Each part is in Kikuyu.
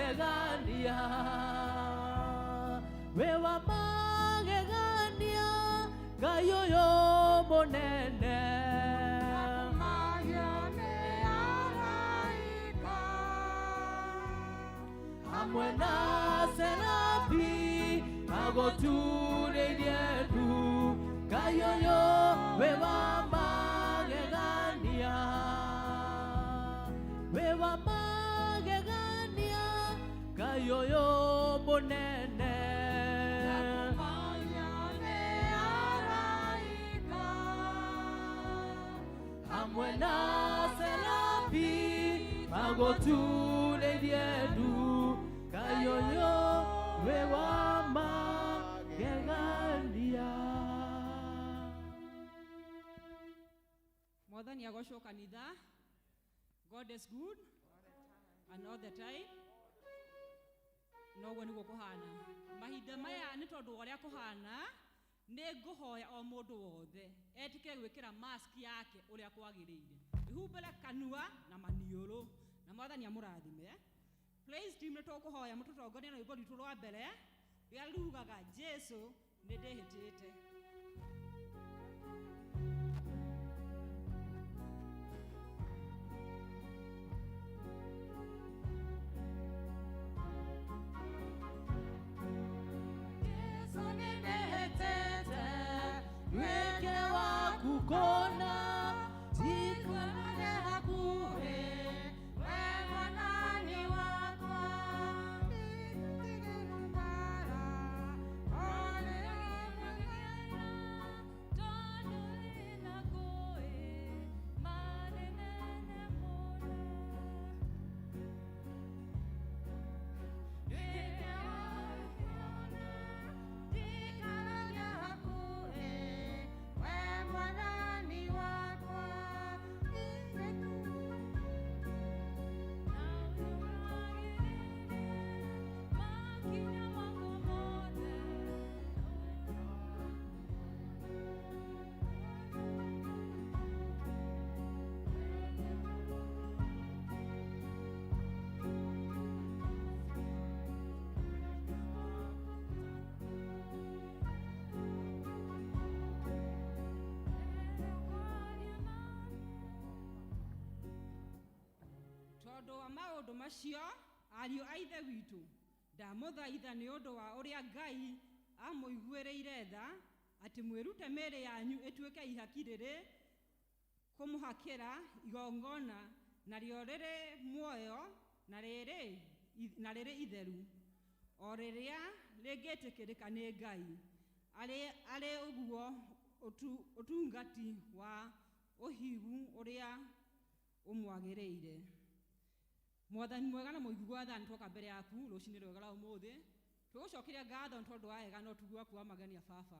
Magegania, wĩ wa magegania, Ngai ũyũ mũnene. Hamwe na serafi magũturĩirie ndu, Ngai ũyũ wĩ wa magegania, wĩ wa magegania, Ngai ũyũ mũnene. Hamwe na serafi magũturĩirie ndu, Ngai ũyũ wĩ wa magegania. Mwathani agocwo kanitha. God is good and all the time. Noguo nĩguo kũhana mahinda maya, nĩ tondũ wa ũrĩa kũhana, nĩ ngũhoya o mũndũ wothe etĩkĩre gwĩkĩra mask yake ũrĩa kwagĩrĩire, ihumbĩre kanua na maniũrũ, na Mwathani amũrathime. Praise team, nĩ tũkũhoya mũtũtongorie na rwĩmbo rwitũ rwa mbere rũrĩa rugaga "Jesu nĩ ndĩhĩtĩte". Jesu, nĩndĩhĩtĩte, nduĩke waku kũna, njikarage hakuhĩ, we Mwathani wakwa. Tondũ wĩna ngũĩ marĩ nene mũno. Nduĩke waku Ndikarage hakuhĩ, we Mwathani wakwa. Na ũrũmagĩrĩrie makinya makwa mothe. Tondũ wa maũndũ macio, ariũ a Ithe witũ, ndamũthaitha nĩ ũndũ wa ũrĩa Ngai amũiguĩrĩire tha, atĩ mwĩrute mĩĩrĩ yanyu ĩtuĩke ihaki rĩrĩ kũmũhakĩra igongona, narĩo rĩrĩ muoyo na rĩrĩ itheru, o rĩrĩa rĩngĩtĩkĩrĩka nĩ Ngai, arĩ ũguo ũtungati wa ũhigu ũrĩa ũmwagĩrĩire. Mwathani mwega na mũigua tha, nĩtwoka mbere yaku rũcinĩ rwega rwa ũmũthĩ. Tũgũcokeria ngatho nĩ tondũ wa wega na ũtugi waku wa magenia. Baba,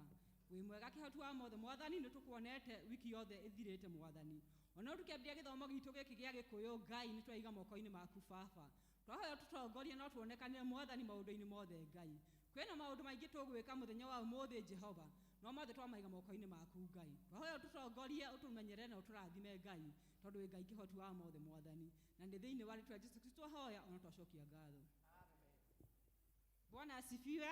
wĩ mwega, kĩhoti wa mothe. Mwathani, nĩ tũkuonete wiki yothe ĩthirĩte. Mwathani, ona rĩu tũkĩambĩrĩria gĩthomo gitũ gĩkĩ gĩa Gĩkũyũ, Ngai, nĩ twaiga moko-inĩ maku. Baba, twahoya tũtongorie no tuonekanĩre, Mwathani, maũndũ-inĩ mothe. Ngai, kwĩna maũndũ maingĩ tũgwĩka mũthenya wa ũmũthĩ, Jehova, no mothe twamaiga moko-inĩ maku. Ngai, twahoya ũtũtongorie, ũtũmenyerere na ũtũrathime, Ngai, tondũ wĩ Ngai kĩhoti wa mothe. Mwathani, na nĩ thĩinĩ wa rĩtwa Jesu Kristo twahoya ona twacokia ngatho. Bwana asifiwe.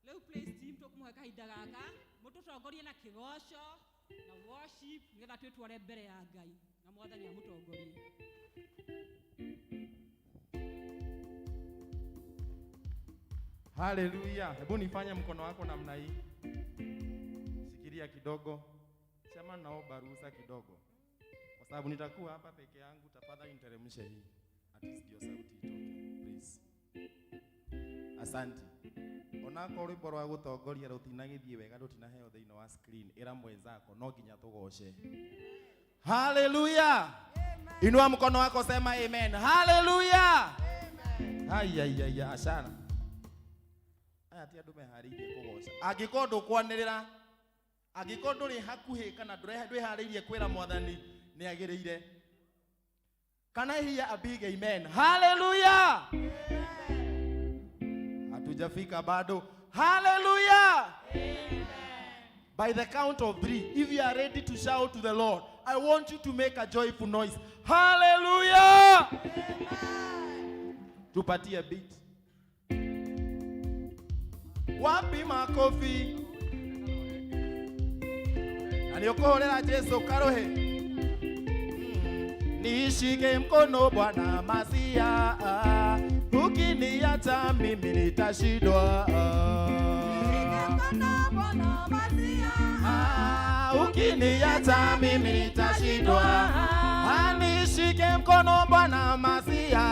Rĩu praise team, tũkũmũhe kahinda gaka mũtũtongorie na kĩgoco na worship, nĩgetha twĩtware mbere ya Ngai, na Mwathani amũtongorie. Haleluya. Hebu nifanye mkono wako namna hii. Shikilia kidogo. Chama, naomba ruhusa kidogo. Kwa sababu nitakuwa hapa peke yangu, tafadhali niteremshe hii. At least ndio sauti itoke. Please. Asante. Onakorwo rwĩmbo rwa gũtongoria rũtinagĩthiĩ wega, rũtinaheo thĩinĩ wa screen, ĩra mwenzako no nginya tũgoce. Haleluya. Inua mkono wako, sema amen. Haleluya. Haya ya ashana. Aya ti andũ meharĩirie kũgoca. Angĩkorwo ndũkwanĩrĩra, angĩkorwo ndũrĩ hakuhĩ kana ndwĩharĩirie kwĩra Mwathani nĩ agĩrĩire. Can I hear a big amen? Hallelujah! Hatujafika bado. Hallelujah! By the count of three, if you are ready to shout to the Lord, I want you to make a joyful noise. Hallelujah! Tupatie beat. Wapi makofi? Na nĩ ũkũhũrĩra Jesu karohe. Nishike mkono Bwana Masia, ukiniacha mimi nitashindwa. Ah, ukiniacha mimi nitashindwa. Ah, nishike mkono Bwana Masia,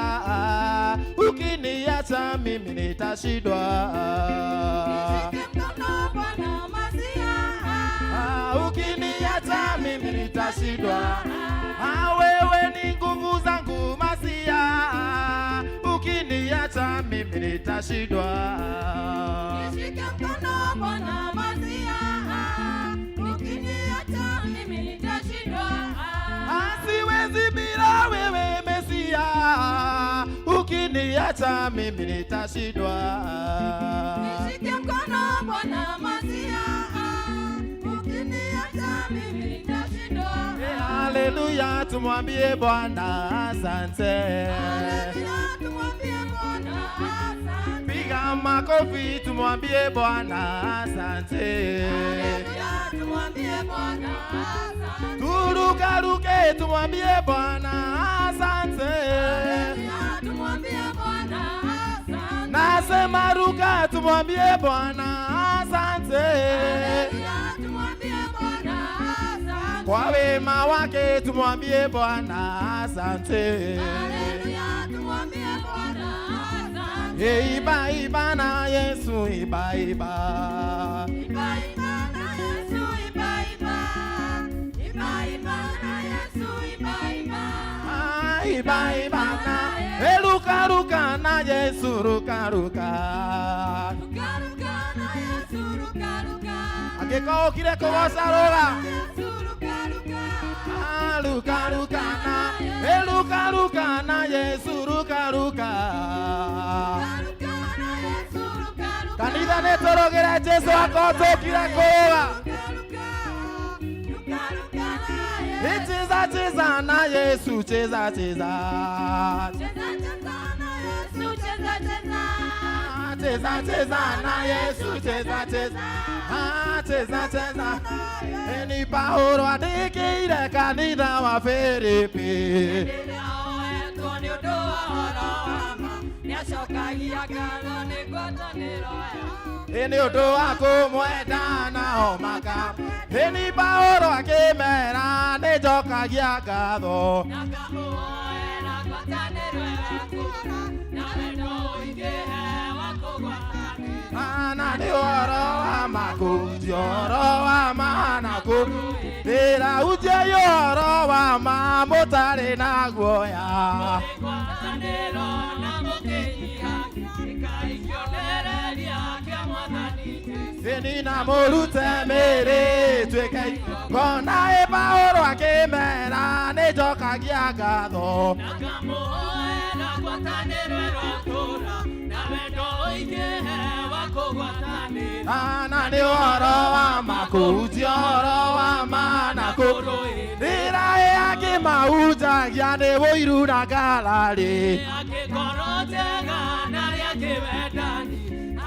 ukiniacha mimi nitashindwa. Ah, ukiniacha mimi nitashindwa. Ah, wewe ni nguvu zangu Masia, ukiniacha mimi nitashindwa. Nishike mkono Bwana Masia, ukiniacha mimi nitashindwa. Ah, siwezi bila wewe Mesia, ukiniacha mimi nitashindwa. Nishike mkono Bwana Masia, ukiniacha mimi nitashindwa. Haleluya, tumwambie Bwana asante. Haleluya, tumwambie Bwana asante. Piga makofi, tumwambie Bwana asante. Haleluya, tumwambie Bwana asante. Turukaruke, tumwambie Bwana asante. Haleluya, tumwambie Bwana asante. Nasema ruka, tumwambie Bwana asante. Haleluya, tumwambie Bwana asante. Kwa wema wake tumwambie Bwana asante. Haleluya, tumwambie Bwana asante. Hey, iba iba na Yesu iba iba. Iba iba na Yesu iba iba. Iba iba na Yesu iba iba. Ah, iba iba na. Hey, ruka ruka na Yesu ruka ruka. Ruka ruka na Yesu ruka ruka. Angĩkorwo ũkire kũgoca rũga. Yesu ruka ruka. Ah, ruka ruka na. Hey, ruka ruka na Yesu ruka ruka. Ruka ruka na Yesu ruka ruka. Kanitha nĩ tũrũgĩre Jesu akorwo tũkire kũrũga. Ruka ruka. Ruka ruka na Yesu. Cheza cheza na Yesu cheza cheza. Cheza cheza na Yesu cheza cheza. Ah, cheza cheza na Yesu cheza cheza. Ah, cheza cheza. Ni Paulo andĩkĩire kanitha wa Filipi. Oetwo nĩ ũndũ wa ũhoro wa ma, nĩacokagia ngatho nĩ ngwatanĩro ya Nĩ ũndũ wa kũmwenda nao maka. Nĩ Paulo akĩmera nĩ njokagia ngatho. na ngamũhoera ngwatanĩro yaku na wendo ũingĩhe wa kũgwatanĩra. Na nĩ ũhoro wa ma kũhunjia ũhoro wa ma na kũndĩrahunjia ũhoro wa ma mũtarĩ na guoya. Ngwatanĩro na mũkĩnyiha ĩkai kĩonereria kĩa Mwathani Jesũ. Ĩni na mũrute mĩĩrĩ tuĩke ngona ĩ Paulo akĩmera nĩ njokagia ngatho. Na ngamũhoera ngwatanĩro ĩrotũũra na wendo ũingĩhe wa kũgwatanĩra. Na nĩ ũhoro wa ma kũhunjia ũhoro wa ma na kũrĩra ĩ angĩ mahunjagia nĩ ũiru na ngarari. Akĩngoro njega na arĩa akĩwendani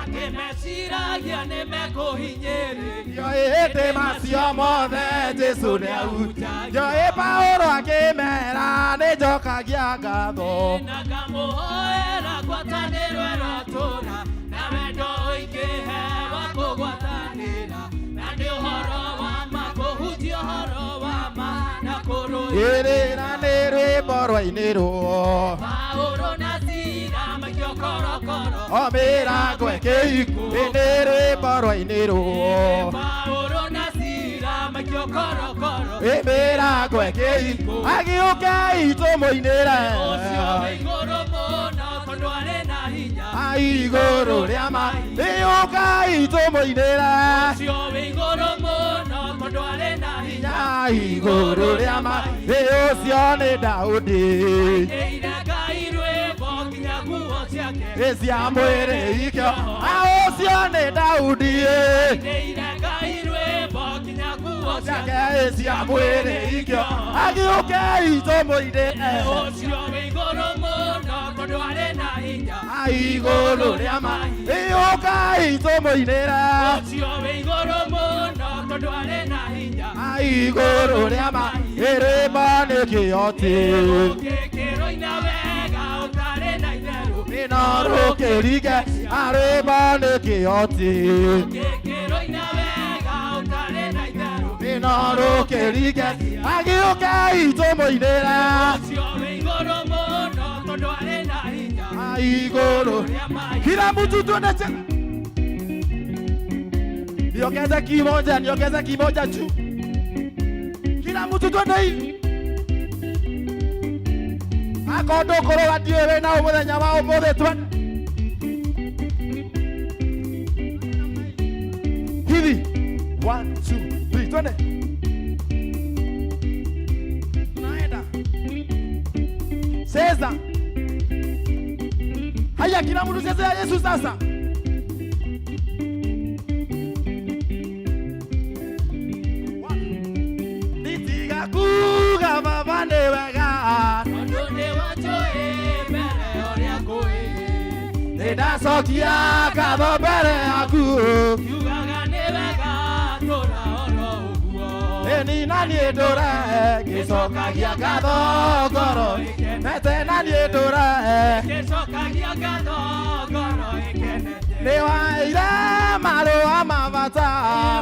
akĩmeciragia nĩ mekũhinyĩrĩrio. Yo ĩhĩndĩ macio mothe Jesu nĩ ahunjagia. Yo ĩ Paulo akĩmera nĩ njokagia ngatho. Na ngamũhoera ngwatanĩro ĩrotũũra na wendo ũingĩhe wa kũgwatanĩra na nĩ ũhoro wa ma kũhunjia ũhoro wa ma na kũrũĩrĩra. Ĩrĩra nĩ rwĩmbo rwainĩrwo Paulo na Sila maikio korokoro. o mĩrango ĩkĩhingwo. Ĩ nĩ rwĩmbo rwainĩrwo Paulo na Sila maikio korokoro. ĩ mĩrango ĩkĩhingwo. Agĩũkei tũmũinĩre Ũcio wĩ igũrũ mũno tondũ arĩ na hinya. igũrũ rĩa ma. Ĩũkai tũmũinĩre Ũcio wĩ igũrũ mũno tondũ arĩ na hinya. igũrũ rĩa ma. Ĩ ũcio nĩ Daudi. Ĩire Ngai rwĩmbo nginya nguo ciake. Ĩ cia mwĩrĩ ikĩo. A ũcio nĩ Daudi. Ĩire Ngai rwĩmbo nginya nguo ciake. Ciake ĩ cia mwĩrĩ ikĩo. Agĩũkei tũmũinĩre Ũcio wĩ igũrũ mũno tondũ arĩ na hinya. hinya Igũrũ rĩa Ĩũkai tũmũinĩre Ũcio wĩ igũrũ mũno tondũ arĩ na hinya Igũrũ rĩa irĩma nĩ kĩoti Ũngĩkĩrũina wega ũtarĩ na itherũ Nĩno rũkĩringe arĩma nĩ kĩoti Ũngĩkĩrũina wega ũtarĩ na itherũ Nĩno rũkĩringe Agĩũkai tũmũinĩre Ũcio wĩ igũrũ mũno tondũ arĩ na hinya Igũrũ rĩa mahinya Kila mtu tuende Niongeze kimoja, niongeze kimoja juu. Kila mtu twende hivi. Akorwo ndũkũrũga ndiũĩ wĩna ũ mũthenya wa ũmũthĩ twende. Hivi. 1 2 3 twende. Tunaenda. Cheza. Haya, kila mtu chezea Yesu sasa. Nitiga kuga baba nĩ wega Tondũ nĩwanjũĩ mbere ũrĩa ngũĩ Nĩndacokia ngatho mbere yaku Kiugaga nĩ wega tũra oro ũguo Ĩni na niĩ ndũre ngĩcokagia ngatho ngoro ĩkenete na niĩ ndũre Ngĩcokagia ngatho ngoro ĩkenete Nĩwaheire marũa ma bata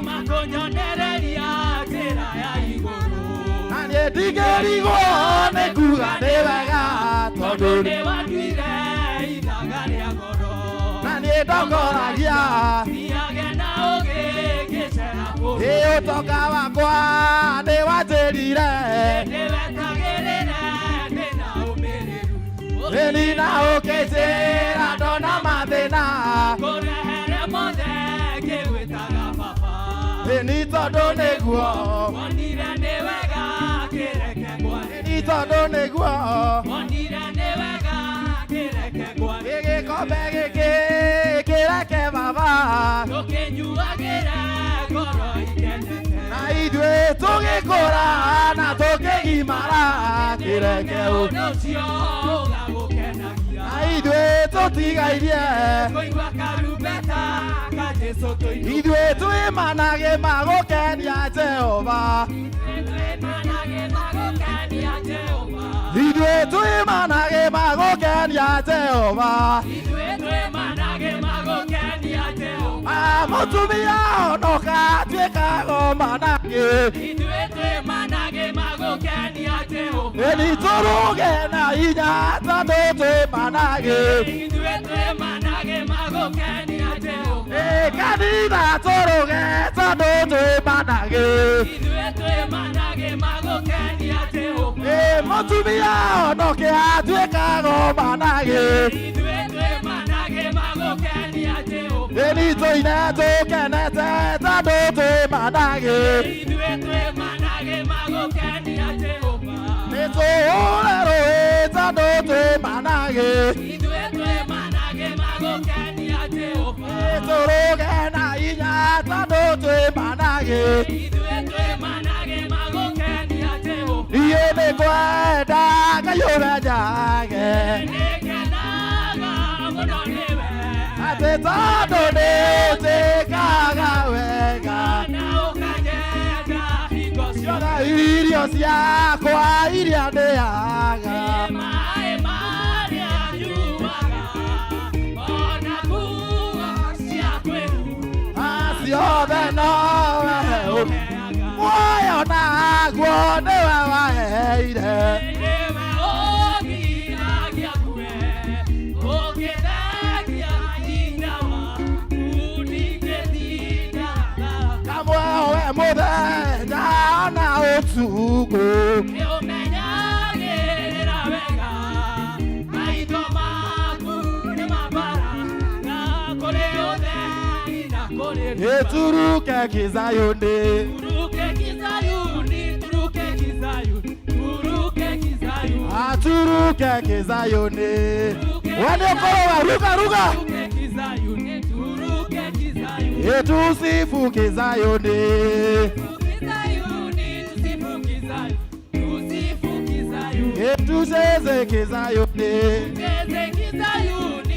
Makũnyonereria njĩra ya igũrũ Na niĩ ndingĩrigwo nĩ kuga nĩ wega Tondũ tondũ nĩwanduire ithaga rĩa goro na niĩ ndongoragia Thiage na ũũgĩ ngĩcera bũrũri Ĩ ũtonga wakwa nĩwanjĩrire Nĩwetagĩrĩre ndĩna ũmĩrĩru Ĩni na ũkĩnjĩra ndona mathĩna Kũrehere mothe ngĩgwĩtaga baba Ĩni tondũ nĩguo Wonire nĩ wega kĩreke ngware Ĩni tondũ nĩguo Wonire nĩ wega kĩreke ngware Gĩgĩkombe gĩkĩ kĩreke baba Tũkĩnyuagĩre ngoro ikenete Na ithuĩ tũgĩkũra na tũkĩgimara kĩreke Ũndũ ũcio ũgagũkenagia Na ithuĩ tũtigairie Kũigua karumbeta ka Jesũ tũinũke Ithuĩ twĩmanage magũkenia Jehova Twĩmanage magũkenia Jehova Ithuĩ twĩmanage magũkenia Jehova Ithuĩ twĩmanage magũkenia Jehova Mũtumia honoka tuĩkago manage Ithuĩ twĩmanage magũkenia Jehova Ĩni tũrũge na hinya tondũ twĩmanage Ithuĩ twĩmanage magũkenia Jehova Ĩ kanitha tũrũge tondũ twĩmanage Ithuĩ twĩmanage magũkenia Jehova Ĩ mũtumia honoke atuĩkago manage Ithuĩ twĩmanage magũkenia Jehova Ĩni tũine tũkenete tondũ twĩmanage Ithuĩ twĩmanage magũkenia Jehova Nĩ tũhũre rũĩ tondũ twĩmanage Ithuĩ twĩmanage magũkenia Jehova Ĩ tũrũge na hinya tondũ twĩmanage Ithuĩ twĩmanage magũkenia Jehova Niĩ nĩngwenda Ngai ũmenyage Nĩngenaga mũno nĩwe atĩ tondũ nĩũnjĩkaga wega na ũkanyenda hingo ciothe ciothe irio ciakwa iria ndĩaga Maĩ marĩa nyuaga ona nguo cia kwĩhumba ciothe nowe ũheaga muoyo naguo nĩwe waheire Nĩwe ũgiragia ngue ũngĩthengia hinya waku ndingĩtinda kamwe we mũthenya na ũtukũ Nĩũmenyagĩrĩra wega maitho maku nĩmambaraga kũrĩ ũtheri na kũrĩ nduma. ĩturuke kizayuni Turuke kizayuni, turuke kizayuni, turuke kizayuni. aturuke kizayuni we nĩũkũrũga ruga ruga Turuke kizayuni, turuke kizayuni. ĩtusifu kizayuni Kizayuni, tusifu kizayuni, tusifu kizayuni. ĩtuceze kizayuni Tucheze kizayuni.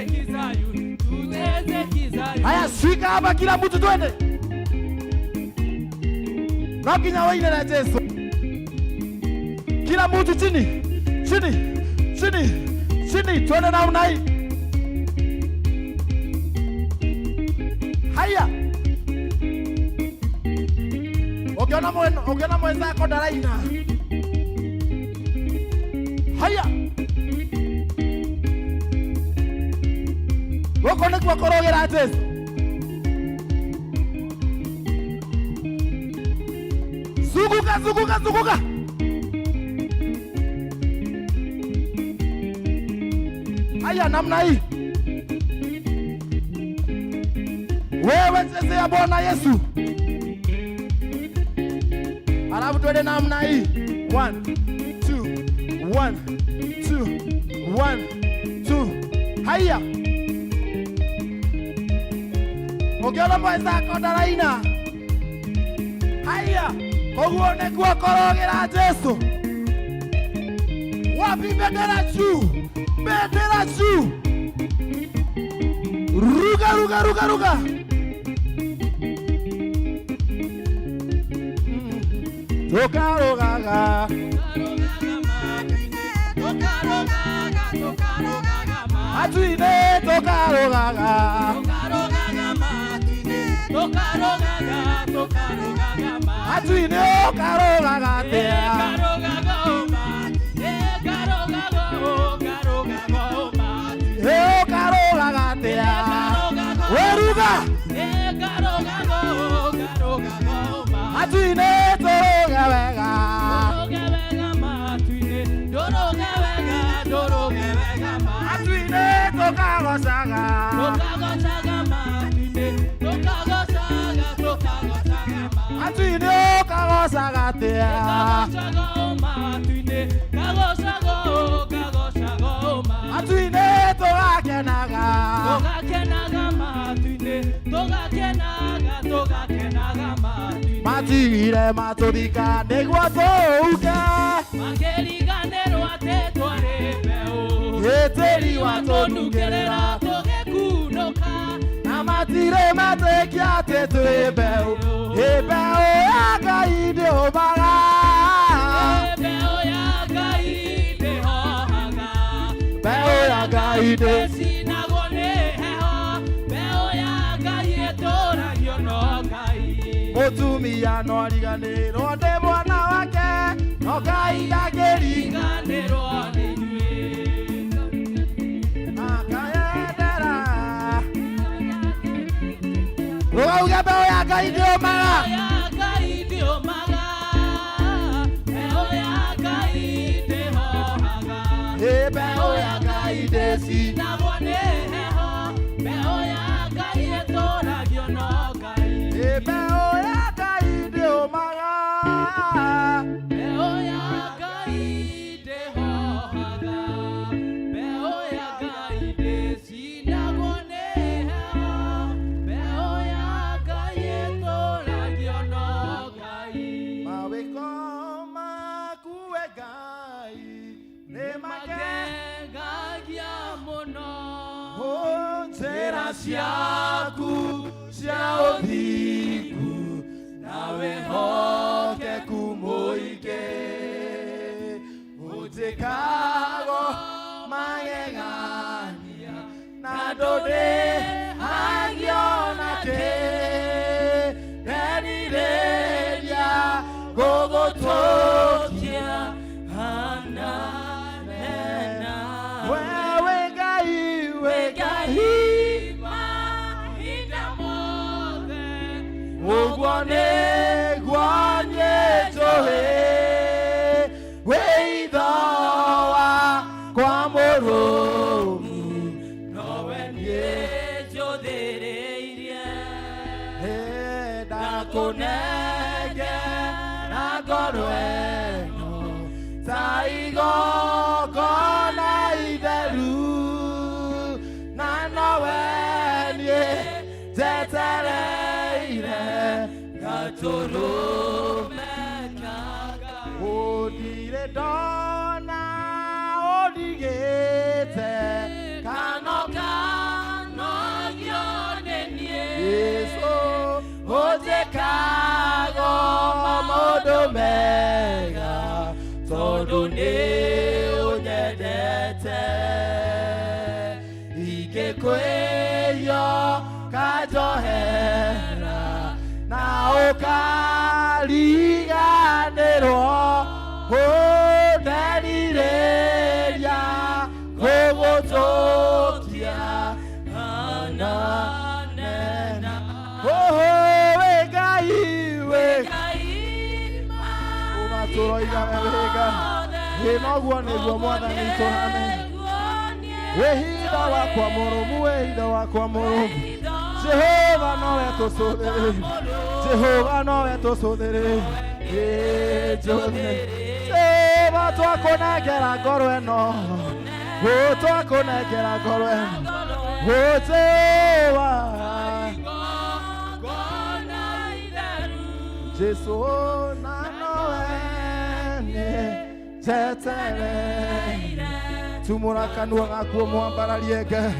Tucheze kizayuni, tucheze kizayuni. Haya, shika hapa kila mtu twende. No nginya wĩinĩre Jesu. Kila mtu chini, chini, chini, chini, twende namna hii. Haya. Ukiona mwenzako ndaraina. Haya. Gũkũ nĩkuo kũrũgĩra Jesu. Zunguka, zunguka, zunguka. Haya, namna hii. Wewe chezea Bwana Yesu. Alafu twende namna hii. 1 2 1 2 1 2. Haya. Ukiona mwenzako ndaraina. Haya. Koguo nĩguo kũrũgĩra Jesu. Wapi bendera juu? Bendera juu. Ruka, ruka, ruka, ruka. Tukarugaga. Tukarugaga, tukarugaga ma. Atuine tukarugaga. Tukarugaga ma, tukarugaga, tukarugaga ma. Atuine ukarugaga atia. Karugaga ma, karugaga, karugaga ma. Ukarugaga atia. Weruga. Karugaga, karugaga ma. Atuine turuge wega. Turuge wega ma, tuine, turuge wega, turuge wega ma. Atuine tukagocaga. Tukagocaga ma, tuine, tukagocaga, tukagocaga ma. Atuine ukagocaga atia. Kagocaga ma, tuine, kagocaga, kagocaga ma. Atuine tugakenaga. Tugakenaga ma, tuine, tugakenaga, tugakenaga ma, tuine. Matigire matũthika nĩguo tũũke. Makĩriganĩrwo atĩ twarĩ mbeũ. Gĩtĩri Watũnungĩrĩra watũnungĩrĩra. tũgĩkunũka. Na matirĩ metĩkia atĩ twĩ mbeũ. Ĩ mbeũ ya Ngai ndĩũmaga. Mbeũ ya Ngai ndĩhohaga. Mbeũ ya Ngai ndĩ. Ĩcinagwo nĩ heho. Mbeũ ya Ngai ĩtũragio no Ngai. Mũtumia no ariganĩrwo nĩ mwana wake, no Ngai ndangĩriganĩrwo. Riganĩrwo nĩ ithuĩ. Akayendera. Rũgauge mbeũ ya Ngai ndĩũmaga. Mbeũ ya Ngai ndĩũmaga. Mbeũ ya Ngai ndĩhohaga. Ĩ mbeũ ya Ngai ndĩci. Ĩcinagwo nĩ heho. Mbeũ ya Ngai ĩtũragio no Ngai. Ĩ mbeũ ya Ngai ndĩũmaga. Mbeũ ya Ngai ndĩhohaga. Mbeũ ya Ngai ndĩcinagwo nĩ heho. Mbeũ ya Ngai ĩtũragio no Ngai. Mawĩko maku we Ngai nĩ make. Makengagia mũno. Njĩra ciaku cia ũthingu na wĩhokeku mũingĩ ũnjĩkago magegania na ndũndĩhagio nakĩ nderirĩria gũgũtũkia Hana nena. Wewe Ngai, we Ngai, Mahinda mothe. ũguo nĩguo niĩ njũĩ wĩitho wakwa mũrũmu nowe niĩ Ingĩkwĩhia ũkanjohera na ũkariganĩrwo ũnderirĩria gũgũtũkia nena. Oho, wĩ Ngai, wĩ ũgatũroiga we wĩ Ngai. Ĩ noguo nĩguo Mwathani tũhane. Wĩhitho wakwa mũrũmu, wĩhitho wakwa mũrũmu. Jehova nowe tũcũthĩrĩrie. Jehova nowe tũcũthĩrĩrie. Ĩ njũthĩrĩrie. Jehova twakũnengera ngoro ĩno. Ũ twakũnengera ngoro ĩno. Ũ Jehova. Jesu na nowe nĩ njetereire. Tumũra kanua gaku ũmwambararie Ngai.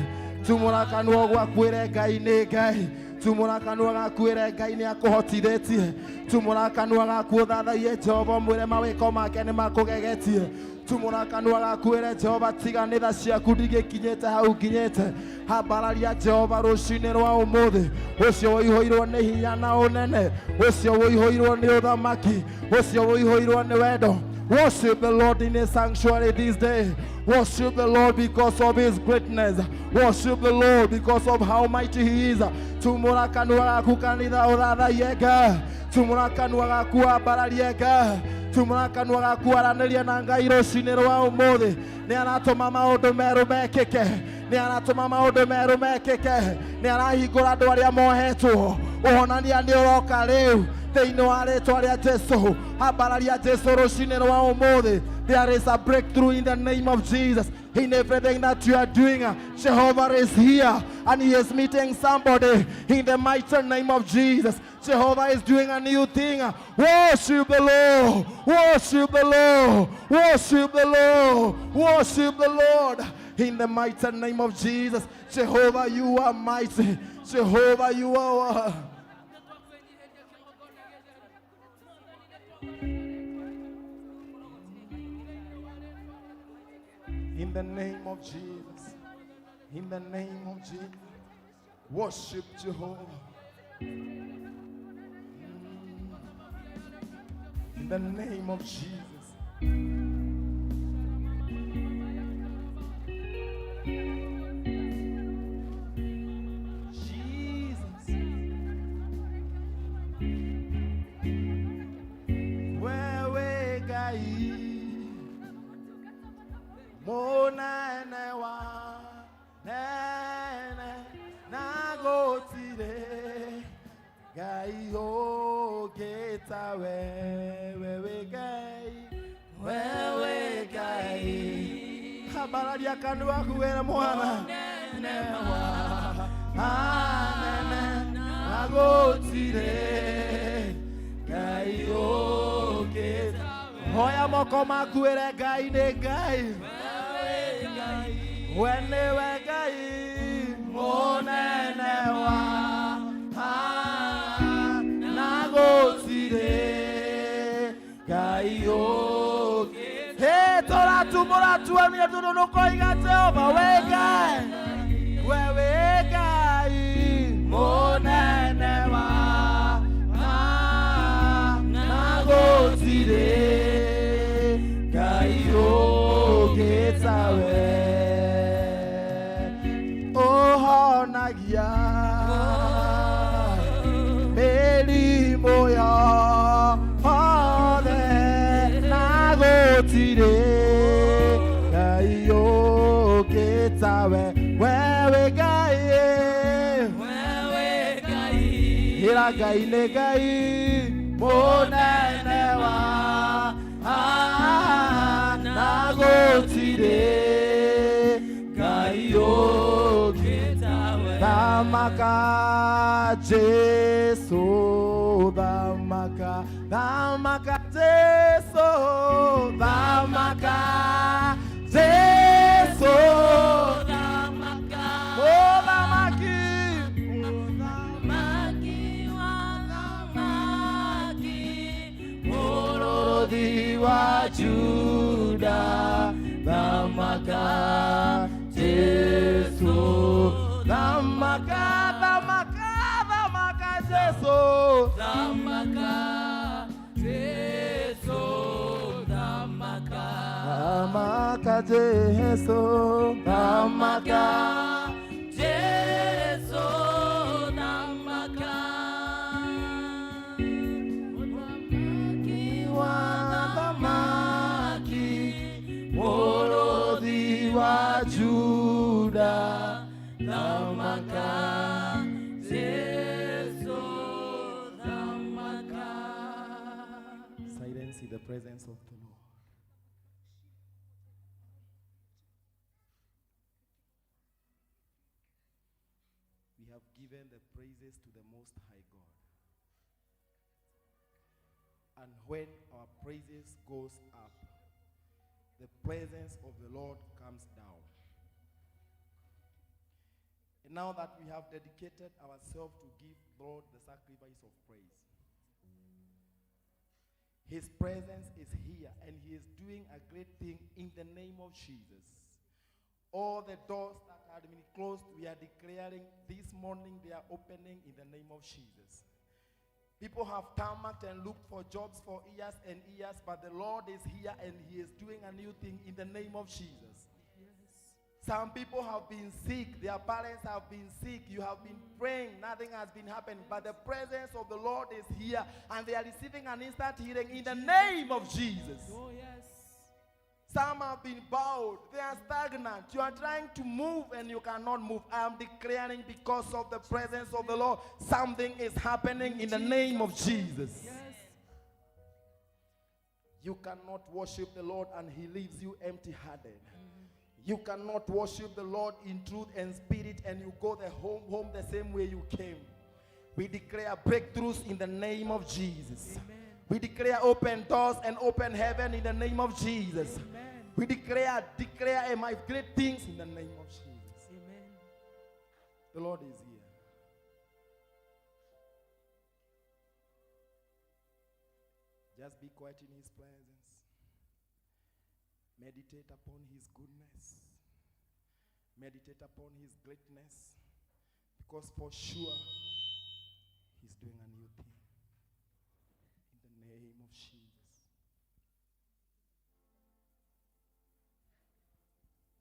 Tumũra kanua gwaku ĩre Ngai nĩ Ngai. Tumũra kanua gaku ĩre Ngai nĩ akũhotithĩtie. Tumũra kanua gaku ũthathaiye Jehova ũmwĩre mawĩko make nĩ makũgegetie. Tumũra kanua gaku ĩre Jehova tiga nĩ tha ciaku ndingĩkinyĩte hau nginyĩte. Hambararia Jehova rũcinĩ rwa ũmũthĩ, ũcio ũihũirwo nĩ hinya na ũnene, ũcio ũihũirwo nĩ ũthamaki, ũcio ũihũirwo nĩ wendo. Worship the Lord in his sanctuary this day. Worship the Lord because of his greatness. Worship the Lord because of how mighty he is. Tumũra kanua gaku kanitha ũthathaiye Ngai. Tumũra kanua gaku wambararie Ngai. Tumũra kanua gaku aranĩrie na Ngai rũcinĩ rwa ũmũthĩ. Nĩ aratũma maũndũ merũ mekĩke. Nĩ aratũma maũndũ merũ mekĩke. Nĩ arahingũra andũ arĩa mohetwo. Ũhonania nĩ ũroka rĩu thĩinĩ wa rĩtwa rĩa Jesu. Ambararia Jesu rũcinĩ rwa ũmũthĩ. There is a breakthrough in the name of Jesus. In everything that you are doing, Jehovah is here and he is meeting somebody in the mighty name of Jesus. Jehovah is doing a new thing. Worship the Lord. Worship the Lord. Worship the Lord. Worship the Lord. In the mighty name of Jesus. Jehovah, you are mighty. Jehovah, you are. In the name of Jesus. In the name of Jesus. Worship Jehovah. In the name of Jesus. Jesus. Wewe Ngai mũnene wa nene na gũtirĩ Ngai ũngĩ ta we, wewe Ngai, wewe Ngai. Ambararia kanua gaku wĩre Mwathani wa anene na gũtirĩ Ngai ũngĩ. Hoya moko maku wĩre Ngai nĩ Ngai. We nĩwe Ngai mũnene wa na gũtirĩ Ngai ũngĩ. Hey, tũratumũra tuamire tondũ nũkoiga Jehova we Ngai, wewe Ngai mũnene wa na gũtirĩ Ngai ũngĩ tawe. Ũhonagia mĩrimũ yothe na gũtirĩ Ngai ũngĩ tawe. Wewe Ngai, ĩra Ngai nĩ Ngai mũnene wa na gũtirĩ Ngai ũngĩ. Thamaka Jesu, thamaka, thamaka Jesu, thamaka Jesu, mũthamaki, mũrũthi wa Juda, thamaka Jesu. Jesu thamaka Jesu thamaka Mũthamaki wa thamaki Mũrũthi wa Juda thamaka Jesu thamaka. Silence in the presence of the Lord. We have given the praises to the Most High God. And when our praises goes up, the presence of the Lord comes down. And now that we have dedicated ourselves to give Lord the sacrifice of praise, His presence is here and He is doing a great thing in the name of Jesus. All the doors that had been closed, we are declaring this morning they are opening in the name of Jesus. People have tarmacked and looked for jobs for years and years, but the Lord is here and He is doing a new thing in the name of Jesus. Some people have been sick, their parents have been sick, you have been praying, nothing has been happening, but the presence of the Lord is here and they are receiving an instant healing in the name of Jesus. Oh yes. Some have been bowed, they are stagnant. You are trying to move and you cannot move. I am declaring because of the presence of the Lord, something is happening in the name of Jesus. Yes. You cannot worship the Lord and He leaves you empty handed. You cannot worship the Lord in truth and spirit and you go the home the same way you came. We declare breakthroughs in the name of Jesus. Amen. We declare open doors and open heaven in the name of Jesus. Amen. We declare my great things in the name of Jesus. Amen. The Lord is here. Just be quiet in His presence. Meditate upon His goodness. Meditate upon His greatness. Because for sure, He's doing a new thing. In the name of Jesus.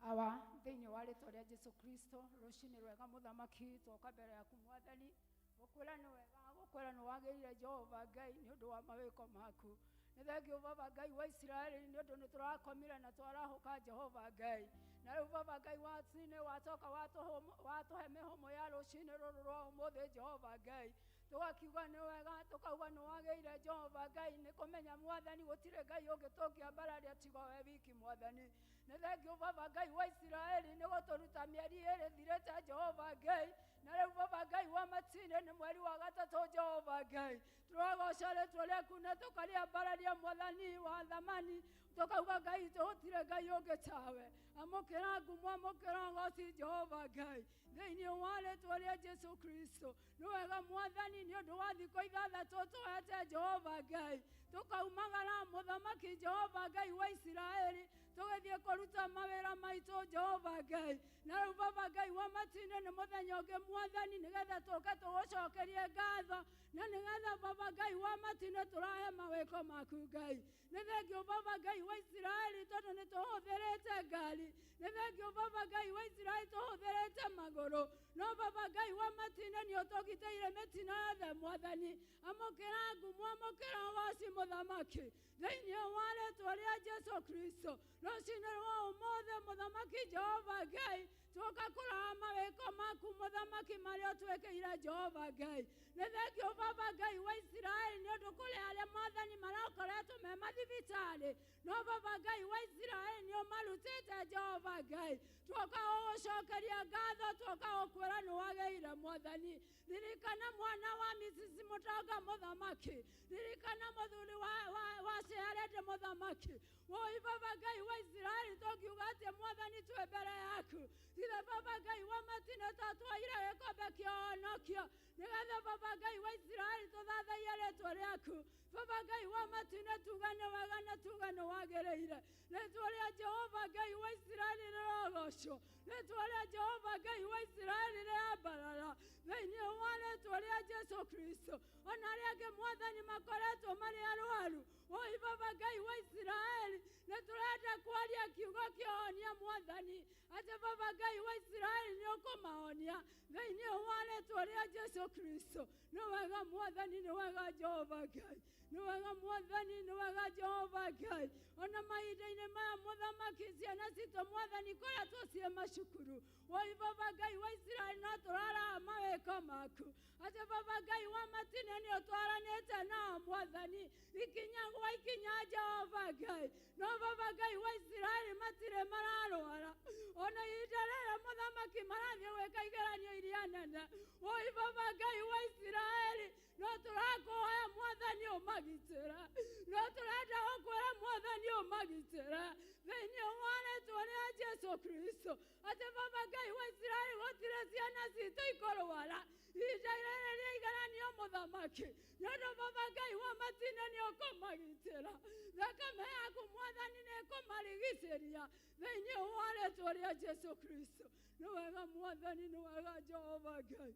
Awa thĩinĩ wa rĩtwa rĩa Jesu Kristo, rũcinĩ rwega mũthamaki, twoka mbere yaku mwathani, gũkwĩra nĩ wega, gũkwĩra nĩ wagĩrĩire Jehova Ngai nĩ ũndũ wa mawĩko maku. Nĩ thengio Baba Ngai wa Isiraeli nĩ ũndũ nĩ tũrakomire na twarahũka Jehova Ngai. Na rĩu Baba Ngai wa tine watoka watũhe mĩhũmũ ya rũcinĩ rũrũ rwa ũmũthĩ Jehova Ngai. Tũgakiuga nĩ wega, tũkauga nĩ wagĩrĩire Jehova Ngai, nĩ kũmenya mwathani gũtirĩ Ngai ũngĩ tũngĩambararia tiga we wiki mwathani. Nĩ thengio Baba Ngai wa Isiraeli nĩ gũtũruta mĩeri ĩrĩ thirĩte Jehova Ngai. Na rĩu Baba Ngai wa matine nĩ mweri wa gatatũ Jehova Ngai. Tũragoca rĩtwa rĩaku na tũkarĩambararia mwathani wa thamani, tũkauga Ngai tũgũtirĩ Ngai ũngĩ tawe. Amũkĩra ngumo, amũkĩra ũgoci Jehova Ngai thĩinĩ wa rĩtwa rĩa Jesu Kristo. Nĩ wega mwathani nĩ ũndũ wa thikũ ithathatũ tũhete Jehova Ngai, tũkaumagara mũthamaki Jehova Ngai wa Isiraeli, tũgĩthiĩ kũruta mawĩra maitũ Jehova Ngai. Na rĩu Baba Ngai wa matine nĩ mũthenya ũngĩ mwathani, nĩgetha tũke tũgũcokerie ngatho, na nĩgetha Baba Ngai wa matine tũrahe mawĩko maku Ngai. Nĩ thengio Baba Ngai wa Isiraeli tondũ nĩ tũhũthĩrĩte ngari, nĩ thengio Baba Ngai wa Isiraeli tũhũthĩrĩte magũrũ, no Baba Ngai wa matine nĩ ũtũgitĩire mĩtino yothe mwathani. Amũkĩra ngumo, amũkĩra ũgoci mũthamaki thĩinĩ wa rĩtwa rĩa Jesu Kristo. Rũcinĩ rwa ũmũthĩ mũthamaki Jehova Ngai, tũka kũraha mawĩko maku mũthamaki marĩa ũtwĩkĩire Jehova Ngai. Nĩ thengio Baba Ngai wa Isiraeli nĩ ũndũ kũrĩ arĩa mwathani marakoretwo me mathibitarĩ, no Baba Ngai wa Isiraeli nĩ ũmarutĩte Jehova Ngai. Twoka gũgũcokeria ngatho, twoka gũkwĩra nĩ wagĩrĩire mwathani. Ririkana mwana wa Mrs. Mũtonga mũthamaki, ririkana mũthuri wa Ciarete mũthamaki. Woi Baba Ngai wa Isiraeli, tũngiuga atĩa mwathani twĩ mbere yaku? Ithe Atĩ Baba Ngai wa matine twatwaire gĩkombe kĩa ũhonokio nĩgetha Baba Ngai wa Isiraeli tũthathaiye rĩtwa rĩaku. Baba Ngai wa matine tuga nĩ wega na tuga nĩ wagĩrĩire. Rĩtwa rĩa Jehova Ngai wa Isiraeli rĩrogocwo. Rĩtwa rĩa Jehova Ngai wa Isiraeli rĩambarara thĩinĩ wa rĩtwa rĩa Jesu Kristo. Ona arĩa angĩ Mwathani makoretwo marĩ arwaru, oi Baba Ngai wa Isiraeli, nĩ tũrenda kwaria kiugo kĩhonia Mwathani, atĩ Baba Ngai wa Isiraeli nĩ ũkũmahonia thĩinĩ wa rĩtwa rĩa Jesu Kristo. Nĩ wega Mwathani, nĩ wega Jehova Ngai, nĩ wega Mwathani, nĩ wega Jehova Ngai. Ona mahinda-inĩ maya Mũthamaki, ciana citũ Mwathani koretwo ciĩ macukuru, oi Baba Ngai wa Isiraeli, no tũraraga mawĩko maku, atĩ Baba Ngai wa matine nĩ ũtwaranĩte nao Mwathani, ikinya gwa ikinya Jehova Ngai. No Baba Ngai wa Isiraeli matirĩ mararwara, ona ihinda rĩrĩ Mũthamaki marathiĩ gwĩka igeranio iria nene, oi Baba Ngai wa Isiraeli, no tũrakũhoya Mwathani ũmagitĩre, no tũrenda gũkwĩra Mwathani ũmagitĩre thĩinĩ wa rĩtwa rĩa Jesu Kristo, atĩ Baba Ngai wa Isiraeli gũtirĩ ciana citũ ikũrwara ihinda rĩrĩ rĩa igeranio Mũthamaki, nĩ ũndũ Baba Ngai wa matine nĩ ũkũmagitĩra, thakame yaku Mwathani nĩ ĩkũmarigicĩria thĩinĩ wa rĩtwa rĩa Jesu Kristo. Nĩ wega Mwathani, nĩ wega Jehova Ngai.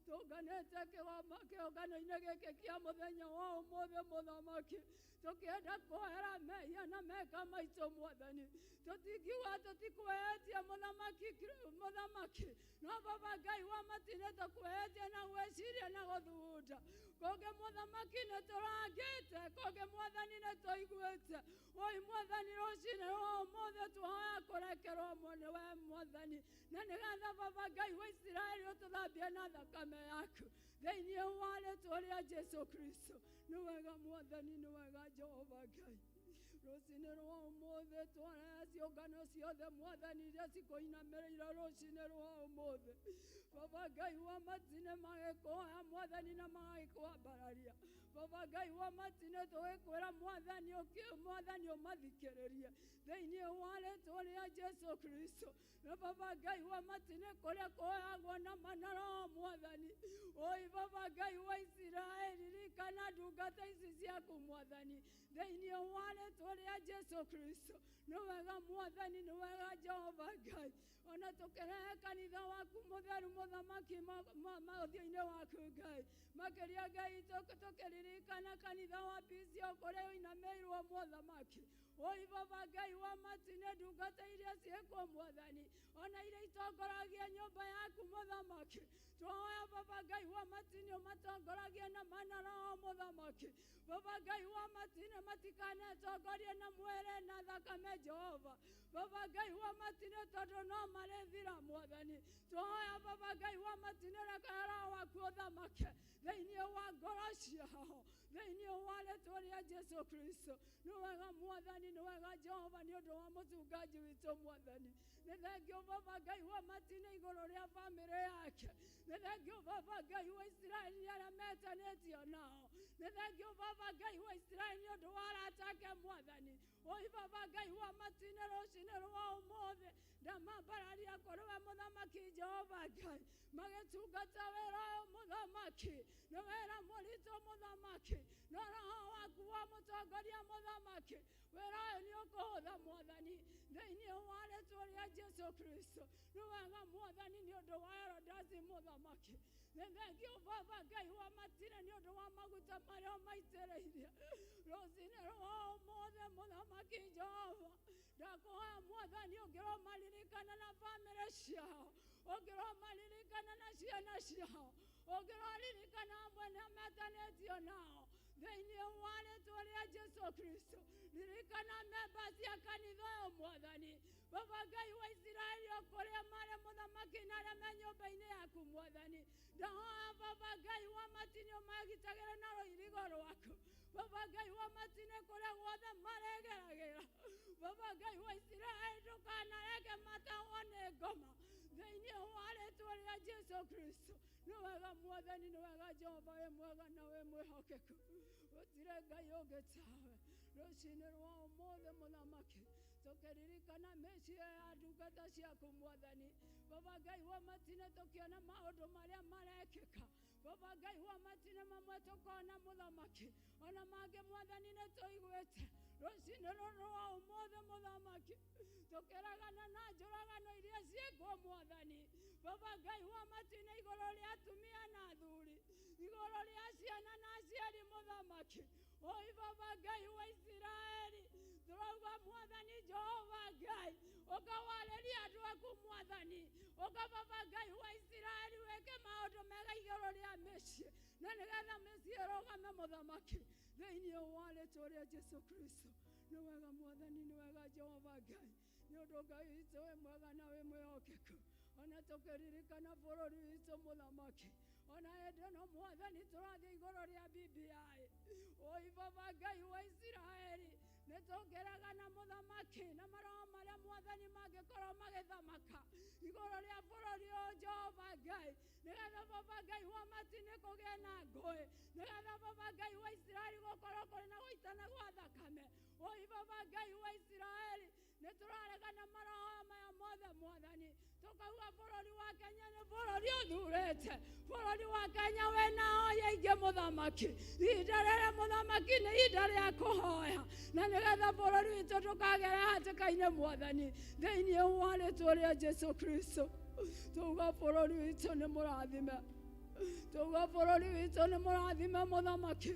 Tũnganĩte kĩũngano-inĩ gĩkĩ kĩa mũthenya wa ũmũthĩ Mũthamaki, tũkĩenda kũhera mehia na meka maitũ Mwathani, tũtingiuga tũtikwĩhĩtie Mũthamaki, Mũthamaki, no Baba Ngai wa matine tũkwĩhĩtie na gwĩciria na gũthugunda. Kũngĩ Mũthamaki nĩ tũrangĩte, kũngĩ Mwathani nĩ tũiguĩte. Oi Mwathani, rũcinĩ rwa ũmũthĩ tũhoya kũrekerwo nĩwe Mwathani, na nĩgetha Baba Ngai wa Isiraeli ũtũthambie na thakame yaku thĩinĩ wa rĩtwa rĩa Jesu Kristo. Nĩ wega Mwathani, nĩ wega Jehova Ngai. Rũcinĩ rwa ũmũthĩ twarehe ciũngano ciothe Mwathani iria cikũinamĩrĩire rũcinĩ rwa ũmũthĩ, Baba Ngai wa matine magĩkũhoya Mwathani na magĩkwambararia. Baba Ngai wa matine tũgĩkwĩra Mwathani Mwathani ũmathikĩrĩrie thĩinĩ wa rĩtwa rĩa Jesu Kristo. Na Baba Ngai wa matine kũrĩa kũhoyagwo na manaro Mwathani, oi Baba Ngai wa Isiraeli, ririkana ndungata ici ciaku Mwathani thĩinĩ wa rĩtwa rĩa Jesu Kristo. Nĩ wega Mwathani, nĩ wega Jehova Ngai. Ona tũkĩrehe kanitha waku mũtheru Mũthamaki maũthiũ-inĩ waku Ngai, makĩria Ngai tũkĩririkana kanitha wa PCO kũrĩa ũinamĩirwo Mũthamaki. Oi Baba Ngai wa matine ndungata iria ciĩkuo Mwathani, ona iria itongoragia nyũmba yaku Mũthamaki, twahoya Baba Ngai wa matine ũmatongoragie na mana roho Mũthamaki. Baba Ngai wa matine matikanetongorie na mwĩrĩ na thakame Jehova. Baba Ngai wa matine tondũ no marĩthira Mwathani, twahoya Baba Ngai wa matine reke roho waku ũthamake thĩinĩ wa ngoro ciao thĩinĩ wa rĩtwa rĩa Jesu Kristo. Nĩ wega Mwathani, nĩ wega Jehova, nĩ ũndũ wa mũchungaji witũ Mwathani. Nĩ thengio Baba Ngai wa matine igũrũ rĩa bamĩrĩ yake. Nĩ thengio Baba Ngai wa Isiraeli nĩ arĩa metanĩtio nao. Nĩ thengio Baba Ngai wa Isiraeli nĩ ũndũ wa arata ake Mwathani. Oi Baba Ngai wa matine rũcinĩ rwa ũmũthĩ ndamambararia kũrĩ we Mũthamaki Jehova Ngai, magĩtungata wĩra ũyũ Mũthamaki, nĩ wĩra mũritũ Mũthamaki, no roho waku wa mũtongoria Mũthamaki, wĩra ũyũ nĩ ũkũhũtha Mwathani thĩinĩ wa rĩtwa rĩa Jesu Kristo. Nĩ wega Mwathani nĩ ũndũ wa Herodasi Mũthamaki. Nĩ thengio Baba Ngai wa matine nĩ ũndũ wa maguta marĩa ũmaitĩrĩirie rũcinĩ rwa ũmũthĩ Mũthamaki Jehova. Ndakũhoya Mwathani ũngĩromaririkana na bamĩrĩ ciao, ũngĩromaririkana na ciana ciao, ũngĩroririkana amwe na metanĩtio nao thĩinĩ wa rĩtwa rĩa Jesu Kristo. Ririkana memba cia kanitha ũyũ Mwathani. Baba Ngai wa Isiraeli, o kũrĩa marĩ Mũthamaki na arĩa me nyũmba-inĩ yaku Mwathani, ndahoya Baba Ngai wa matine ũmagitagĩre na rũirigo rwaku. Baba Ngai wa matine kũrĩa guothe maregeragĩra, Baba Ngai wa Isiraeli, ndũkanareke matahwo nĩ ngoma thĩinĩ wa rĩtwa rĩa Jesu Kristo. Nĩ wega Mwathani, nĩ wega Jehova, wĩ mwega na wĩ mwĩhokeku, gũtirĩ Ngai ũngĩ tawe. Rũcinĩ rwa ũmũthĩ Mũthamaki, tũkĩririkana mĩciĩ ya ndungata ciaku Mwathani. Baba Ngai wa matine tũkĩona maũndũ marĩa marekĩka. Baba Ngai wa matine mamwe tũkona mũthamaki, ona mangĩ mwathani nĩ tũiguĩte. Rũcinĩ rũrũ rwa ũmũthĩ mũthamaki, tũkĩragana na njũragano iria ciĩkwo mwathani. Baba Ngai wa matine igũrũ rĩa atumia na athuri, igũrũ rĩa ciana na aciari mũthamaki. Oi Baba Ngai wa Isiraeli, tũrauga mwathani Jehova Ngai, ũkawarĩria andũ aku mwathani. Ũka Baba Ngai wa Isiraeli wĩke maũndũ mega igũrũ rĩa mĩciĩ, na nĩgetha mĩciĩ ĩrũgame mũthamaki thĩinĩ wa rĩtwa rĩa Jesu Kristo. Nĩ wega mwathani, nĩ wega Jehova Ngai, nĩ ũndũ Ngai witũ wĩ mwega na wĩ mwĩhokeku. Ona tũkĩririkana bũrũri witũ mũthamaki, ona hĩndĩ ĩno mwathani tũrathiĩ igũrũ rĩa BBI. Oi Baba Ngai wa Isiraeli, nĩ tũngĩregana mũthamaki na maroho marĩa mwathani mangĩkorwo magĩthamaka igũrũ rĩa bũrũri ũyũ Jehova Ngai, nĩgetha Baba Ngai wa matine kũgĩe na ngũĩ, nĩgetha Baba Ngai wa Isiraeli gũkorwo kũrĩ na gũitana gwa thakame. Oi Baba Ngai wa Isiraeli, nĩ tũraregana maroho maya mothe mwathani, tũkauga bũrũri wa Kenya nĩ bũrũri ũthurĩte, bũrũri wa Kenya wĩna hoya aingĩ mũthamaki. Ihinda rĩrĩ mũthamaki nĩ ihinda rĩa kũhoya, na nĩgetha bũrũri witũ ndũkagere hatĩka-inĩ mwathani, thĩinĩ wa rĩtwa rĩa Jesu Kristo. Tauga bũrũri witũ nĩ mũrathime, tauga bũrũri witũ nĩ mũrathime mũthamaki,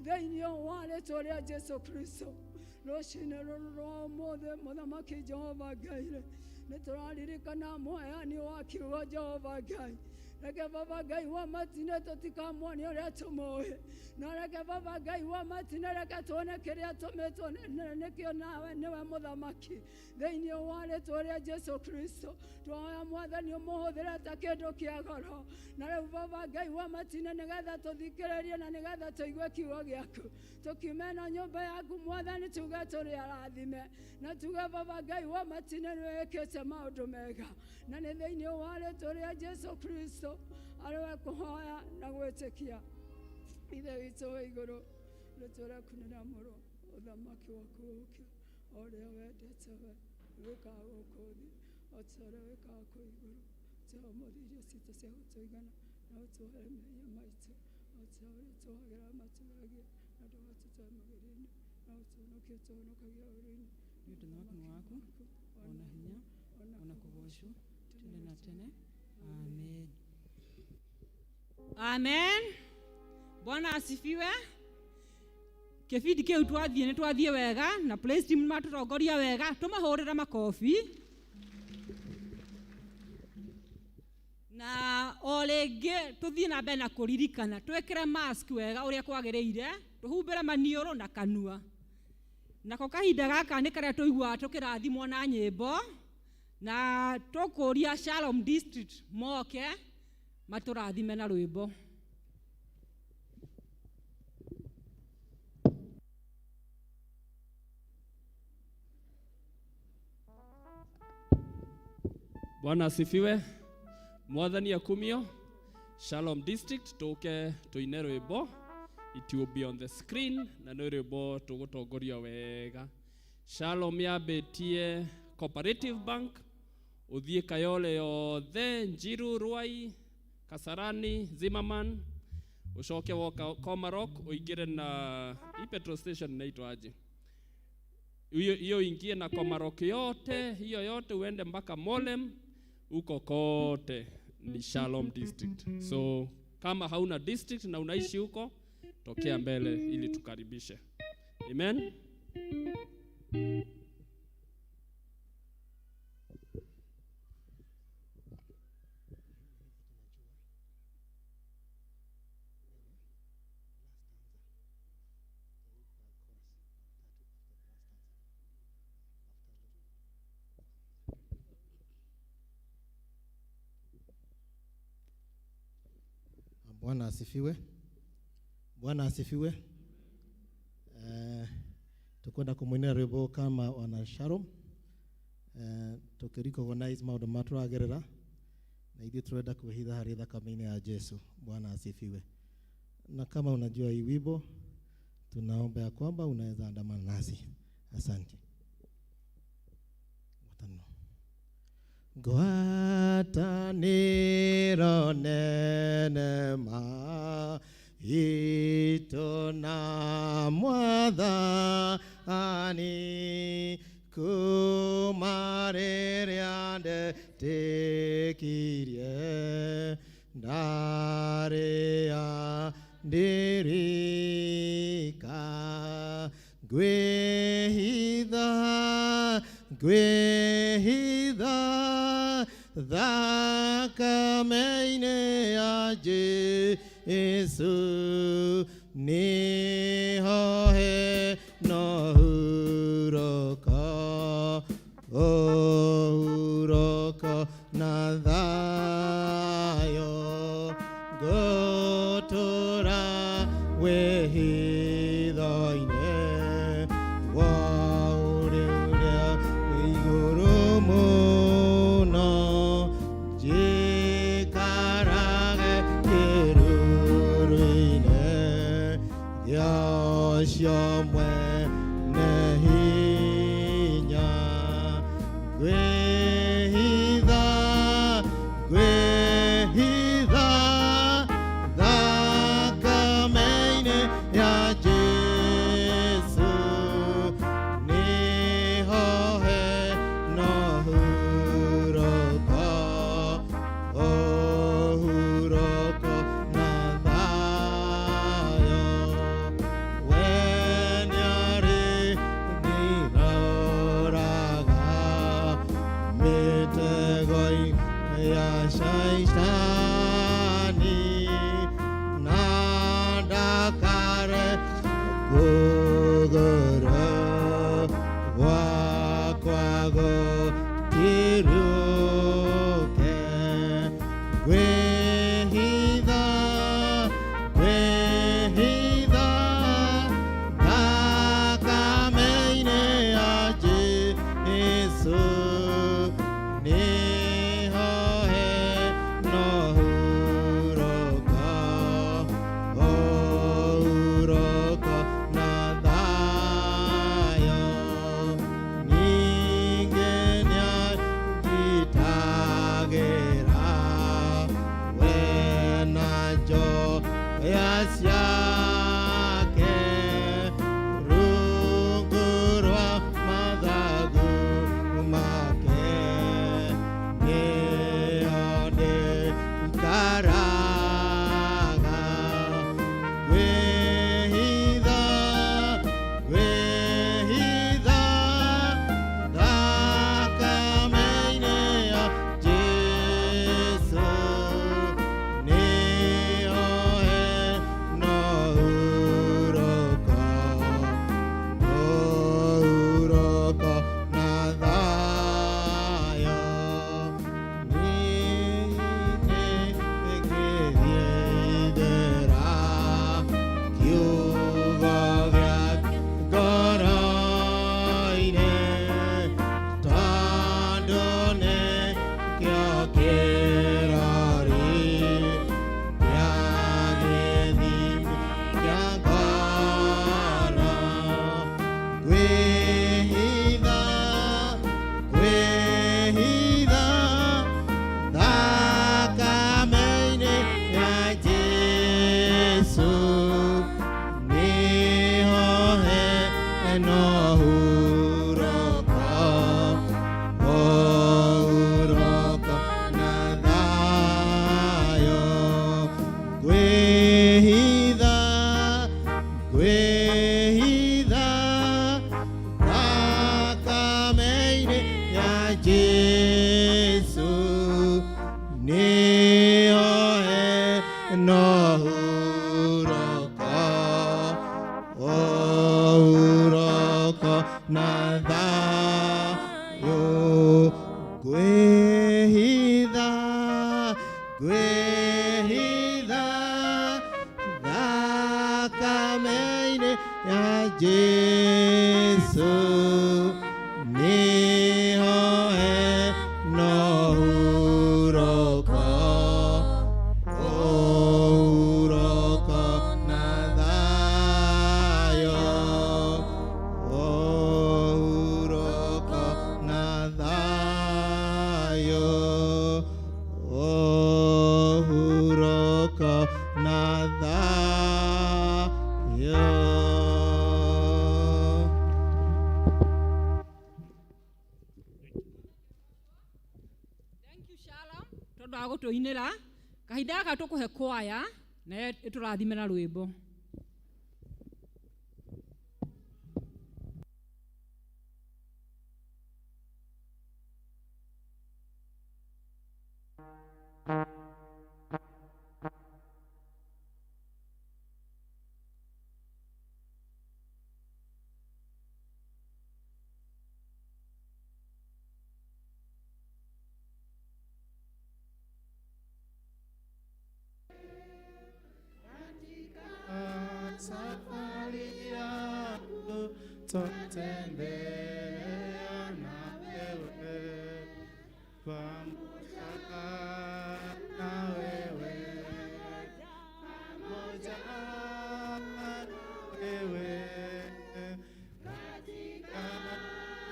thĩinĩ wa rĩtwa rĩa Jesu Kristo. Rũcinĩ rũrũ rwa ũmũthĩ mũthamaki Jehova Ngai rĩ, nĩ tũraririkana mũheani wa kiugo Jehova Ngai. Reke Baba Ngai wa matine tũtikamuonie ũrĩa tũmũĩ, no reke Baba Ngai wa matine reke tuone kĩrĩa tũmĩtwo nĩkĩo nawe nĩwe mũthamaki, thĩinĩ wa rĩtwa rĩa Jesu Kristo. Twahoya mwathani ũmũhũthĩre ta kĩndũ kĩa goro, na rĩu Baba Ngai wa matine nĩgetha tũthikĩrĩrie na nĩgetha tũigue kiugo gĩaku, tũkiume ĩno nyũmba yaku mwathani, tuge tũrĩ arathime, na tuge Baba Ngai wa matine nĩwĩkĩte maũndũ mega, na nĩ thĩinĩ wa rĩtwa rĩa Jesu Kristo arĩ we kũhoya na gwĩtĩkia. Ithe witũ wa igũrũ, rĩtwa rĩaku nĩ rĩamũrwo, ũthamaki waku ũũke, o ũrĩa wendete we wĩkaga gũkũ thĩ o ta ũrĩa wĩkaga kũu igũrũ. Tũhe ũmũthĩ irio citũ cia gũtũigana, na ũtuohere mehia maitũ o ta ũrĩa tuohagĩra arĩa matũhĩtagia, na ndũgatũtware magerio-inĩ, no ũtũhonokie ũtũhonokagie ũũru-inĩ. Nĩ ũndũ ũthamaki nĩ waku, ona hinya, ona kũgoocwo tene na tene. Amen. Amen. Bwana asifiwe. Kĩbindi kĩu twathiĩ nĩ twathiĩ wega na praise team matũtongoria wega, tũmahũrĩre makobi. Na o rĩngĩ tũthiĩ na mbere na kũririkana twĩkĩre mask wega ũrĩa kwagĩrĩire, tũhumbĩre maniũrũ na kanua. Nako kahinda gaka nĩ karĩa tũiguaga tũkĩrathimwo na nyĩmbo, na tũkũria Shalom District moke matũrathime na rwĩmbo. Bwana asifiwe. Mwathani akumio. Shalom District tuke tuine rwimbo. It will be on the screen na nĩ rwimbo tũgũtongoria wega. Shalom yambĩtie Cooperative Bank, ũthiĩ Kayole yothe, Njiru, Ruai, Kasarani, Zimmerman, ũcoke woka Komarok ũingĩre na hii petrol station inaitwa aje? Hiyo hiyo ingie na Komarok yote, hiyo yote uende mpaka Molem, huko kote ni Shalom District. So kama hauna district na unaishi huko, tokea mbele ili tukaribishe. Amen. Bwana asifiwe. Bwana asifiwe. Tukwenda kumwinira rwimbo kama wana Shalom. Tukirecognize maundu ma turagerera na ithuĩ turenda kwĩhitha harĩ thakame-inĩ ya Jesu. Bwana asifiwe. Na kama unajua hii wimbo, tunaomba ya kwamba unaweza andamana nasi. Asante. Watano. Ngwatanĩro nene ma itũ na Mwathani kuma rĩrĩa ndetĩkirie ndarĩa ndirika ngwĩhitha ngwĩhitha thakame-inĩ ya Jesũ nĩho hena ũhurũko ũhurũko na thayũ ngũtũũra wĩhitho-inĩ wa ũrĩa wĩ igũrũ mũno njikarage kĩruru-inĩ gĩa ũcio mwene hinya ngwĩhitha ngwĩhitha thakame-inĩ ya Jesũ nĩho hena ũhurũko ũhurũko na thayũ we nĩarĩ ndĩroraga mĩtego-inĩ ya Shaitani na ndakare kũgũrũ gwakwa gũtirũke ngwĩhitha ngwĩhitha thakame-inĩ ya Jesũ nĩho hena ũhurũko ũhurũko na thayũ ningĩ nĩanjitagĩra we na njoya ciake rungu rwa mathagu make nĩho ndĩikaraga ngwĩhitha ngwĩhitha thakame-inĩ ya Jesũ nĩho hena ũhurũko ũhurũko na thayũ ningĩ ngĩthera kiugo gĩa ngoro-inĩ tondũ nĩkĩo kĩrori kĩa gĩthimi kĩa ngoro ngwĩhitha ngwĩhitha thakame-inĩ ya Jesũ nĩho hena ũhurũko ũhurũko na thayũ ngwĩhitha ngwĩhitha thakame-inĩ ya Jesũ nĩho hena ũhurũko ũhurũko na thayũ ngwĩhitha ngwĩhitha thakame-inĩ ya Jesũ nĩho hena ũhurũko ũhurũko na thayũ ũhurũko na thayũ. Tondu wa gutuinira kahinda gaka tukuhe kwaya na iturathime na rwimbo. Safari yangu twatembea na wewe, pamoja na wewe, pamoja na wewe katika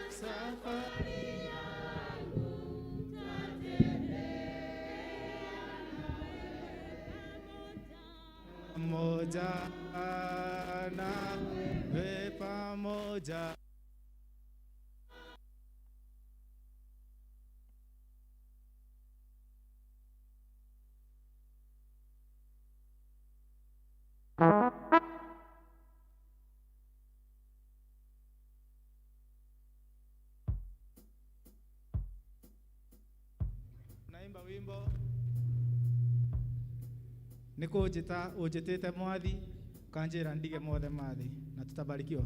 safari yangu twatembea na wewe, pamoja na wewe, pamoja. Naimba wimbo nĩ kũnjĩta ũnjĩtĩte mwathi ũkanjĩra ndige mothe mathi na tutabarikiwa.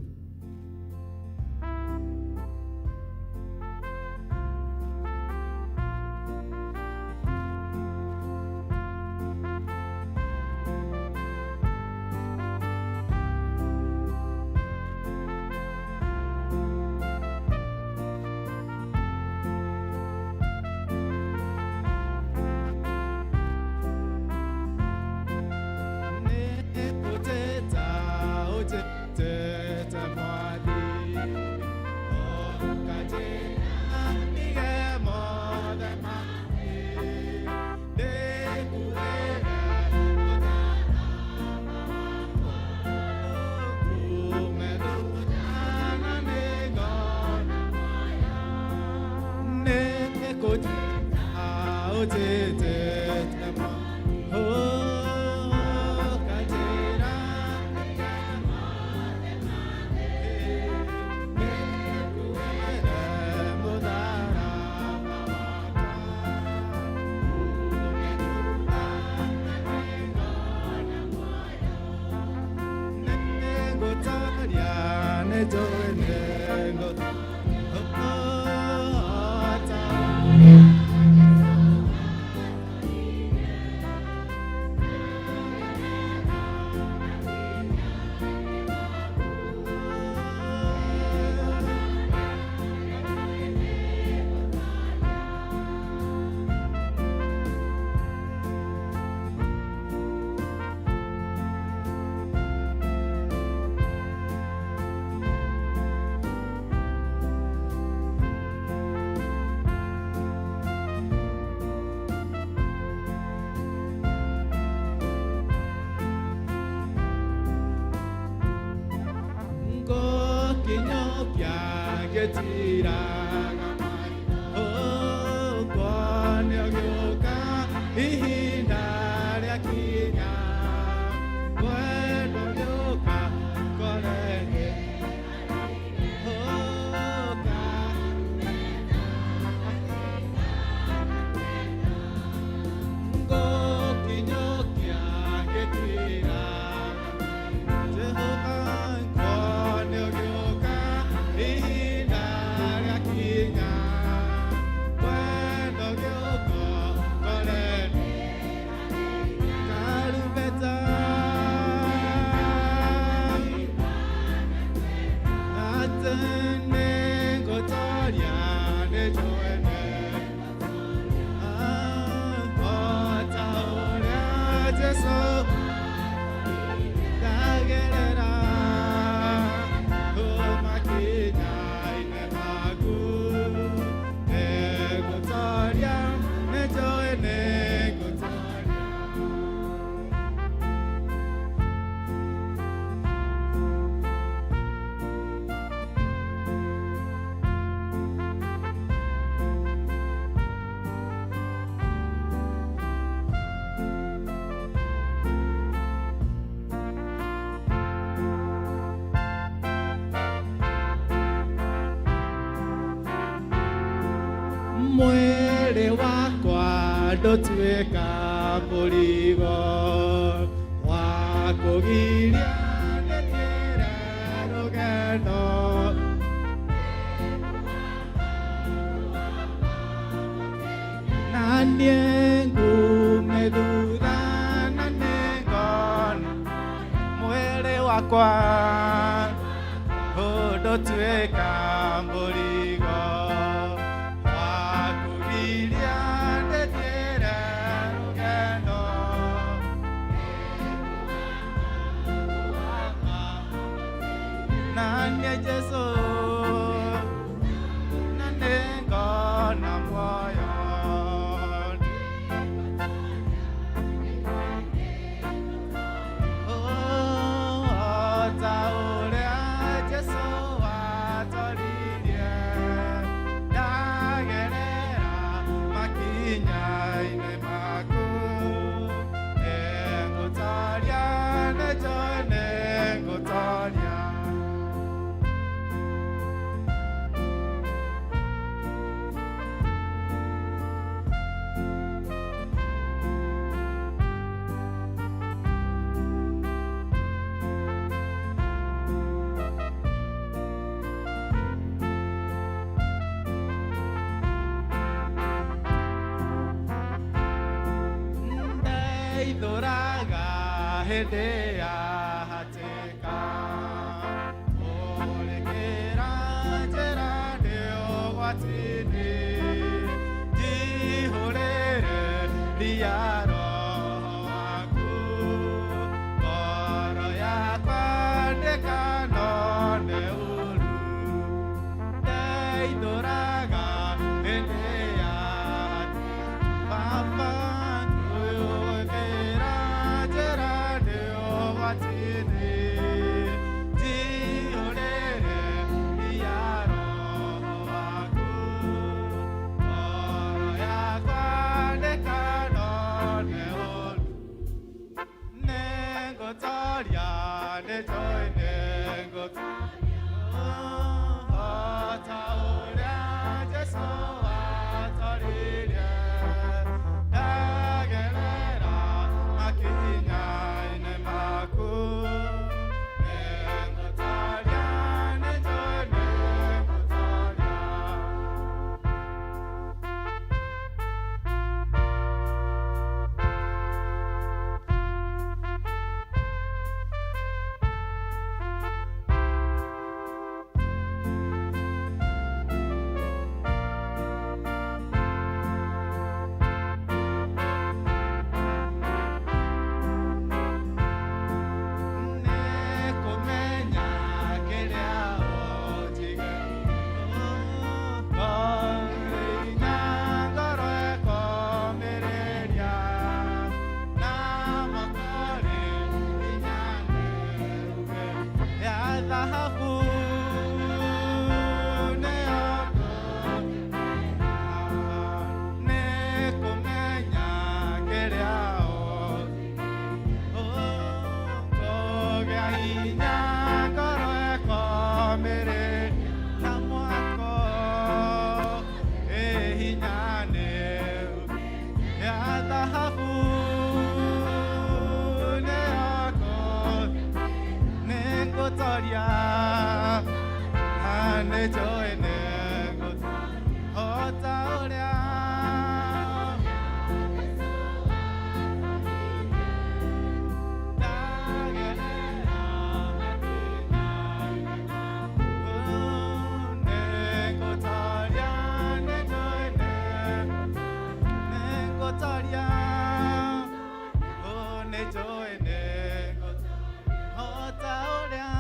Mwĩrĩ wakwa ndũtuĩka mũrigo wa kũgiria nĩthiĩre rũgendo. Na niĩ ngume thutha na nĩngona mwĩrĩ wakwa ũndũtuĩka mũrigo wa kũgiria ndĩthiĩre rũgendo. Na niĩ Jesũ na nĩngona muoyo. Ta ũrĩa Jesũ atoririe, ndagerera makinya-inĩ maku. Nĩngũtoria, nĩnjũĩ nĩngũtoria. Ndeithũraga hĩndĩ ya hatĩka, ũrĩkĩra njĩra ndĩ ũgwati-inĩ, njihũrĩre ria Roho waku, ngoro yakwa ndĩkanone ũũru. Ndeithũraga hĩndĩ ya Baba, ũkĩra njĩra ndĩ ũgwati-inĩ, njihũrĩre ria Roho waku, ngoro yakwa ndĩkanone ũũru. Nĩngũtoria, nĩnjũĩ nĩngũtoria, o ta ũrĩa Jesũ atoririe, ndagerera makinya-inĩ maku. Nĩngũtoria, nĩnjũĩ nĩngũtoria. Nĩkũmenya kĩrĩa ũnjigĩire, ngoro ngoro ĩkomĩrĩria, na moko-rĩ hinya nĩuge ya thahabu nĩyo nĩkũmenya kĩrĩa ũnjigĩire, hinya ngoro ĩkomĩrĩria, na mwako ĩ hinya nĩu ya thahabu nĩyako nĩngũtoria, nĩnjũĩ nĩngũtoria o ta ũrĩa nĩngũtoria, nĩnjũĩ nĩngũtoria, nĩnjũĩ nĩngũtoria o ta ũrĩa.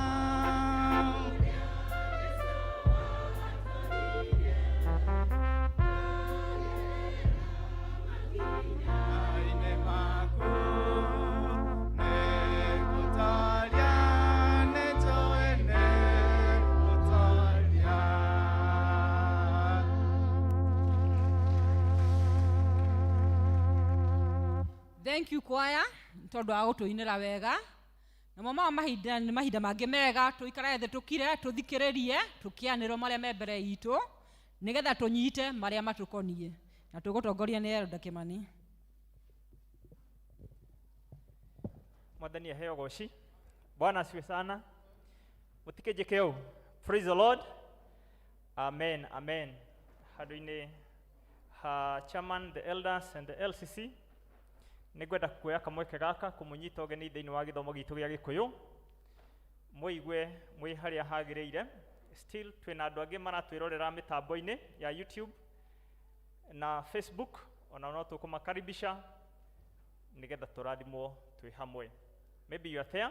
Makinya-inĩ maku nĩngũtoria, nĩnjũĩ nĩngũtoria. Thank you choir tondu wa gutuinira wega. Namo maya mahinda nĩ mahinda mangĩ mega tũikare thĩ tũkire tũthikĩrĩrie tũkĩanĩrwo marĩa me mbere itũ. Nĩgetha tũnyite marĩa matũkoniĩ. Na tũgũtongoria nĩ Elda Kĩmani. Mwathani aheo goci. Bwana asifiwe sana. Mutikĩnjĩke ũũ. Praise the Lord. Amen, amen. Handũ-inĩ ha chairman, the elders and the LCC, nĩngwenda kuoya kamweke gaka kũmũnyita ũgeni thĩinĩ wa gĩthomo gitũ gĩa Gĩkũyũ. Mũigue mwĩ harĩa hagĩrĩire. Still twĩna andũ angĩ maratwĩrorera mĩtambo-inĩ ya YouTube na Facebook, ona no tũkũmakaribisha nĩgetha tũrathimwo twĩ hamwe. Maybe you are there.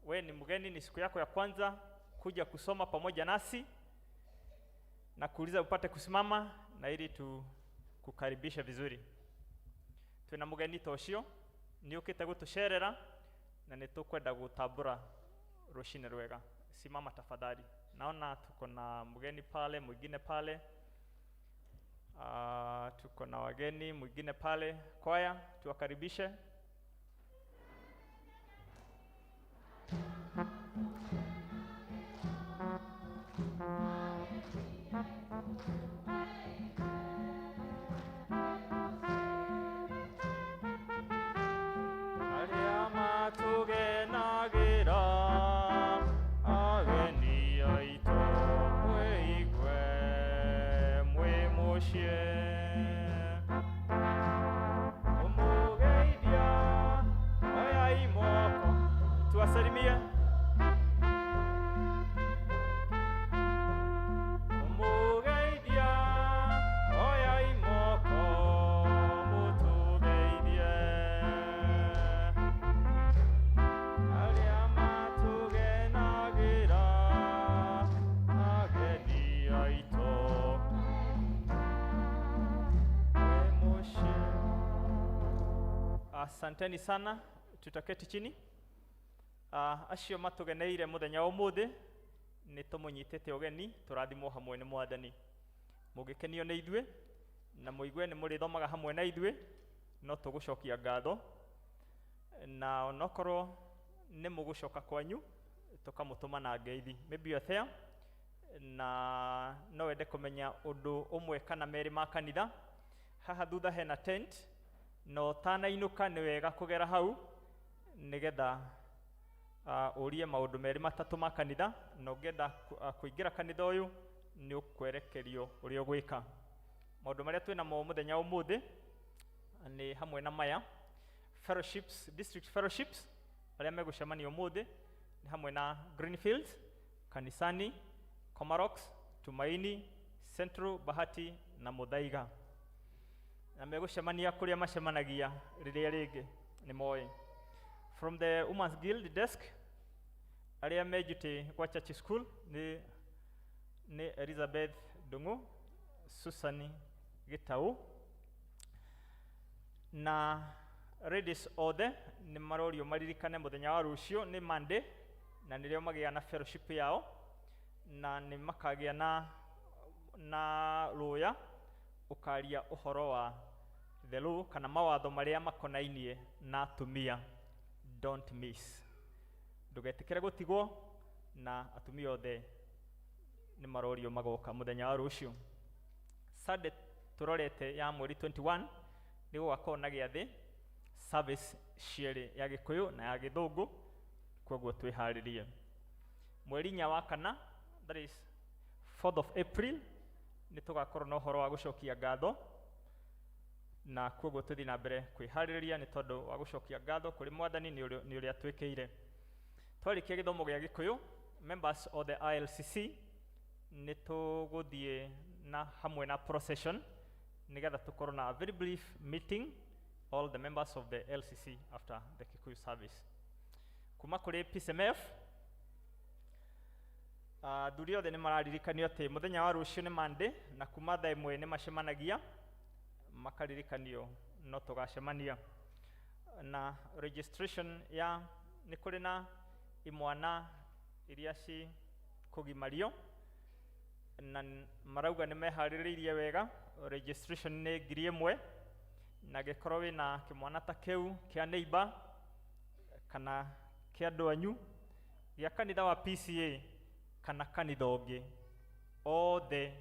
We ni mgeni, ni siku yako ya kwanza kuja kusoma pamoja nasi, na kuuliza upate kusimama na ili tukukaribishe vizuri. Twina mugeni ta ũcio nĩ ũkĩte gũtũcerera na nĩ tũkwenda gũtambũra rũcinĩ rwega. Simama tafadhali. Naona tuko na mgeni pale, mwingine pale. Tuko na wageni mwingine pale. Kwaya, tuwakaribishe. Arĩa matũgenagĩra ageni aitũ mwĩigue mwĩ mũciĩ. Ũmũgeithia oyai moko tuwasalimie. Ũmũgeithia oyai moko mũtũgeithie. Arĩa matũgenagĩra ageni aitũ mwĩ mũciĩ. Asanteni sana, tutaketi chini. Acio matugeneire muthenya wa umuthi nĩ tũmũnyitĩte ũgeni tũrathimwo hamwe nĩ Mwathani. Mũngĩkenio nĩ ithuĩ na mũigue nĩ mũrĩthomaga hamwe na ithuĩ, no tũgũcokia ngatho, na onokorwo nĩ mũgũcoka kwanyu tũkamũtũma na ngeithi. Maybe you are there na no wende kũmenya ũndũ ũmwe kana merĩ ma kanitha. Haha thutha hena tent, na ũtanainũka nĩ wega kũgera hau nĩgetha ũrie maũndũ merĩ matatũ ma kanitha, na ũngĩenda kũingĩra kanitha ũyũ nĩ ũkwerekerio ũrĩa ũgwĩka. Maũndũ marĩa twĩ namo mũthenya wa ũmũthĩ nĩ hamwe na maya: fellowships, district fellowships arĩa megũcemania ũmũthĩ nĩ hamwe na Greenfields, Kanisani, Komarock, Tumaini, Central, Bahati na Muthaiga. Na megũcemania kũrĩa macemanagia rĩrĩa rĩngĩ nĩ moĩ. From the Women's Guild desk, arĩa me duty kwa church school nĩ Elizabeth Ndung'u, Susan Gitau, na ladies othe nĩ marorio maririkane mũthenya wa rũciũ nĩ Monday, na nĩrĩo magĩa na fellowship yao, na nĩ makagĩa na rũya ũkaria ũhoro wa the law kana mawatho marĩa makonainie na atumia. Don't miss, ndũgetĩkĩre gũtigwo, na atumia othe nĩ marorio magoka mũthenya wa rũciũ. Sunday tũrorete ya mweri 21 nĩ gũgakorwo na gĩathĩ service cierĩ, ya Gĩkũyũ na ya Gĩthũngũ, koguo twĩharĩrie. Mweri 4 wa kana, that is 4th of April, nĩ tũgakorwo na ũhoro wa gũcokia ngatho, na koguo tũthiĩ na mbere kwĩharĩrĩria nĩ tondũ wa gũcokia ngatho kũrĩ Mwathani nĩ ũrĩa twĩkĩire. Twarĩkia gĩthomo gĩa Gĩkũyũ, members of the ILCC nĩ tũgũthiĩ na hamwe na procession nĩgetha tũkorwo na a very brief meeting all the members of the LCC after the Kikuyu service. Kuma kũrĩ PCMF, athuri othe nĩ mararirikanio atĩ mũthenya wa rũciũ nĩ Monday, na kuma thaa 1 nĩ macemanagia makaririkanio no tũgacemania. Na registration ya nĩ kũrĩ na imwana iria ci kũgimario, na marauga nĩ meharĩrĩirie wega. Registration nĩ 1,000, na angĩkorwo wĩna kĩmwana ta kĩu kĩa neighbor kana kĩa andũ anyu gĩa kanitha wa PCA kana kanitha ũngĩ, othe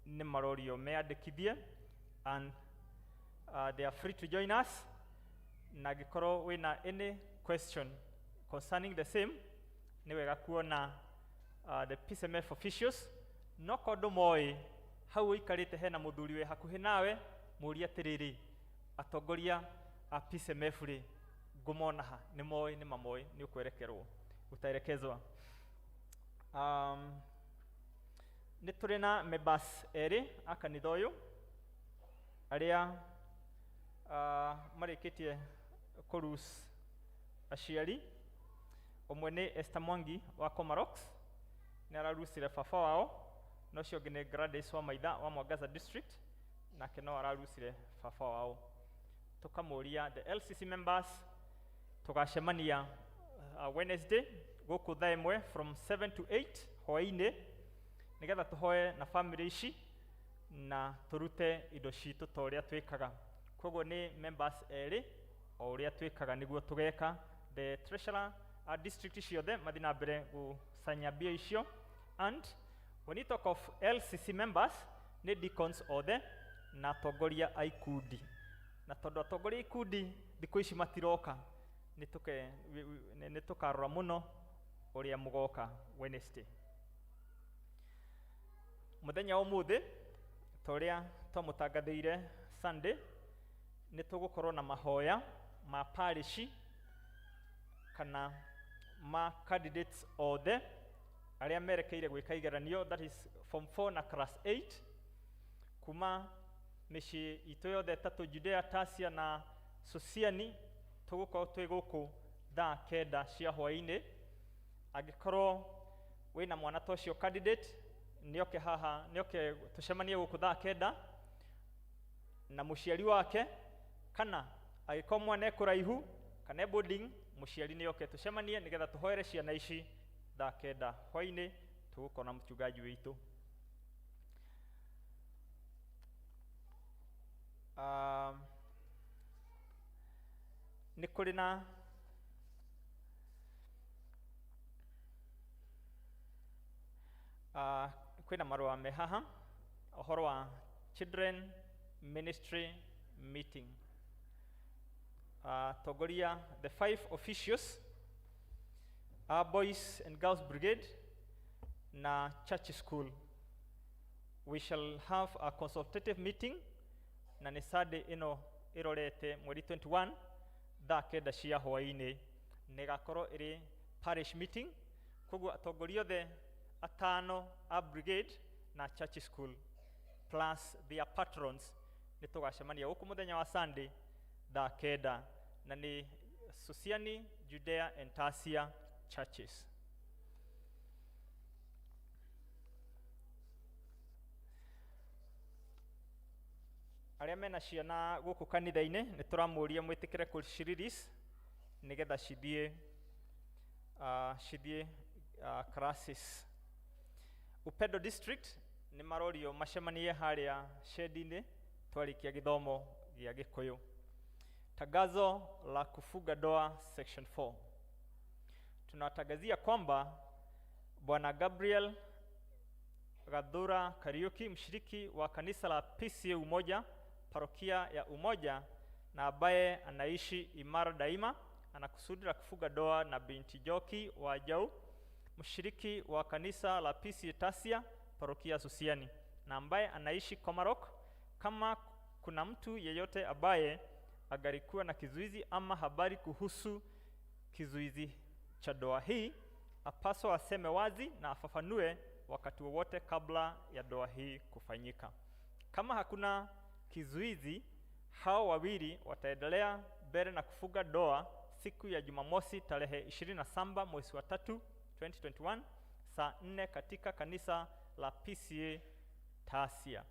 Nĩ marorio meyandĩkithie and they are free to join us. Na angĩkorwo wĩna any question concerning the same, nĩ wega kuona the PCMF officials. No korwo ndũmoĩ, hau ũikarĩte hena mũthuri wĩ hakuhĩ nawe, mũrie atĩrĩrĩ, atongoria a PCMF rĩ, ngũmona ha? Nĩ moĩ, nĩ mamoĩ, nĩ ũkwerekerwo, utaelekezwa. Nĩ tũrĩ na members erĩ a kanitha ũyũ arĩa marĩkĩtie kũrus aciari. Ũmwe nĩ Esther Mwangi wa Komarock, nĩ ararusire baba wao, na ũcio ũngĩ nĩ Gladys wa Maitha wa Mwangaza District, nake no ararusire baba wao. Tũkamũria the LCC members tũgacemania Wednesday gũkũ thaa 1 from 7 to 8 hwaĩ-inĩ, nĩgetha tũhoe na family ici na tũrute indo citũ ta ũrĩa twĩkaga. Koguo nĩ members erĩ, o ũrĩa twĩkaga nĩguo tũgeka. The treasurer a district ciothe mathiĩ na mbere gũcanya mbia icio. And when you talk of LCC members, nĩ deacons othe na atongoria a ikundi, na tondũ atongoria a ikundi thikũ ici matiroka, nĩ tũkarora mũno ũrĩa mũgoka Wednesday. Mũthenya wa ũmũthĩ, ta ũrĩa twamũtangathĩire Sunday, nĩ tũgũkorwo na mahoya ma parish kana ma candidates othe arĩa merekeire gwĩka igeranio, that is form 4 na class 8, kuma mĩciĩ itũ yothe ĩtatũ, Judea, Tasia na Susiani. Tũgũkorwo twĩ gũkũ thaa 9 cia hwaĩ-inĩ. Angĩkorwo wĩna mwana ta ũcio candidate, nĩoke haha, nĩoke tũcemanie gũkũ thaa 9 na mũciari wake, kana angĩkorwo mwana e kũraihu kana e boarding, mũciari nĩoke tũcemanie nĩgetha tũhoere ciana ici thaa 9 hwaĩ-inĩ. Tũgũkorwo na mũchungaji witũ. Nĩ kũrĩ na kwĩna marũa me haha ũhoro wa children ministry meeting. Tongoria the five officials a Boys and Girls Brigade na church school, we shall have a consultative meeting na nĩ Sunday ĩno ĩrorete, mweri 21, thaa 9 cia hwaĩ-inĩ. Na ĩgakorwo ĩrĩ parish meeting, koguo atongoria othe atano a brigade na church school plus their patrons nĩ tũgacemania gũkũ mũthenya wa Sunday thaa 9, na nĩ Susiani, Judea and Tasia churches. Arĩa mena ciana gũkũ kanitha-inĩ, nĩ tũramũria mwĩtĩkĩre kũcirelease nĩgetha cithiĩ classes. Upendo District nĩ marorio macemanie harĩa shed-inĩ twarĩkia gĩthomo gĩa Gĩkũyũ. Tangazo la kufunga ndoa section 4. Tunawatangazia kwamba Bwana Gabriel Gadhura Kariuki, mshiriki wa kanisa la PCEA Umoja, parokia ya Umoja, na ambaye anaishi Imara Daima, ana kusudi la kufunga ndoa na binti Joki wa Jau, mshiriki wa kanisa la PCEA Tasia, parokia Susiani, na ambaye anaishi Komarok. Kama kuna mtu yeyote ambaye angalikuwa na kizuizi ama habari kuhusu kizuizi cha ndoa hii, apaswa aseme wazi na afafanue wakati wowote kabla ya ndoa hii kufanyika. Kama hakuna kizuizi, hao wawili wataendelea mbele na kufunga ndoa siku ya Jumamosi tarehe 27 mwezi wa 3 2021 saa 4 katika kanisa la PCEA Tasia.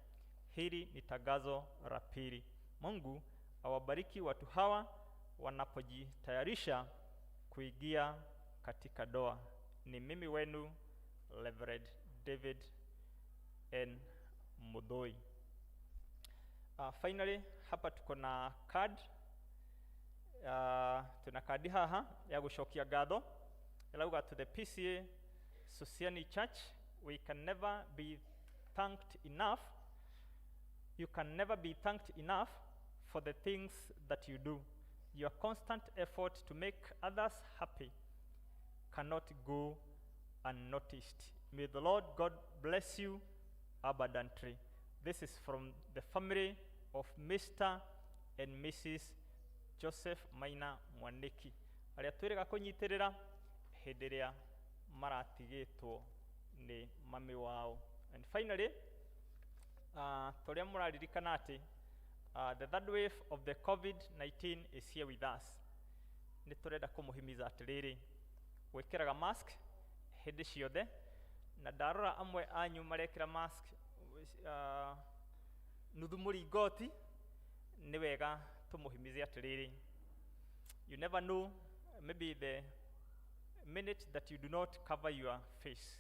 Hili ni tangazo la pili. Mungu awabariki watu hawa wanapojitayarisha kuingia katika ndoa. Ni mimi wenu Reverend David N. Mudoi. Finally, hapa tuko na card. Tuna kadi haha ya gucokia ngatho ĩrauga, "To the PCEA Susiani Church, we can never be thanked enough." You can never be thanked enough for the things that you do. Your constant effort to make others happy cannot go unnoticed. May the Lord God bless you abundantly. This is from the family of Mr. and Mrs. Joseph Maina Mwaniki arĩa twĩrĩga kũnyitĩrĩra hĩndĩ ĩrĩa maratigĩtwo nĩ mami wao. And finally, tũrĩa mũraririkana atĩ the third wave of the COVID-19 is here with us. Nĩ tũrenda kũmũhimiza atĩrĩrĩ, gwĩkĩraga mask hĩndĩ ciothe, na ndarora amwe anyu marekĩra mask nuthu mũringoti, nĩ wega tũmũhimize atĩrĩrĩ, you never know, maybe the minute that you do not cover your face,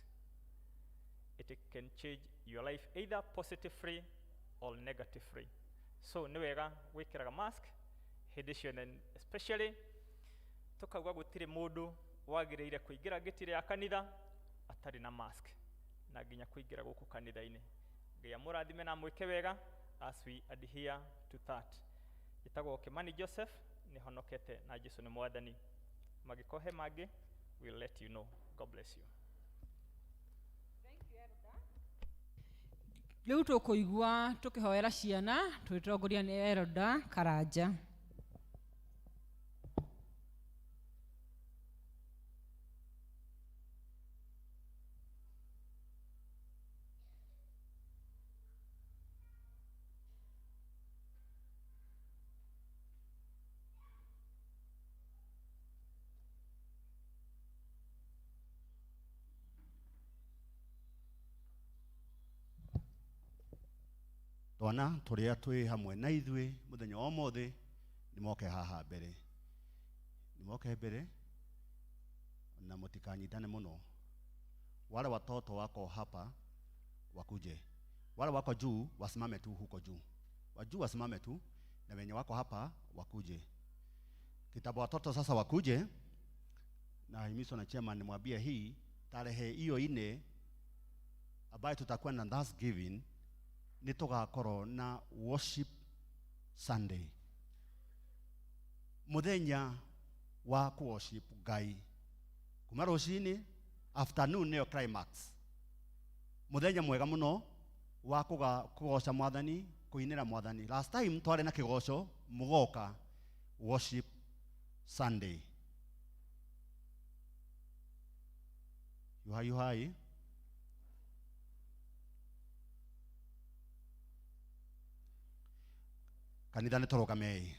it can change your life either positively or negatively. So nĩ wega gwĩkĩraga mask hĩndĩ ciothe, especially tukauga gũtirĩ mũndũ wagĩrĩire kũingĩra ngĩtĩ ya kanitha atarĩ na mask, na nginya kũingĩra gũkũ kanitha-inĩ. Ngai amũrathime na amwĩke wega as we adhere to that. Njĩtagwo Kimani Joseph, nĩhonokete na Jesu nĩ mwathani. Mangĩkorwo he mangĩ, we'll let you know. God bless you. Rĩu tũkũigua tũkĩhoera ciana tũgĩtongoria nĩ Elda Karanja. Twana turia twi hamwe na ithuĩ muthenya wa ũmũthĩ nĩ moke haha mbere, nĩ moke mbere na mũtikanyitane mũno. Wale watoto wako hapa wakuje, wale wako juu wasimame tu huko juu, wa juu wasimame tu, na wenye wako hapa wakuje. Kitabu watoto sasa wakuje, na himizo na chairman nimwambie hii tarehe hiyo 4 ambayo tutakuwa na Thanksgiving nĩ tũgakorwo na worship Sunday, muthenya wa ku worship Ngai kuma rũcinĩ, afternoon nĩyo climax, muthenya mwega mũno wa kũgoca mwathani, kũinĩra mwathani. Last time twarĩ na kĩgoco mũgoka worship Sunday. Yuhai yuhai. Kanitha nĩ tũrũgamei.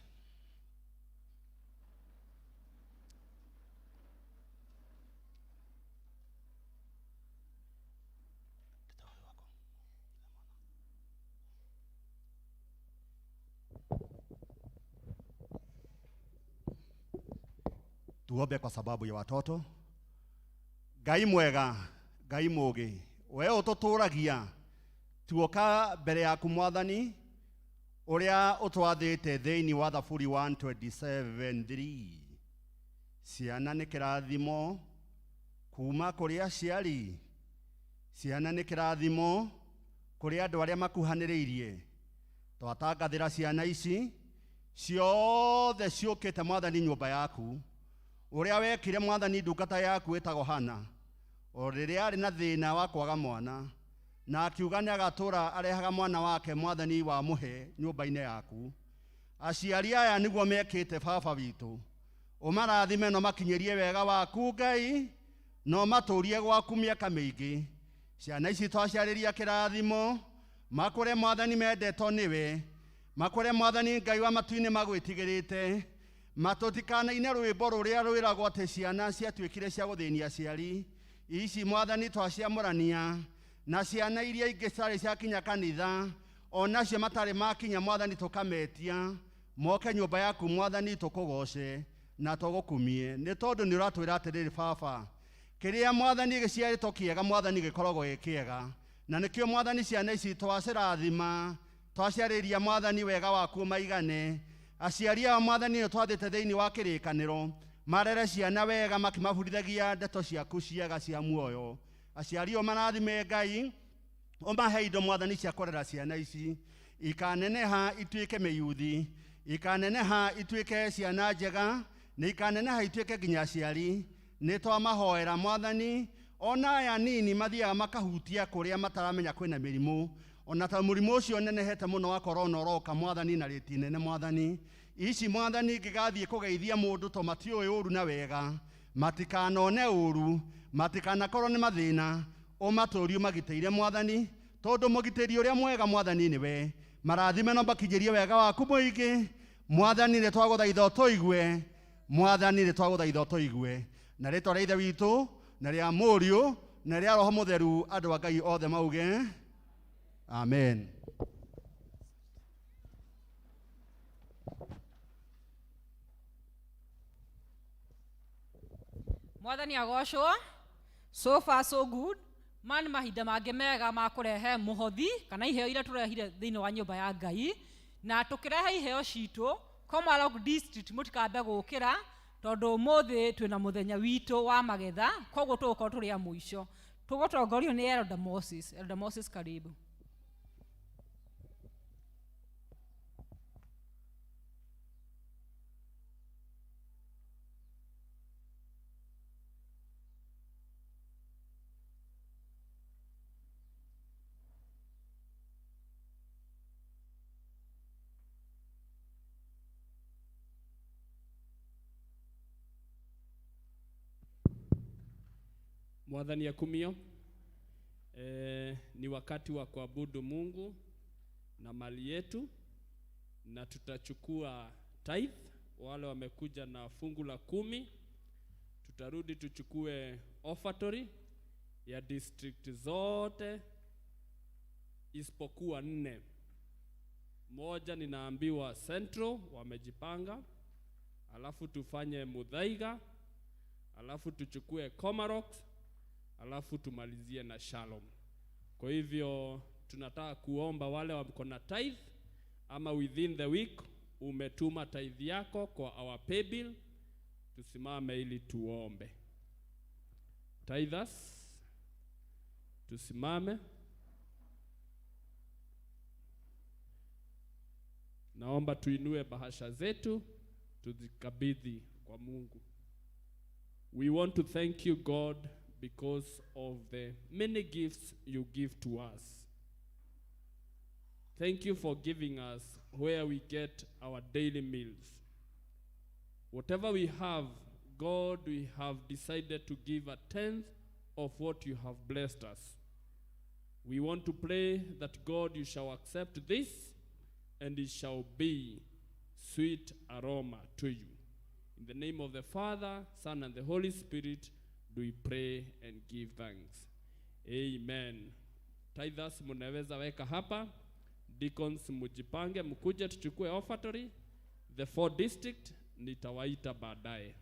Tuombe kwa sababu ya watoto. Ngai mwega, Ngai mũũgĩ, we ũtũtũragia, tuoka mbere yaku mwathani ũrĩa ũtwathĩte thĩinĩ wa Thaburi 127:3. Ciana nĩ kĩrathimo kuma kũrĩ aciari, ciana nĩ kĩrathimo kũrĩ andũ arĩa makuhanĩrĩirie. Twatangathĩra ciana ici ciothe ciũkĩte mwathani nyũmba yaku, ũrĩa wekire mwathani ndungata yaku ĩtagwo Hana, o rĩrĩa arĩ na thĩna wa kwaga mwana, na akiuga nĩ agatũra arehaga mwana wake mwathani wa mũhe nyũmba-inĩ yaku. Aciari aya nĩguo mekĩte baba witũ, ũmarathime no makinyĩrie wega waku Ngai, no matũrie gwaku mĩaka mĩingĩ. Ciana ici twaciarĩria kĩrathimo, makũre mwathani mendetwo nĩwe, makũre mwathani Ngai wa matu-inĩ magwĩtigĩrĩte, matũtikanaine rwĩmbo rũrĩa rwĩragwo atĩ ciana ciatuĩkire cia gũthĩnia aciari. Ici mwathani twaciamũrania na ciana iria ingĩ citarĩ ciakinya kanitha, onacio matarĩ makinya mwathani tũkametia moke nyũmba yaku mwathani tũkũgoce na tũgũkumie, nĩ tondũ nĩ ũratwĩra atĩrĩrĩ baba, kĩrĩa mwathani gĩciarĩtwo kĩega mwathani gĩkoragwo gĩ kĩega, na nĩkĩo mwathani ciana ici twacirathima, twaciarĩria mwathani wega waku maigane. Aciari ao mwathani nĩ twathĩte thĩinĩ wa kĩrĩkanĩro marere ciana wega makĩmabundithagia ndeto ciaku ciega cia muoyo. Aciari o marathime Ngai, ũmahe indo mwathani cia kũrera ciana ici. Ikaneneha ituĩke mĩyuthi, ikaneneha ituĩke ciana njega, na ikaneneha ituĩke nginya aciari. Nĩ twamahoera Mwathani, ona aya nini mathiaga makahutia kũrĩa mataramenya kwĩna mĩrimũ, ona ta mũrimũ ũcio nenehete mũno wa korona ũroka Mwathani na rĩti nene Mwathani. Ici Mwathani ngĩgathiĩ kũgeithia mũndũ to matiũĩ ũru na wega, matikanone ũru, matikanakorwo nĩ mathĩna, ũmatũrie ũmagitĩire Mwathani, tondũ mũgitĩri ũrĩa mwega Mwathani nĩwe. Marathime na makinyĩrie wega waku mũingĩ Mwathani, nĩ twagũthaitha ũtũigue, Mwathani nĩ twagũthaitha ũtũigue, na rĩtwa rĩa Ithe witũ na rĩa Mũriũ na rĩa Roho Mũtheru, andũ a Ngai othe mauge amen. Mwathani agocwo. So far so good. Ma nĩ mahinda mangĩ mega ma kũrehe mũhothi kana iheo iria tũrehire thĩinĩ wa nyũmba ya Ngai, na tũkĩrehe iheo citũ Komarok district mũtikambe gũkĩra, tondũ ũmũthĩ twĩna mũthenya witũ wa magetha, koguo tũgũkorwo tũrĩ a mũico. Tũgũtongorio nĩ Elder Moses. Elder Moses, karibu. Mwathani akumio. Ni wakati wa kuabudu Mungu na mali yetu, na tutachukua tithe. Wale wamekuja na fungu la 10, tutarudi tuchukue offertory ya district zote isipokuwa 4. Moja ninaambiwa Central wamejipanga, alafu tufanye Muthaiga, alafu tuchukue Komarok, alafu tumalizie na Shalom. Kwa hivyo tunataka kuomba wale wako na tithe ama within the week umetuma tithe yako kwa our pay bill, tusimame ili tuombe. Tithers, tusimame. Naomba tuinue bahasha zetu tuzikabidhi kwa Mungu. We want to thank you, God, because of the many gifts you give to us. Thank you for giving us where we get our daily meals. Whatever we have, God, we have decided to give a tenth of what you have blessed us. We want to pray that, God, you shall accept this, and it shall be sweet aroma to you. In the name of the Father, Son, and the Holy Spirit, do we pray and give thanks. Amen. Tithers mnaweza weka hapa. Deacons mjipange, mkuje tuchukue offertory. The 4 district nitawaita baadaye.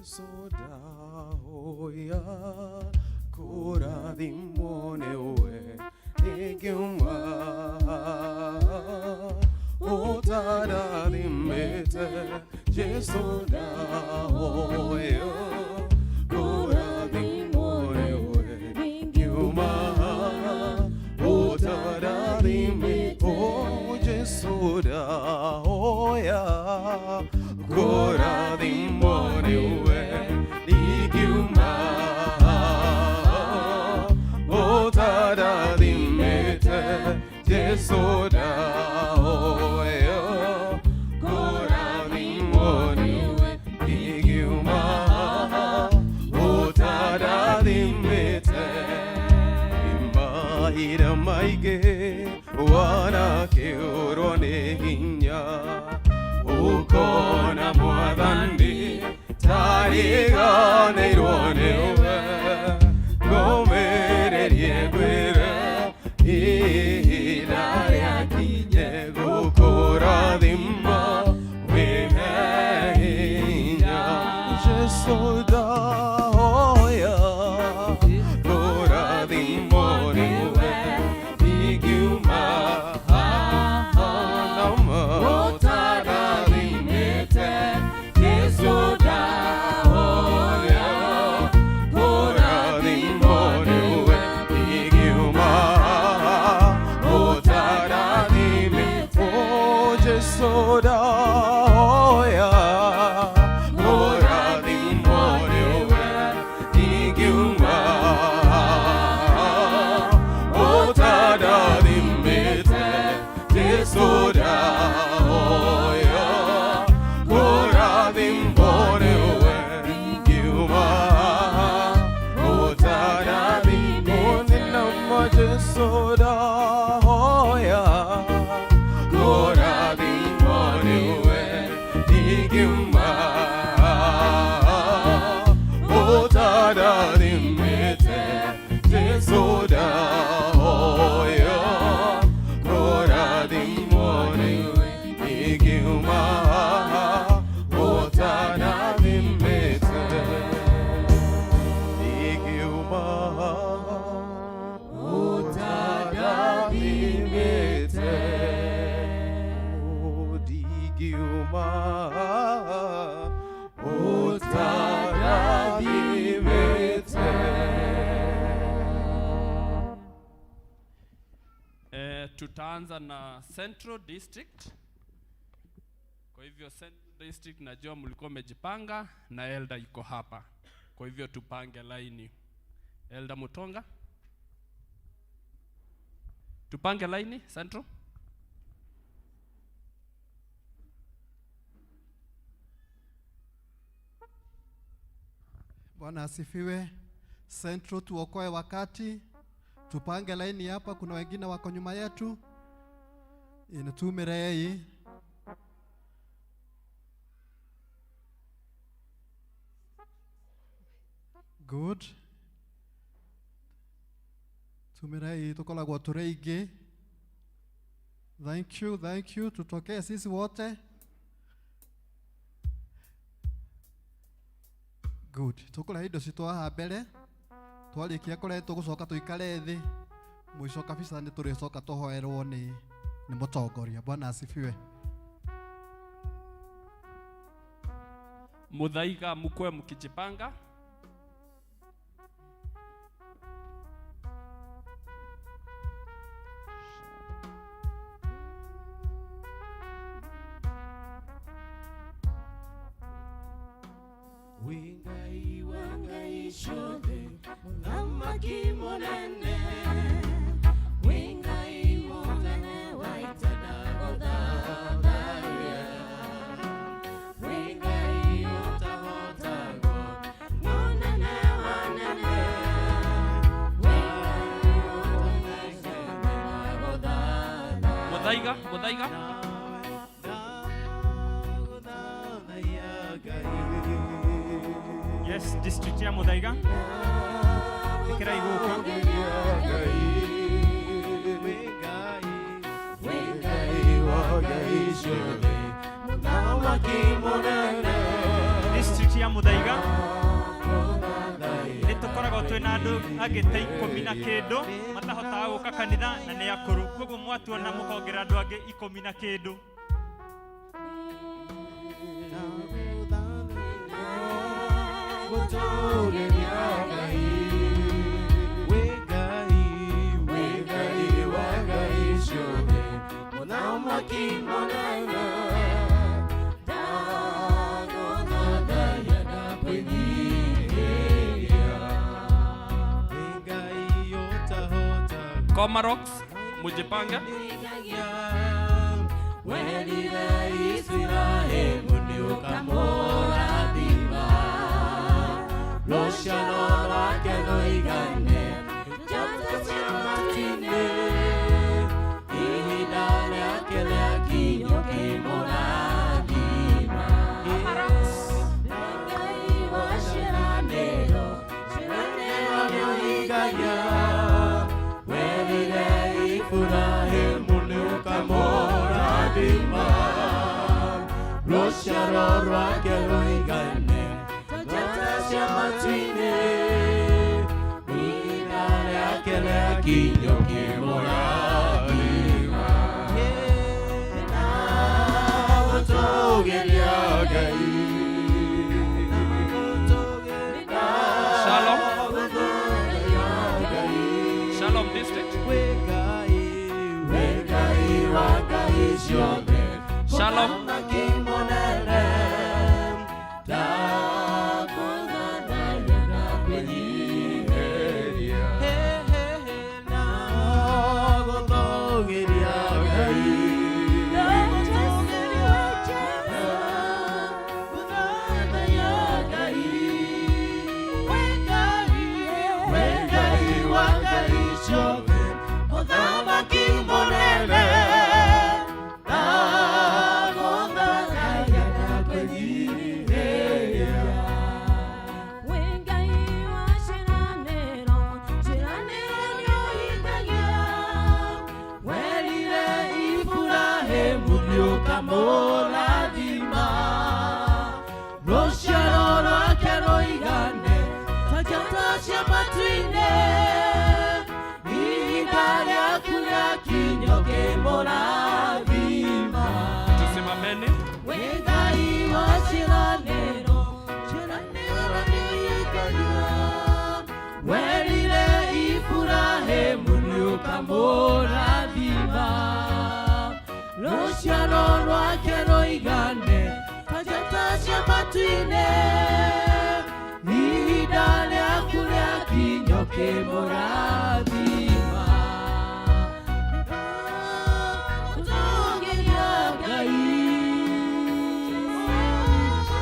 Jesu ndahoya kũrathimwo nĩwe ingiuma ũtarathimĩte. Jesu ndahoya kũrathimwo nĩwe ingiuma ũtarathimĩte. Oh, Jesu ndahoya ũtarathimĩte mahinda maingĩ wanakĩũrwo nĩ hinya ũkona mwathani tariganĩirwo nĩwe ngũmĩrĩrie ngwĩre ihinda rĩakinye gũkũrathima wĩhe hinya Jesũ ndahoya kũrathimwo nĩwe ingiuma haha na ũtarathimĩte Jesũ ndahoya kũrathimwo nĩwe ingiuma haha ũtarathimĩte Oh Jesũ ndahoya kũrathimwo nĩwe ingiuma ũtarathimĩte Jesũ ndahoya kũrathimwo nĩwe ingiuma ũtarathimwo nĩ nama Jesũ ndahoya kũrathimwo nĩwe ingiuma ũtarathimĩte Jesũ ndahoya kũrathimwo nĩwe ingiuma ũtarathimĩte ingiuma ũtarathimĩte ndingiuma ũtarathimĩte. Tutaanza na Central District. Kwa hivyo Central District najua mlikuwa mmejipanga na Elda yuko hapa. Kwa hivyo tupange laini. Elda Mutonga. Tupange laini Central. Bwana asifiwe. Central, tuokoe wakati, tupange laini hapa. Kuna wengine wako nyuma yetu, inatumirei. Good. Tumirei, tukoragwo tũrĩ aingĩ. Thank you, thank you. Tutokee sisi wote. Good. Tũkũrehe indo citũ haha mbere twarĩkia kũrehe tũgũcoka tũikare thĩ mũico kabisa nĩ tũrĩcoka tũhoerwo nĩ mũtongoria. Bwana asifiwe. Muthaiga mkuwe mkijipanga. Wĩ Ngai wa ngai ciothe, mũthamaki mũnene. Wĩ Ngai mũnene wa ita ndagũthathaiya. Wĩ Ngai ũtahotagwo, mũnene wa anene. Wĩ Ngai ũtahotagwo, ndagũthathaiya. Muthaiga, Muthaiga. Yes, district ya Muthaiga. Ĩkĩra igũkũ. District ya Muthaiga nĩ tũkoragwo twĩna andũ angĩ ta ikũmi na kĩndũ matahotaga gũka kanitha na nĩ akũrũ, koguo mwatuona mũkongerera andũ angĩ ikũmi na kĩndũ. Komarox, mujipange. Werire Isiraeli nĩũkamũrathima, rũciaro rwake rũi ũhingagia. Werire Iburahĩmu nĩũkamũrathima, rũciaro rwake rũigane ta njata cia matu-inĩ, ihinda rĩake rĩakinya ũkĩmũrathima. Nĩndagũtũũgĩria Ngai. Shalom. Shalom district. Shalom. Mũthamaki mũnene ndagũthathaiya ndakwĩnyihĩria. Werire Iburahĩmu nĩũkamũrathima, rũciaro rwake rũigane ta njata cia matu-inĩ, ihinda rĩaku rĩakinya ũkĩmũrathima. Tusimameni. Wĩ Ngai wa ciĩranĩro, ciĩranĩro nĩũhingagia. Werire Iburahĩmu nĩũkamũrathima, rũciaro rwake rũigane ta njata cia matu-inĩ, ihinda rĩaku rĩakinya ũkĩmũrathima. Gũtũũgĩria Ngai.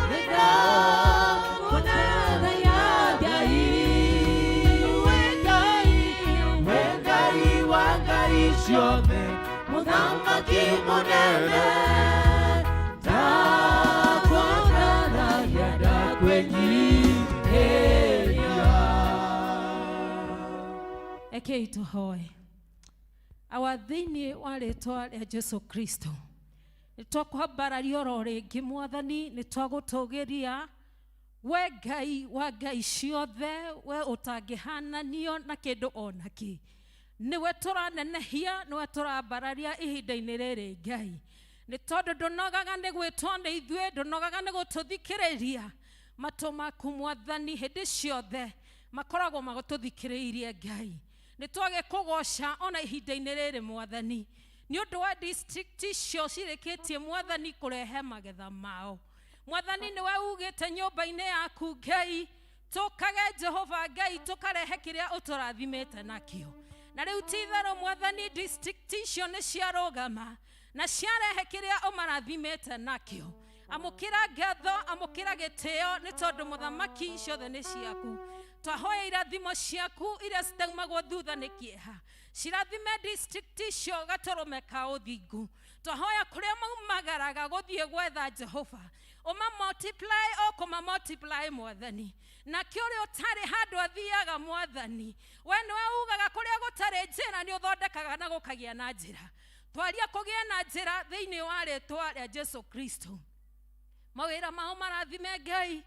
Nĩndagũthathaiya Ngai. Wĩ Ngai, wĩ Ngai wa ngai ciothe, Mũthamaki mũnene, ndagũthathaiya ndakwĩnyihĩria. Rekei tũhoe. Awa thĩinĩ wa rĩtwa rĩa Jesu Kristo, nĩ twakwambararia oro rĩngĩ Mwathani, nĩ twagũtũgĩria we Ngai wa ngai ciothe, we ũtangĩhananio na kĩndũ ona kĩ. Nĩwe tũranenehia, nĩwe tũrambararia ihinda-inĩ rĩrĩ Ngai, nĩ tondũ ndũnogaga nĩ gwĩtwo nĩ ithuĩ, ndũnogaga nĩ gũtũthikĩrĩria. Matũ maku Mwathani hĩndĩ ciothe makoragwo magũtũthikĩrĩirie Ngai. Nĩ twagĩkũgoca ona ihinda-inĩ rĩrĩ Mwathani, nĩ ũndũ wa district icio cirĩkĩtie Mwathani kũrehe magetha mao. Mwathani nĩwe ugĩte nyũmba-inĩ yaku Ngai, tũkage Jehova Ngai, tũkarehe kĩrĩa ũtũrathimĩte nakĩo. Na rĩu ti itherũ Mwathani, district icio nĩ ciarũgama na ciarehe kĩrĩa ũmarathimĩte nakĩo. Amũkĩra ngatho, amũkĩra gĩtĩo, nĩ tondũ mũthamaki ciothe nĩ ciaku. Twahoya irathimo ciaku iria citaumagwo thutha nĩ kĩeha, cirathime district icio gatũrũme ka ũthingu. Twahoya kũrĩa maumagaraga gũthiĩ gwetha Jehova, ũma multiply o kũma multiply Mwathani. Nakĩo ũrĩa ũtarĩ handũ athiaga Mwathani, we nĩwe ugaga kũrĩa gũtarĩ njĩra nĩ ũthondekaga na gũkagĩa na njĩra. Twaria kũgĩe na njĩra thĩinĩ wa rĩtwa rĩa Jesu Kristo. Mawĩra mao marathime Ngai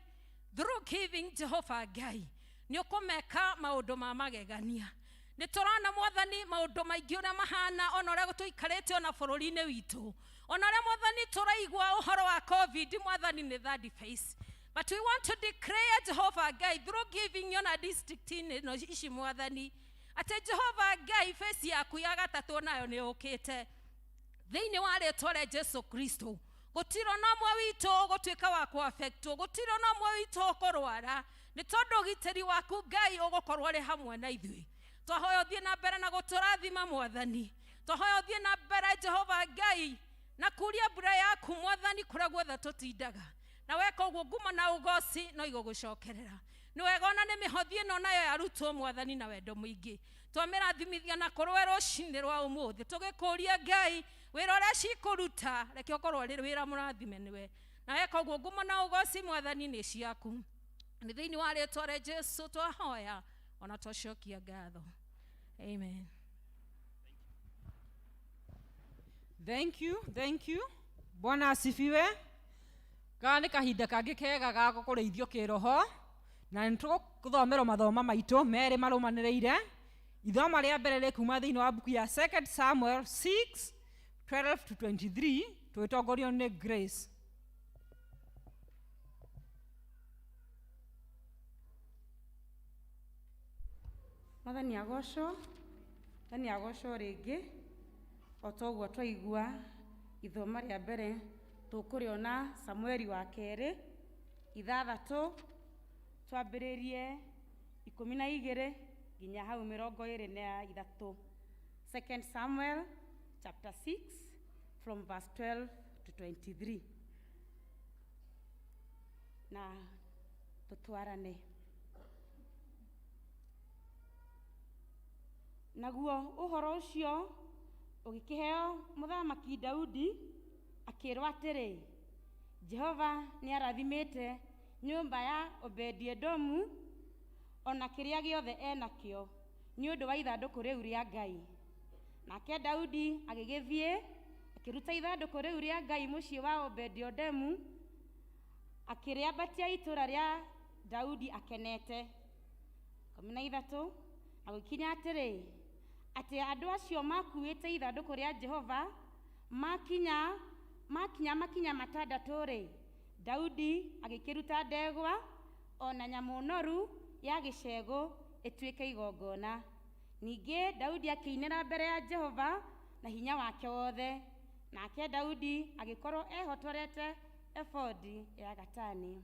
through giving Jehova Ngai, nĩ ũkũmeka maũndũ ma magegania. Nĩ tũrona Mwathani maũndũ maingĩ ũrĩa mahana, ona ũrĩa tũikarĩte ona bũrũri-inĩ witũ, ona ũrĩa Mwathani tũraigua ũhoro wa COVID, Mwathani nĩ third phase. But we want to declare Jehova Ngai through giving ona district-inĩ ĩno ici Mwathani, atĩ Jehova Ngai phase yaku ya gatatũ nayo nĩ yũkĩte thĩinĩ wa rĩtwa rĩa Jesu Kristo. Gũtirĩ ona ũmwe witũ ũgũtuĩka wa kũaffectwo, gũtirĩ ona ũmwe witũ ũkũrwara, nĩ tondũ ũgitĩri waku Ngai ũgũkorwo ũrĩ hamwe na ithuĩ. Twahoya ũthiĩ na mbere na gũtũrathima Mwathani, twahoya ũthiĩ na mbere Jehova Ngai na kuria mbura yaku Mwathani kũrĩa guothe tũtindaga, na weka ũguo ngumo na ũgoci no igũgũcokerera. Nĩ wega ona nĩ mĩhothi ĩno nayo yarutwo Mwathani na wendo mũingĩ, twamĩrathimithia na kũrũe rũcinĩ rwa ũmũthĩ, tũgĩkũria Ngai wĩra ũrĩa cikũruta reke ũkorwo ũrĩ wĩra mũrathime nĩwe, na weka ũguo ngumo na ũgoci Mwathani nĩ ciaku. Nĩ thĩinĩ wa rĩtwa rĩa Jesu twahoya Ona twacokia ngatho. Amen. Thank you, thank you. Bwana asifiwe. Kaa nĩ kahinda kangĩ kega ga kũrĩithio kĩroho na nĩ tũgũthomerwo mathoma maitũ merĩ marũmanĩrĩire. Ithoma rĩa mbere rĩkuma thĩinĩ wa mbuku ya 2 Samuel 6 12 to 23 tũgĩtongorio nĩ Grace. Mwathani agocwo, Mwathani agocwo rĩngĩ. O ta ũguo twaigua ithoma rĩa mbere tũkũrĩona Samueli wa kerĩ ithathatũ twambĩrĩrie 12 nginya hau 23. 2 Samuel chapter 6 from verse 12 to 23. Na tũtwarane. Naguo ũhoro ũcio ũgĩkĩheo mũthamaki Daudi akĩrwo atĩrĩ, Jehova nĩarathimĩte nyũmba ya Obedi-Edomu ona kĩrĩa gĩothe enakĩo nĩ ũndũ wa ithandũkũ rĩu rĩa Ngai. Nake Daudi agĩgĩthiĩ akĩruta ithandũkũ rĩu rĩa Ngai mũciĩ wa Obedi-Edomu akĩrĩambatia itũũra rĩa Daudi akenete. 13 na gũkinya atĩrĩ, atĩ andũ acio makuĩte ithandũkũ rĩa Jehova makinya makinya matandatũ-rĩ, Daudi agĩkĩruta ndegwa ona nyamũ noru ya gĩcegũ ĩtuĩke igongona. Ningĩ Daudi akĩinĩra mbere ya Jehova na hinya wake wothe. Nake Daudi agĩkorwo ehotorete ebodi ya gatani.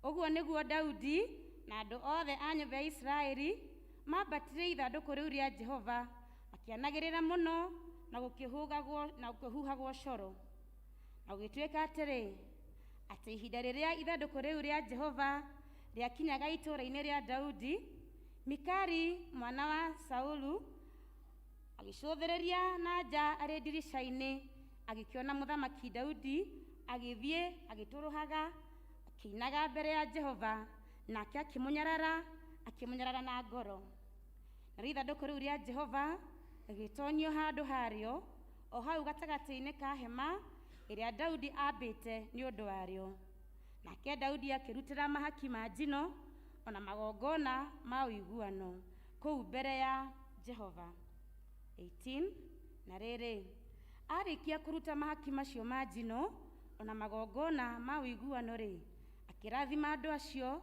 Ũguo nĩguo Daudi na andũ othe a nyũmba ya Isiraeli mambatire ithandũkũ rĩu rĩa Jehova makĩanagĩrĩra mũno na gũkĩhuhagwo coro. Na gũgĩtuĩka atĩrĩ, atĩ ihinda rĩrĩa ithandũkũ rĩu rĩa Jehova rĩakinyaga itũũra-inĩ rĩa Daudi, Mikali mwana wa Saulu agĩcũthĩrĩria na nja arĩ ndirica-inĩ, agĩkĩona mũthamaki Daudi agĩthiĩ agĩtũrũhaga akĩinaga mbere ya Jehova, nake akĩmũnyarara na ngoro. Narĩo ithandũkũ rĩu rĩa Jehova rĩgĩtoonyio handũ harĩo o hau gatagatĩ-inĩ ka hema ĩrĩa Daudi aambĩte nĩ ũndũ warĩo. Nake Daudi akĩrutĩra mahaki ma njino ona magongona ma ũiguano kũu mbere ya Jehova. 18 na rĩrĩ, arĩkia kũruta mahaki macio ma njino ona magongona ma ũiguano rĩ, akĩrathima andũ acio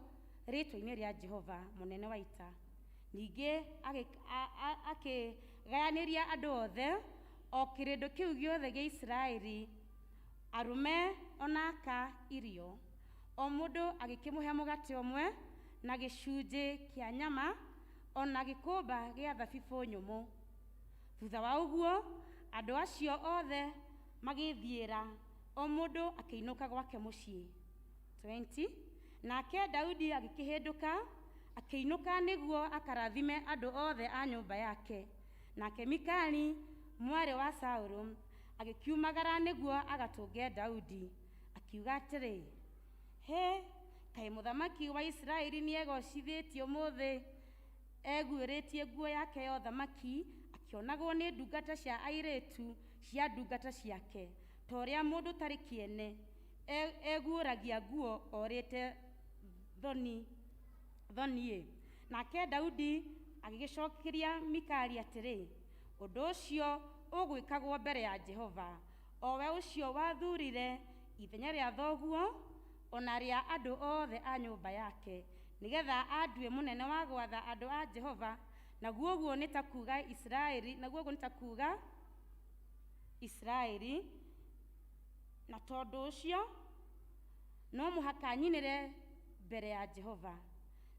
rĩĩtwa-inĩ rĩa Jehova mũnene wa ita. Ningĩ akĩgayanĩria andũ othe o kĩrĩndĩ kĩu gĩothe gĩa Isiraeli, arũme ona aka irio. O mũndũ agĩkĩmũhe mũgate ũmwe na gĩcunjĩ kĩa nyama ona gĩkũmba gĩa thabibũ nyũmũ. Thutha wa ũguo andũ acio othe magĩthiĩra, o mũndũ akĩinũka gwake mũciĩ. 20 nake Daudi agĩkĩhĩndũka akĩinũka nĩguo akarathime andũ othe a nyũmba yake. Nake Mikali mwarĩ wa Saũlũ agĩkiumagara nĩguo agatũnge Daudi, akiuga atĩrĩ, he, kaĩ mũthamaki wa Isiraeli nĩegocithĩtie ũmũthĩ eguĩrĩtie nguo yake ya ũthamaki akĩonagwo nĩ ndungata cia airĩtu cia ndungata ciake, ta ũrĩa mũndũ ũtarĩ kĩene eguũragia nguo orĩte thoni-ĩ. Nake Daudi agĩgĩcokeria Mikali atĩrĩ, ũndũ ũcio ũgwĩkagwo mbere ya Jehova, o we ũcio wathurire ithenya rĩa thoguo ona rĩa andũ othe a nyũmba yake, nĩgetha andue mũnene wa gwatha andũ a Jehova, naguo ũguo nĩ ta kuuga Isiraeli, naguo ũguo nĩ ta kuuga Isiraeli. Na tondũ ũcio no mũhaka nyinĩre mbere ya Jehova,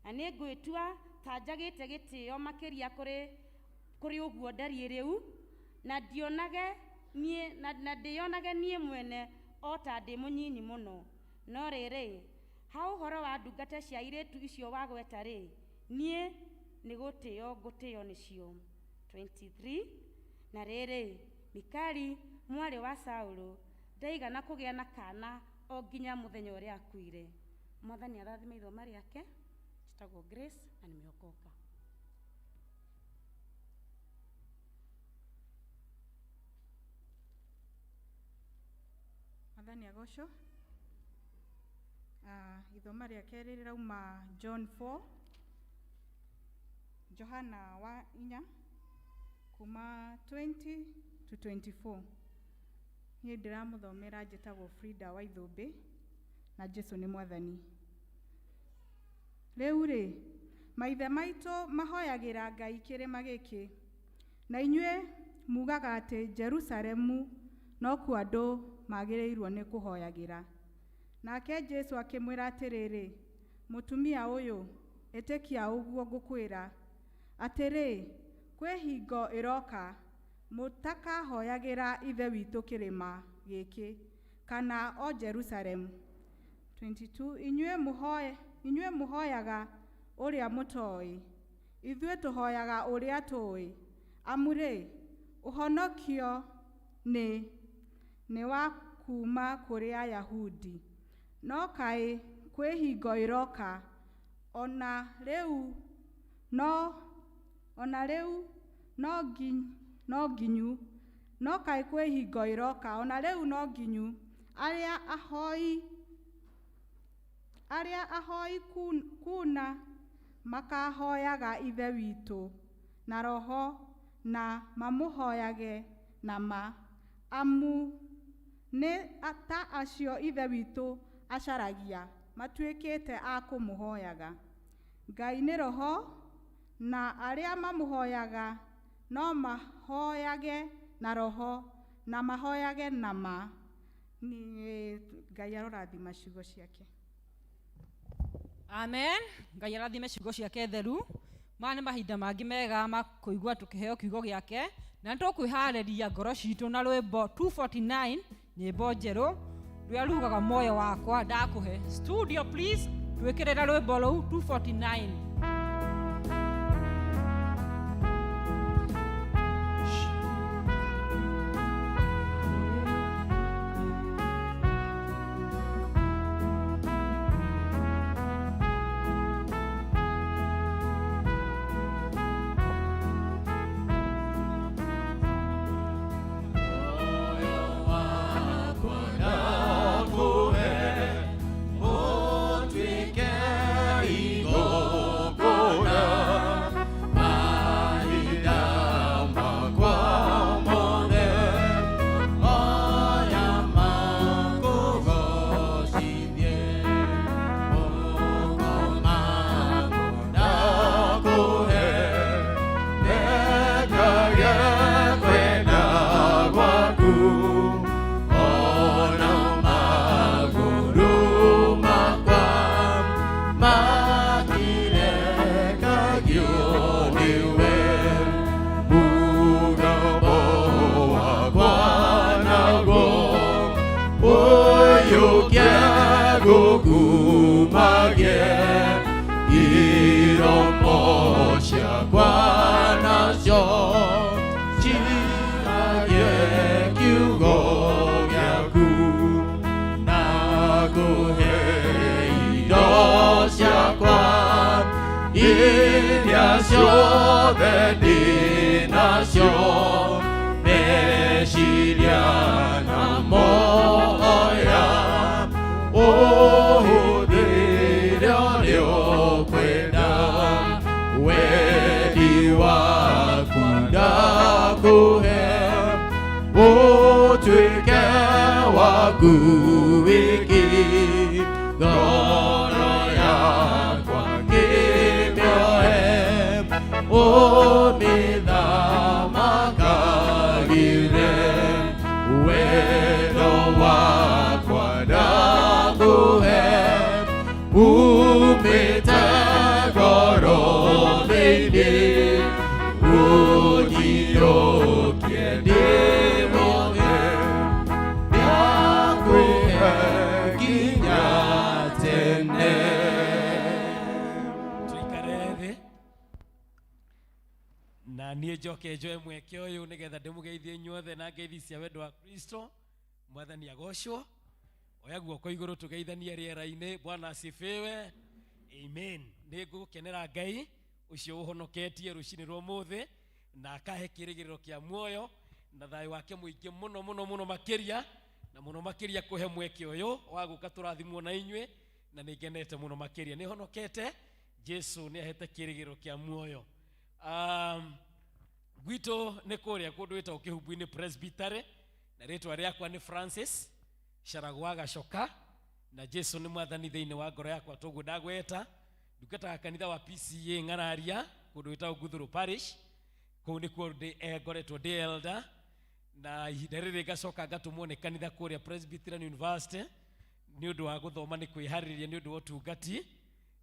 na nĩngwĩtua ta njagĩte gĩtĩo makĩria kũrĩ ũguo ndariĩ rĩu, na ndĩonage niĩ mwene o ta ndĩ mũnyinyi mũno. No rĩrĩ, ha ũhoro wa ndungata cia airĩtu icio wagweta rĩ, niĩ nĩ gũtĩo ngũtĩo nĩcio. 23 na rĩrĩ, Mikali mwarĩ wa Saũlũ ndaigana kũgĩa na kaana o nginya mũthenya ũrĩa akuire. Mwathani arathime ithoma rĩake. Njĩtagwo Grace na nimeokoka. Mwathani agocwo. Ithoma rĩa kerĩ rĩrauma John 4, Johana wa inya, kuma 20 to 24. Niĩ ndĩramũthomera njĩtagwo Frida wa Ithũmbĩ na Jesu nĩ Mwathani. Rĩu rĩ, maithe maitũ mahoyagĩra Ngai kĩrĩma gĩkĩ, na inyuĩ mugaga atĩ Jerusalemu nokuo andũ magĩrĩirwo nĩ kũhoyagĩra. Nake Jesu akĩmwĩra atĩrĩrĩ, mũtumia ũyũ, ĩtĩkia ũguo ngũkwĩra, atĩrĩ, kwĩ hingo ĩroka mũtakahoyagĩra Ithe witũ kĩrĩma gĩkĩ kana o Jerusalemu. 22 inyuĩ mũhoyaga ũrĩa mũtoĩ, ithuĩ tũhoyaga ũrĩa tũĩ, amu rĩ, ũhonokio nĩ wa kuma kũrĩ Ayahudi. No kaĩ kwĩ hingo ĩroka, ona rĩu no nginyu, no kaĩ kwĩ hingo ĩroka, ona rĩu no nginyu, arĩa ahoi kuna makahoyaga Ithe witũ na roho na mamũhoyage na ma, amu nĩ ta acio Ithe witũ acaragia matuĩkĩte a kũmũhoyaga. Ngai nĩ roho, na arĩa mamũhoyaga no mahoyage na roho na mahoyage na ma. Ngai arorathima ciugo ciake. Amen. Ngai arathime ciugo ciake theru. Maya nĩ mahinda mangĩ mega ma kũigua tũkĩheo kiugo gĩake, na nĩtũkwĩharĩria ngoro citũ na rwĩmbo 249, nyĩmbo njerũ rũrĩa rugaga muoyo wakwa ndakũhe. Studio please, twĩkĩrĩre rwĩmbo rũu 249. Njoke njoe mweke ũyũ nĩgetha ndĩmũgeithie inyuothe na ngeithi cia wendo wa Kristo. Mwathani agocwo. Oya guoko igũrũ tũgeithanie rĩera-inĩ. Bwana asifiwe. Amen. Nĩngũkenera Ngai ũcio ũhonoketie rũcinĩ rwa ũmũthĩ na akahe kĩrĩgĩrĩro kĩa muoyo na thayũ wake mũingĩ mũno mũno mũno makĩria, Na mũno makĩria kũhe mweke ũyũ wa gũka tũrathimwo na inyuĩ, na nĩ ngenete mũno makĩria. Nĩ honokete, Jesu nĩ ahete kĩrĩgĩrĩro kĩa muoyo. Gwitũ nĩ kũrĩa kũndũ wĩtagwo Kĩhumbu-inĩ Presbytery, na rĩtwa rĩakwa nĩ Francis Caragwa Gacoka, na Jesu nĩ mwathani thĩinĩ wa ngoro yakwa toguo ndagweta. Ndungataga kanitha wa PCA Ng'araria kũndũ wĩtagwo Nguthũrũ Parish. Kũu nĩkuo ngoretwo ndĩ elder, na ihinda rĩrĩ ngacoka ngatũmwo nĩ kanitha kũrĩa Presbyterian University nĩ ũndũ wa gũthoma, nĩ kwĩharĩrĩria nĩ ũndũ wa ũtungati,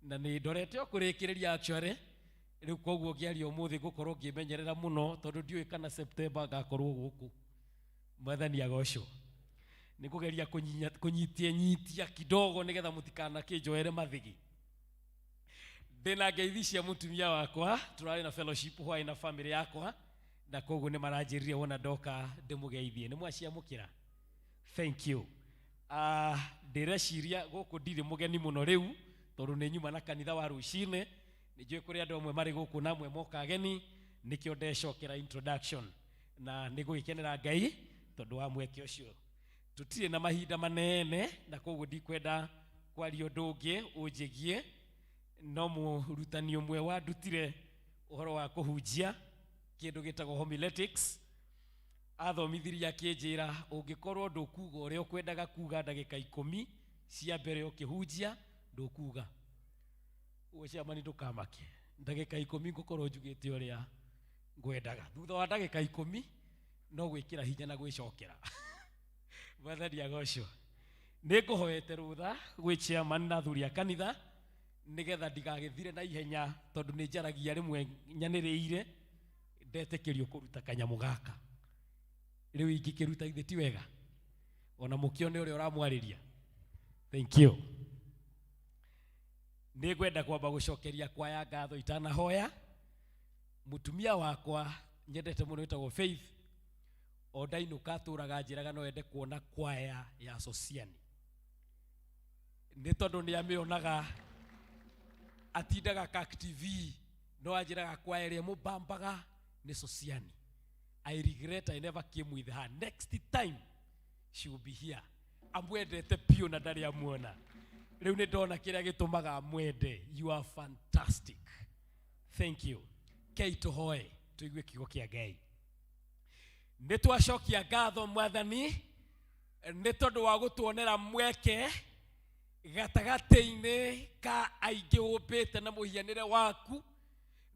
na nĩ ndorete o kũrĩkĩrĩria actually rĩu. Koguo ngĩaria ũmũthĩ ngũkorwo ngĩmenyerera mũno, tondũ ndiũĩ kana September ngakorwo gũkũ. Mwathani agocwo. Nĩ kũgeria kũnyitia nyitia kidogo nĩgetha mũtikanakĩnjoere mathigi. Ndĩna ngeithi cia mũtumia wakwa, tũrarĩ na fellowship hwaĩ na family yakwa, na koguo nĩ maranjĩrire wona ndoka ndĩmũgeithie. Nĩ mwaciamũkĩra, thank you. Ndĩreciria gũkũ ndirĩ mũgeni mũno rĩu, tondũ nĩ nyuma na kanitha wa rũcinĩ. Nĩ njũĩ kũrĩ andũ amwe marĩ gũkũ na amwe moka ageni, nĩkĩo ndecokera introduction, na nĩ gũgĩkenera Ngai tondũ wa mweke ũcio. Tũtirĩ na mahinda manene, na koguo ndikwenda kwaria ũndũ ũngĩ ũnjĩgie, no mũrutani ũmwe wandutire ũhoro wa kũhunjia kĩndũ gĩtagwo homiletics athomithirie akĩnjĩra, ũngĩkorwo ndũkuga ũrĩa ũkwendaga kuga ndagĩka 10 cia mbere ũkĩhunjia, ndũkuga ũguo. Ciamani, ndũkamake, ndagĩka 10 ngũkorwo njugĩte ũrĩa ngwendaga. Thutha wa ndagĩka 10 no gwĩkĩra hinya na gwĩcokera. Mwathani agocwo. Nĩ ngũhoete rũtha gwĩ chairman na athuri a kanitha nĩgetha ndigagĩthire na ihenya, tondũ nĩ njaragia rĩmwe nyanĩrĩire ndetĩkĩrio kũruta kanyamũ gaka. Rĩu ingĩkĩruta githĩ ti wega ona mũkĩone ũrĩa ũramwarĩria? Thank you. Nĩ ngwenda kwamba gũcokeria kwaya ngatho itanahoya. Mũtumia wakwa nyendete mũno wĩtagwo Faith, o ndainũka atũraga njĩraga no ende kuona kwaya ya Sosiani, nĩ tondũ nĩ amĩonaga atindaga Kak TV, no anjĩraga kwaya ĩrĩa mũbambaga nĩ Sosiani. I regret I never came with her. Next time she will be here. Amwendete biũ na ndarĩ amuona. Rĩu nĩ ndona kĩrĩa gĩtũmaga amwende. You are fantastic, thank you. Kei tũhoe tũigue kiugo kĩa Ngai. Nĩ twacokia ngatho Mwathani nĩ tondũ wa gũtuonera mweke gatagatĩ-inĩ ka aingĩ ũmbĩte na mũhianĩre waku,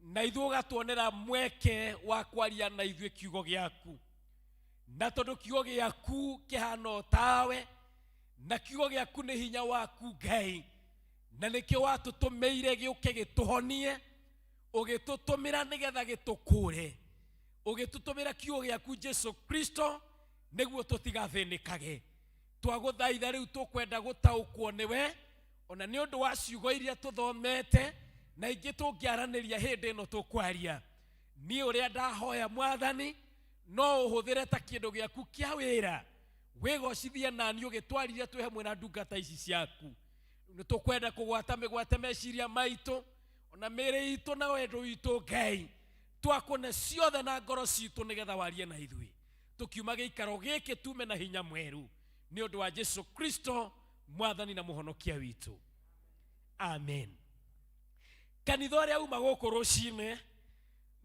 na ithuĩ ũgatuonera mweke wa kwaria na ithuĩ kiugo gĩaku. Na tondũ kiugo gĩaku kĩhana o tawe, na kiugo gĩaku nĩ hinya waku Ngai, na nĩkĩo watũtũmĩire gĩũke gĩtũhonie, ũgĩtũtũmĩra nĩgetha gĩtũkũre, ũgĩtũtũmĩra kiugo gĩaku Jesu Kristo nĩguo tũtigathĩnĩkage. Twagũthaitha rĩu tũkwenda gũtaũkwo nĩwe, ona nĩ ũndũ wa ciugo iria tũthomete na ingĩ tũngĩaranĩria hĩndĩ ĩno tũkwaria. Niĩ ũrĩa ndahoya Mwathani, no ũhũthĩre ta kĩndũ gĩaku kĩa wĩra wĩgocithie nani ũgĩtwarire twĩ hamwe na ndungata ici ciaku. Nĩ tũkwenda kũgwata mĩgwate meciria maitũ ona mĩĩrĩ itũ na wendo witũ Ngai, twakũne ciothe na ngoro citũ nĩgetha warie na ithuĩ tũkiuma gĩikaro gĩkĩ tume na hinya mwerũ, nĩ ũndũ wa Jesu Kristo Mwathani na Mũhonokia witũ, amen. Kanitha ũrĩa uma gũkũ rũcinĩ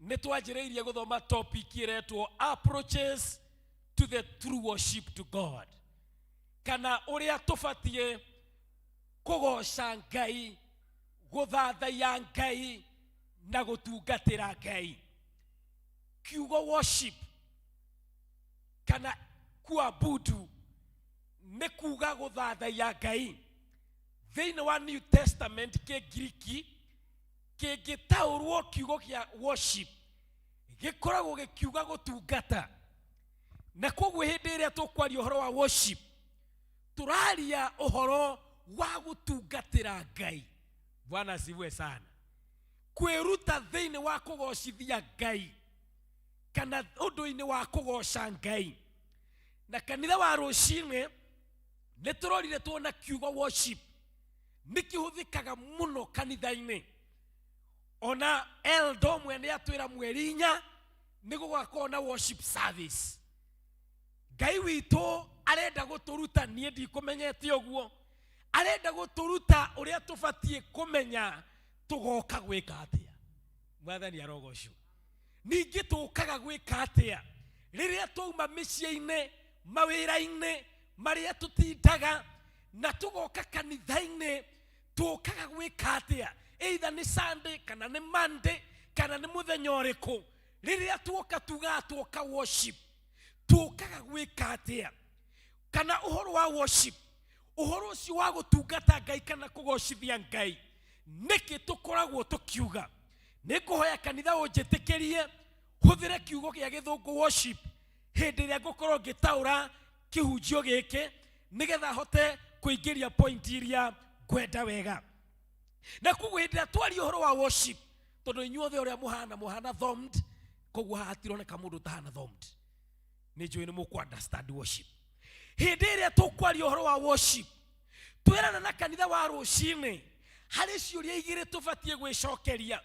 nĩ twanjĩrĩirie gũthoma topic ĩretwo approaches to the true worship to God, kana ũrĩa tũbatiĩ kũgoca Ngai, gũthathaiya Ngai na gũtungatĩra Ngai. Kiugo worship kana kuabudu nĩ kuga gũthathaiya Ngai. Thĩinĩ wa New Testament Kĩngiriki kĩngĩtaũrwo kiugo kĩa worship gĩkoragwo gĩkiuga gũtungata, na koguo hĩndĩ ĩrĩa tũkwaria ũhoro wa worship tũraria ũhoro wa gũtungatĩra Ngai. Bwana asifiwe sana. Kwĩruta thĩinĩ wa kũgocithia Ngai kana ũndũ-inĩ wa kũgoca Ngai. Na kanitha wa rũcinĩ nĩ tũrorire tuona kiugo worship nĩ kĩhũthĩkaga mũno kanitha-inĩ. Ona eldo ũmwe nĩ atwĩra mweri 4 nĩ gũgakorwo na worship service. Ngai witũ Arenda gũtũruta, niĩ ndikũmenyete ũguo. Arenda gũtũruta ũrĩa tũbatiĩ kũmenya tũgoka gwĩka atĩa. Mwathani arogocwo. Ningĩ tũkaga gwĩka atĩa rĩrĩa twauma mĩciĩ-inĩ, mawĩra-inĩ marĩa tũtindaga, na tũgoka kanitha-inĩ, tũkaga gwĩka atĩa? Either nĩ Sunday kana nĩ Monday kana nĩ mũthenya ũrĩkũ, rĩrĩa tuoka tugaga tuoka worship, tũkaga gwĩka atĩa? Kana ũhoro wa worship, ũhoro ũcio wa gũtungata Ngai kana kũgocithia Ngai, nĩkĩ tũkoragwo tũkiuga? Nĩ ngũhoya kanitha ũnjĩtĩkĩrie hũthĩre kiugo gĩa gĩthũngũ worship hĩndĩ ĩrĩa ngũkorwo ngĩtaũra kĩhunjio gĩkĩ, nĩgetha hote kũingĩria point iria ngwenda wega. Na koguo hĩndĩ ĩrĩa twaria ũhoro wa worship, tondũ inyuothe ũrĩa mũhana mũhana thumbed, koguo haha hatironeka mũndũ ũtahana thumbed, nĩ njũĩ nĩ mũkũ understand worship. Hĩndĩ ĩrĩa tũkwaria ũhoro wa worship, twĩrana na kanitha wa rũcinĩ, harĩ ciũria igĩrĩ tũbatiĩ gwĩcokeria.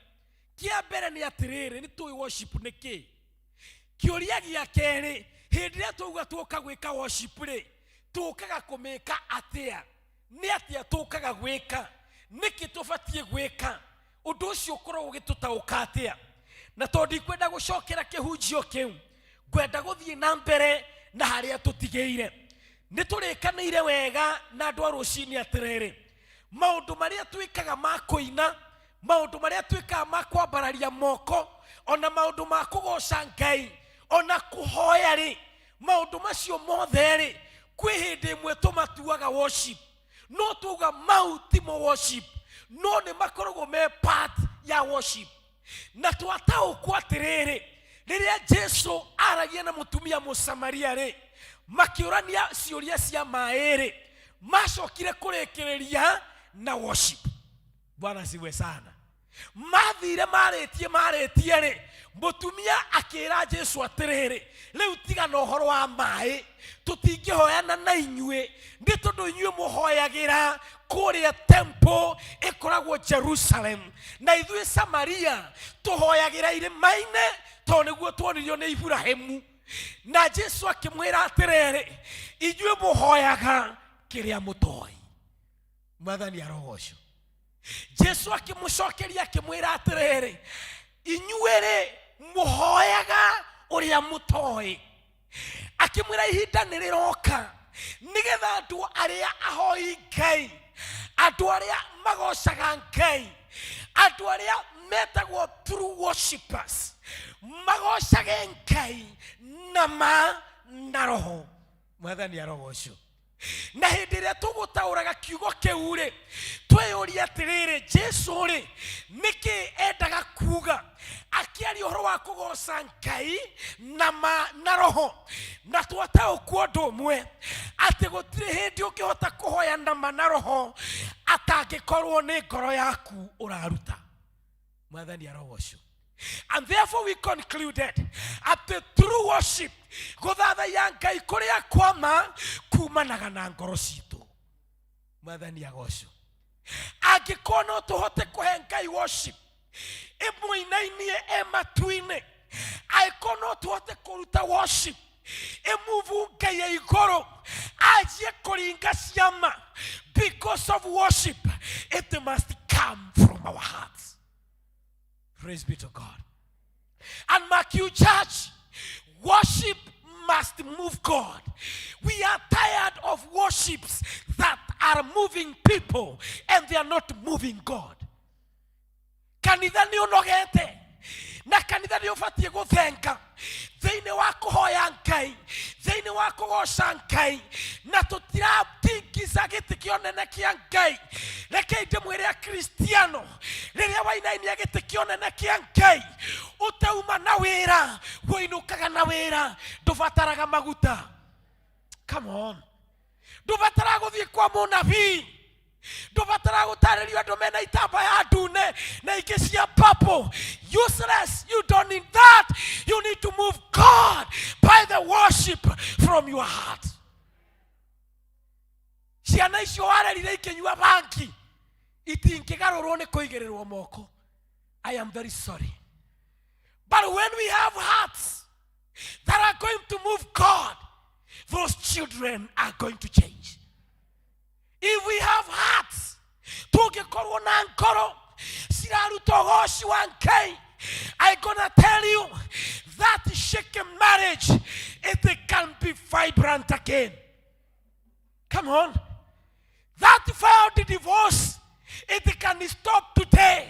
Kĩa mbere nĩ atĩrĩrĩ, nĩ tũĩ worship nĩ kĩĩ? Kĩũria gĩa kerĩ, hĩndĩ ĩrĩa twauga twoka gwĩka worship rĩ, tũkaga kũmĩka atĩa? Nĩ atĩa tũkaga gwĩka? Nĩkĩ tũbatiĩ gwĩka? Ũndũ ũcio ũkoragwo ũgĩtũtaũka atĩa? Na tondũ ndikwenda gũcokera kĩhunjio kĩu, ngwenda gũthiĩ na mbere na harĩa tũtigĩire. Nĩ tũrĩkanĩire wega na andũ a rũcinĩ atĩrĩrĩ, maũndũ marĩa twĩkaga ma kũina, maũndũ marĩa twĩkaga ma kwambararia moko, ona maũndũ ma kũgoca Ngai, ona kũhoya rĩ, maũndũ macio mothe rĩ, kwĩ hĩndĩ ĩmwe tũmatuaga worship. No tuga mau timo worship, no nĩ makoragwo me part ya worship. Na twataũkwo atĩrĩrĩ, rĩrĩa Jesu aragia na mũtumia Mũsamaria rĩ, makĩũrania ciũria cia maĩ rĩ, macokire kũrĩkĩrĩria na worship. Bwana asifiwe sana. Mathire marĩtie marĩtie rĩ, mũtumia akĩra Jesu atĩrĩrĩ, rĩu tiga na ũhoro wa maĩ, tũtingĩhoyana na inyuĩ, nĩ tondũ inyuĩ mũhoyagĩra kũrĩa temple ĩkoragwo Jerusalem, na ithuĩ Samaria tũhoyagĩra irĩma-inĩ, tondũ nĩguo tuonirio nĩ Iburahĩmu. Na Jesu akĩmwĩra atĩrĩrĩ, inyuĩ mũhoyaga kĩrĩa mũtoĩ. Mwathani arogocwo. Jesu akĩmũcokeria akĩmwĩra atĩrĩrĩ, inyuĩ-rĩ mũhoyaga ũrĩa mũtoĩ. Akĩmwĩra ihinda nĩ rĩroka nĩgetha andũ arĩa ahoi Ngai, andũ arĩa magocaga Ngai, andũ arĩa metagwo true worshipers, magocage Ngai na ma na roho. Mwathani arogocwo. Na hĩndĩ ĩrĩa tũgũtaũraga kiugo kĩu rĩ, twĩyũrie atĩrĩrĩ, Jesu rĩ, nĩkĩ endaga kuga akĩaria ũhoro wa kũgoca Ngai na ma na roho? Na twataũkwo ũndũ ũmwe, atĩ gũtirĩ hĩndĩ ũngĩhota kũhoya na ma na roho atangĩkorwo nĩ ngoro yaku ũraruta. Mwathani arogocwo. And therefore we concluded atĩ true worship, gũthathaiya Ngai kũrĩa kwa ma, kumanaga na ngoro citũ. Mwathani agocwo. Angĩkorwo no tũhote kũhe Ngai worship ĩmũinainie e matu-inĩ, angĩkorwo no tũhote kũruta worship ĩmuvu Ngai ya igũrũ anjie kũringa ciama, because of worship it must come from our hearts. Praise be to God. And mark you, church, worship must move God. We are tired of worships that are moving people and they are not moving God. Kanitha nĩ ũnogete, na kanitha nĩ ũbatiĩ gũthenga thĩinĩ wa kũhoya Ngai, thĩinĩ wa kũgoca Ngai, na tũtiratingiza gĩtĩ kĩa ũnene kĩa Ngai. Rekei ndĩmwĩre Akristiano, rĩrĩa wainainia gĩtĩ kĩa ũnene kĩa Ngai, ũtauma na wĩra, wũinũkaga na wĩra, ndũbataraga maguta. Come on. Ndũbataraga gũthiĩ kwa mũnabii, ndũbataraga gũtarĩrio andũ mena itambaya ndune na ingĩ cia purple. Useless. You don't need that. You need to move God by the worship from your heart. Ciana icio warerire ikĩnyua bangi itingĩgarũrwo nĩ kũigĩrĩrwo moko. I am very sorry, but when we have hearts that are going to move God, those children are going to change. If we have hearts, tũngĩkorwo na ngoro ciraruta ũgoci wa Ngai, I gonna tell you that shaken marriage, it can be vibrant again. Come on. That failed divorce, it can stop today.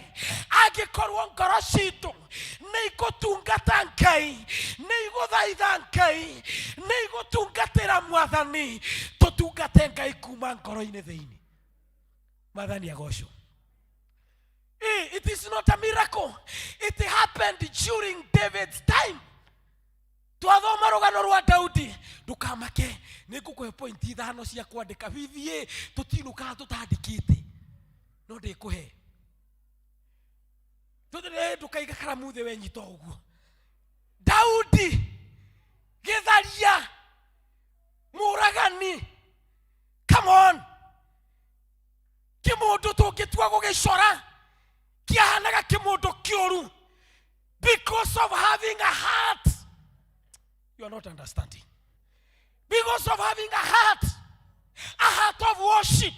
Angĩkorwo ngoro citũ nĩ igũtungata Ngai, nĩ igũthaitha Ngai, nĩ igũtungatĩra Mwathani, tũtungate Ngai kuma ngoro-inĩ thĩinĩ. Mwathani agocwo. It is not a miracle. It happened during David's time. Twathoma rũgano rwa Daudi, ndũkamake, nĩ ngũkũhe point ithano cia kwandĩka. Withiĩ tũtinũkaga tũtandĩkĩte, no ndĩkũhe. Ndũkaiga karamu thĩ wenyita ũguo. Daudi gĩtharia, mũragani, come on, kĩmũndũ tũngĩtua gũgĩcora kĩahanaga kĩmũndũ kĩũru because of having a heart. You are not understanding. Because of having a heart of worship.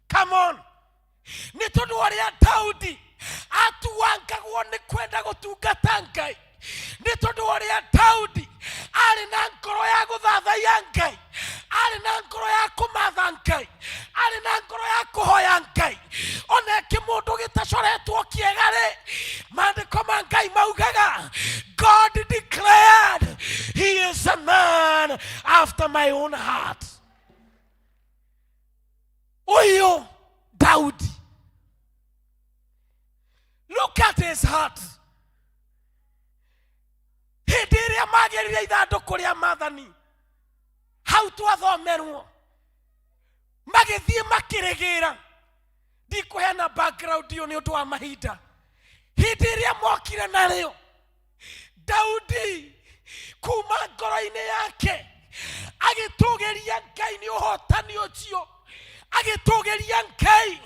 Come on. Nĩ tondũ ũrĩa Daudi atuangagwo nĩ kwenda gũtungata Ngai, nĩ tondũ ũrĩa Daudi arĩ na ngoro ya gũthathaiya Ngai, arĩ na ngoro ya kũmatha Ngai, arĩ na ngoro ya kũhoya Ngai. Ona kĩmũndũ gĩtacoretwo kĩega rĩ, maandĩko ma Ngai maugaga, God declared he is a man after my own heart. Ũyũ Daudi, look at his heart. Hĩndĩ ĩrĩa magĩrire ithandũkũ rĩa maathani, hau twathomerwo, magĩthiĩ makĩrĩgĩra. Ndikũheana background ĩyo nĩ ũndũ wa mahinda. Hĩndĩ ĩrĩa mokire narĩo, Daudi kuma ngoro-inĩ yake agĩtũgĩria Ngai nĩ ũhotani ũcio, agĩtũgĩria Ngai,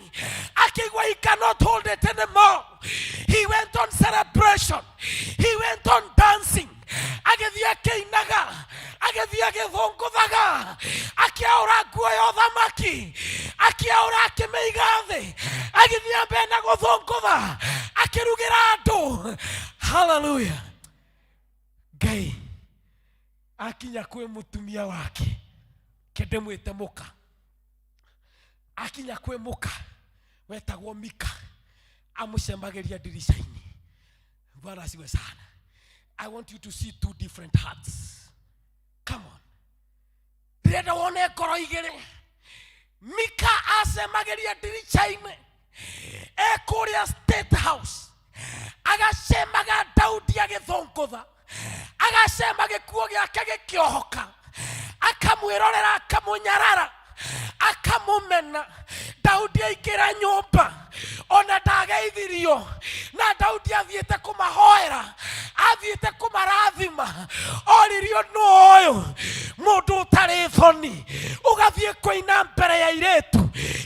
akĩigua he cannot hold it anymore. He went on celebration, he went on dancing, agĩthiĩ akĩinaga, agĩthiĩ agĩthũngũthaga, akĩaũra nguo ya ũthamaki, akĩaũra akĩmĩiga thĩ, agĩthiĩ na mbere na gũthũngũtha, akĩrugĩra andũ. Hallelujah. Ngai akinya kwĩ mũtumia wake, kĩndĩmwĩte mũka, akinya kwĩ mũka wetagwo Mika, amũcemagĩria ndirica-inĩ. Bwana asiwe sana. I want you to see two different hearts. Come on. Ndĩrenda wone ngoro igĩrĩ. Mika acemagĩria ndirica-inĩ ekũrĩa State House, agacemaga Daudi agĩthũngũtha, agacema gĩkuo gĩake gĩkĩohoka, akamwĩrorera, akamũnyarara, akamũmena. Daudi aingĩra nyũmba ona ndageithirio, na Daudi athiĩte kũmahoera, athiĩte kũmarathima, oririo nũ ũyũ mũndũ ũtarĩ thoni ũgathiĩ kũina mbere ya airĩtu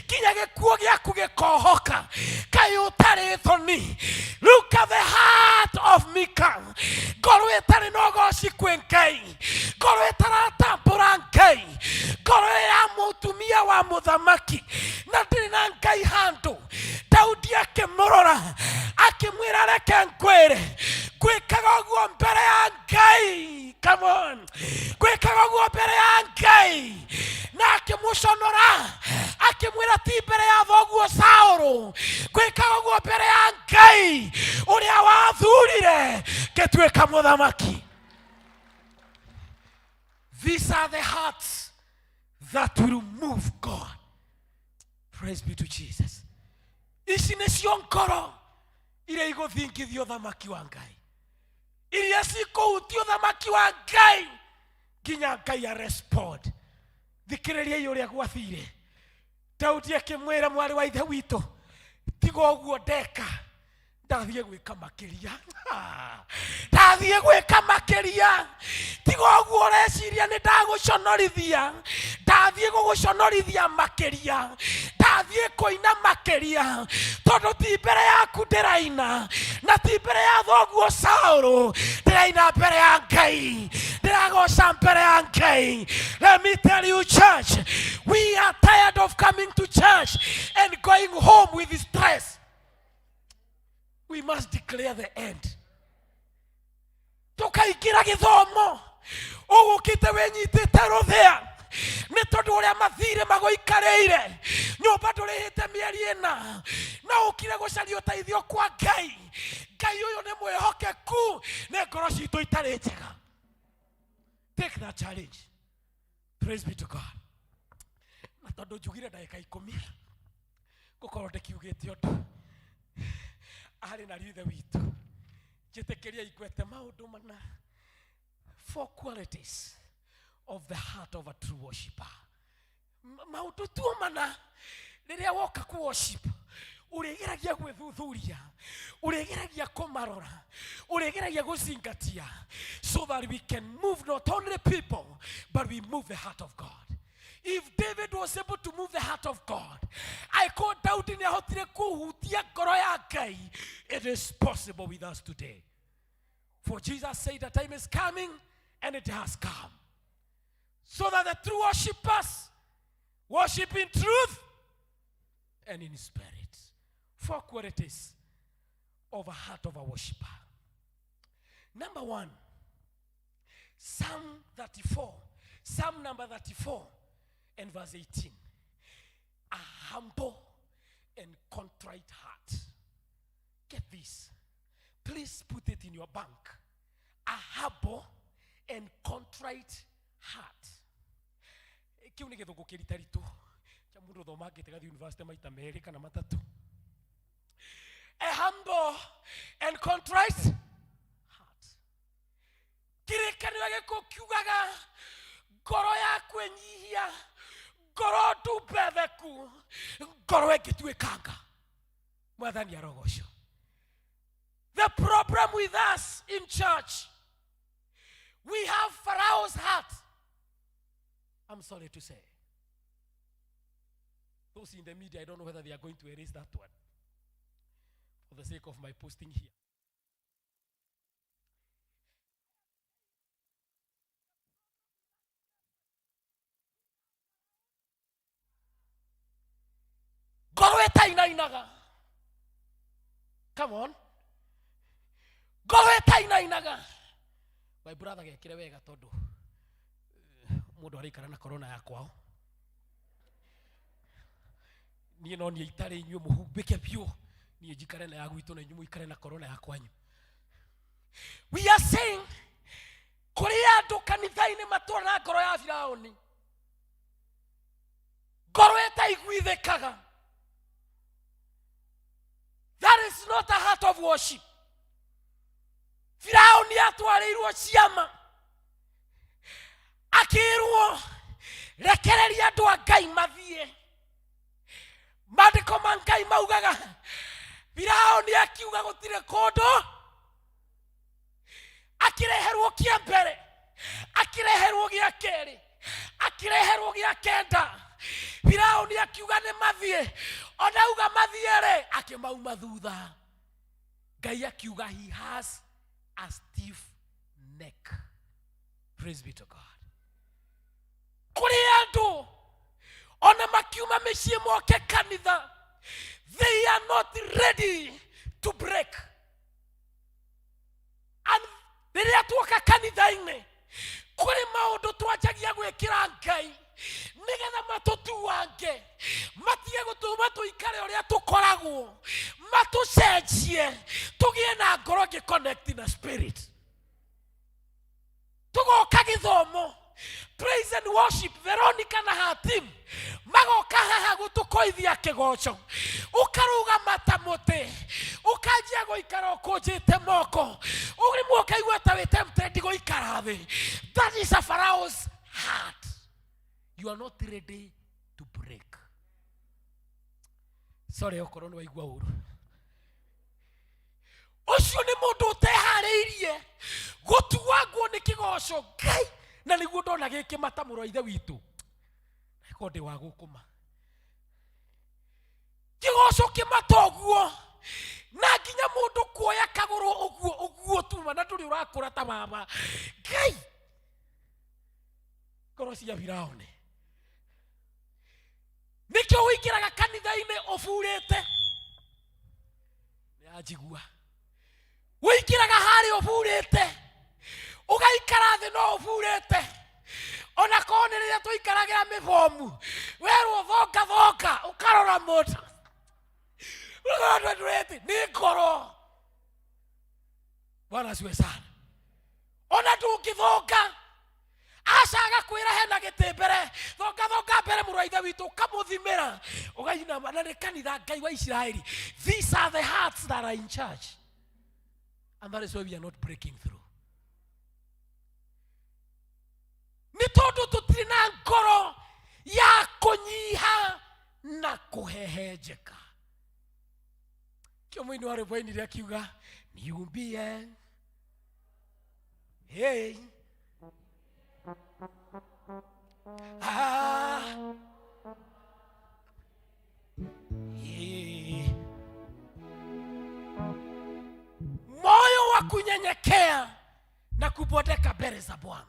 nginya gĩkuo gĩaku gĩkohoka, kaĩ ũtarĩ thoni. Look at the heart of Mika, ngoro ĩtarĩ na ũgoci kwĩ Ngai, ngoro ĩtaratambũra Ngai, ngoro ya mũtumia wa mũthamaki na ndĩrĩ na Ngai handũ. Daudi akĩmũrora akĩmwĩra, reke ngwĩre, ngwĩkaga ũguo mbere ya Ngai. Come on. Ngwĩkaga ũguo mbere ya Ngai. Na akĩmũconora akĩmwĩra, ti mbere ya thoguo Saũlũ, ngwĩkaga ũguo mbere ya Ngai ũrĩa wathurire ngĩtuĩka mũthamaki. These are the hearts that will move God. Praise be to Jesus. Ici nĩcio ngoro iria igũthingithia ũthamaki wa Ngai, iria cikũhutia ũthamaki wa Ngai nginya Ngai arespond. Thikĩrĩriai ũrĩa gwathire. Daudi akĩmwĩra, mwarĩ wa ithe witũ, tiga ũguo ndeka, ndathiĩ gwĩka makĩria, ndathiĩ gwĩka makĩria. Tiga ũguo ũreciria nĩ ndagũconorithia, ndathiĩ gũgũconorithia makĩria, ndathiĩ kũina makĩria, tondũ ti mbere yaku ndĩraina, na ti mbere ya thoguo Saũlũ, ndĩraina mbere ya Ngai, ndĩragoca Tũkagoca mbere ya Ngai. Let me tell you, church, we are tired of coming to church and going home with stress. We must declare the end. Tũkaingĩra gĩthomo ũgũkĩte wĩnyitĩte rũthĩa nĩ tondũ ũrĩa mathirĩ magũikarĩire nyũmba ndũrĩhĩte mĩeri ĩna na ũkire gũcaria ũteithio kwa Ngai. Ngai ũyũ nĩ mwĩhokeku nĩ ngoro citũ itarĩ njega. Take that challenge. Praise be to God. Na tondũ njugire ndagĩka 10 ngũkorwo ndĩkiugĩte ũndũ arĩ na ithe witũ, njĩtĩkĩria igwete maũndũ mana, four qualities of the heart of a true worshipper. Maũndũ tu mana rĩrĩa woka ku worship ũrĩgeragia gwĩthuthuria, ũrĩgeragia kũmarora, ũrĩgeragia gũzingatia, so that we can move not only people but we move the heart of God. If David was able to move the heart of God, I call Daudi nĩ ahotire kũhutia ngoro ya Ngai, it is possible with us today. For Jesus said the time is coming, and it has come, so that the true worshippers worship in truth and in spirit. Four qualities of a heart of a worshiper. Number one, Psalm 34, Psalm number 34 and verse 18. A humble and contrite heart. Get this. Please put it in your bank. A humble and contrite heart. Kiu nĩ gĩthũngũ kĩritaritũ kĩa mũndũ ũthomangĩte gathiĩ university maita merĩ kana matatũ. A humble and contrite heart. Kĩrĩkanĩro gĩkũ kiugaga ngoro ya kwĩnyihia, ngoro ndumbetheku, ngoro ĩngĩtuĩkanga. Mwathani arogocwo. The problem with us in church, we have Pharaoh's heart. I'm sorry to say. Those in the media, I don't know whether they are going to erase that one for the sake of my posting here. Ngoro ĩtainainaga. Come on. Ngoro ĩtainainaga. My brother gekire wega tondũ mũndũ araikara na corona ya kwao. Niĩ no niĩ itarĩ, inyuĩ mũhumbĩke biũ, niĩ njikare na ya gwitũ na inyuĩ mũikare na corona ya kwanyu. We are saying kũrĩ andũ kanitha-inĩ matũra na ngoro ya Firaũni, ngoro ĩtaiguithĩkaga. That is not a heart of worship. Firaũni atwarĩirwo ciama, akĩrwo rekereria andũ a Ngai mathiĩ. Maandĩko ma Ngai maugaga Firaũni akiuga gũtirĩ kũndũ, akĩreherwo kĩa mbere, akĩreherwo gĩa kerĩ, akĩreherwo gĩa kenda. Firaũni akiuga nĩ mathiĩ, ona auga mathiĩ rĩ, akĩmauma thutha. Ngai akiuga he has a stiff neck. Praise be to God. Kũrĩ andũ ona makiuma mĩciĩ moke kanitha, they are not ready to break. And rĩrĩa tuoka kanitha-inĩ, kũrĩ maũndũ twanjagia gwĩkĩra Ngai nĩgetha matũtuange, matige gũtũma tũikare ũrĩa tũkoragwo, matũcenjie tũgĩe na ngoro ĩngĩ connect na spirit. Tũgoka gĩthomo, praise and worship, Veronica na her team magoka haha gũtũkoithia kĩgoco, ũkarũgama ta mũtĩ, ũkanjia gũikara ũkũnjĩte moko, ũrĩmwe ũkaigua ta wĩ tempted gũikara thĩ. That is a Pharaoh's heart. You are not ready to break. Sorry okorwo nĩ waigua ũru. Ũcio nĩ mũndũ ũteharĩirie gũtuangwo nĩ kĩgoco Ngai, na nĩguo ndona gĩkĩmata mũrũ wa ithe witũ. Ko ndĩ wa gũkũma. Kĩgoco kĩmata ũguo, na nginya mũndũ kuoya kagũrũ ũguo ũguo tuma na ndũrĩ ũrakũra ta baba. Ngai. Ngoro cia Firaũni. Nĩkĩo ũingĩraga kanitha-inĩ ũburĩte. Nĩanjigua. Ũingĩraga harĩa ũburĩte, ũgaikara thĩ no ũburĩte. Ona korwo nĩ rĩrĩa tũikaragĩra mĩbomu, werwo thonga thonga, ũkarora mũndũ. Ũkarora ndũrĩte, nĩ ngoro. Bwana asifiwe sana. Ona ndũngĩthonga, aca agakwĩra hena gĩtĩ mbere, thonga thonga mbere mũrũ wa ithe witũ, ũkamũthimĩra, ũgainama. Na nĩ kanitha Ngai wa Isiraeli. These are the hearts that are in church, and that is why we are not breaking through. Nĩ tondũ tũtirĩ na ngoro ya kũnyiha na kũhehenjeka. Kĩo mũini wa rwĩmbo ainire akiuga, niumbie hey. Ah. Eh. Moyo wa kunyenyekea na kubodeka mbele za Bwana.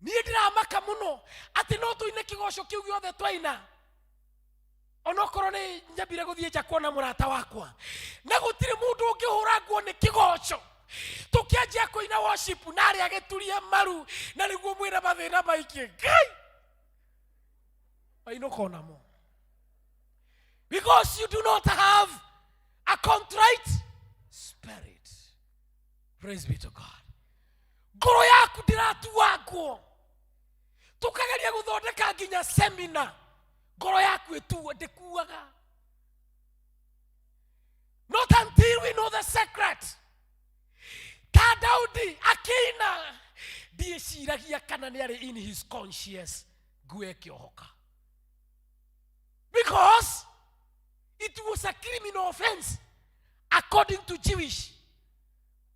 Niĩ ndĩramaka mũno atĩ no tũine kĩgoco kĩu gĩothe twaina, onokorwo nĩ nyambire gũthiĩ nja kuona mũrata wakwa, na gũtirĩ mũndũ ũngĩhũra nguo nĩ kĩgoco. Tũkĩanjia kũina worship na arĩa agĩturie maru, na nĩguo mwĩre mathĩna maingĩ. Ngai mainũka onamo, because you do not have a contrite spirit. Praise be to God. Ngoro yaku ndĩratuangwo. Tũkageria gũthondeka nginya seminar, ngoro yaku ĩtuo ndĩkuaga. Not until we know the secret. Ta Daudi akĩina, ndiĩciragia kana nĩ arĩ in his conscious nguo ĩkĩohoka, because it was a criminal offense according to Jewish,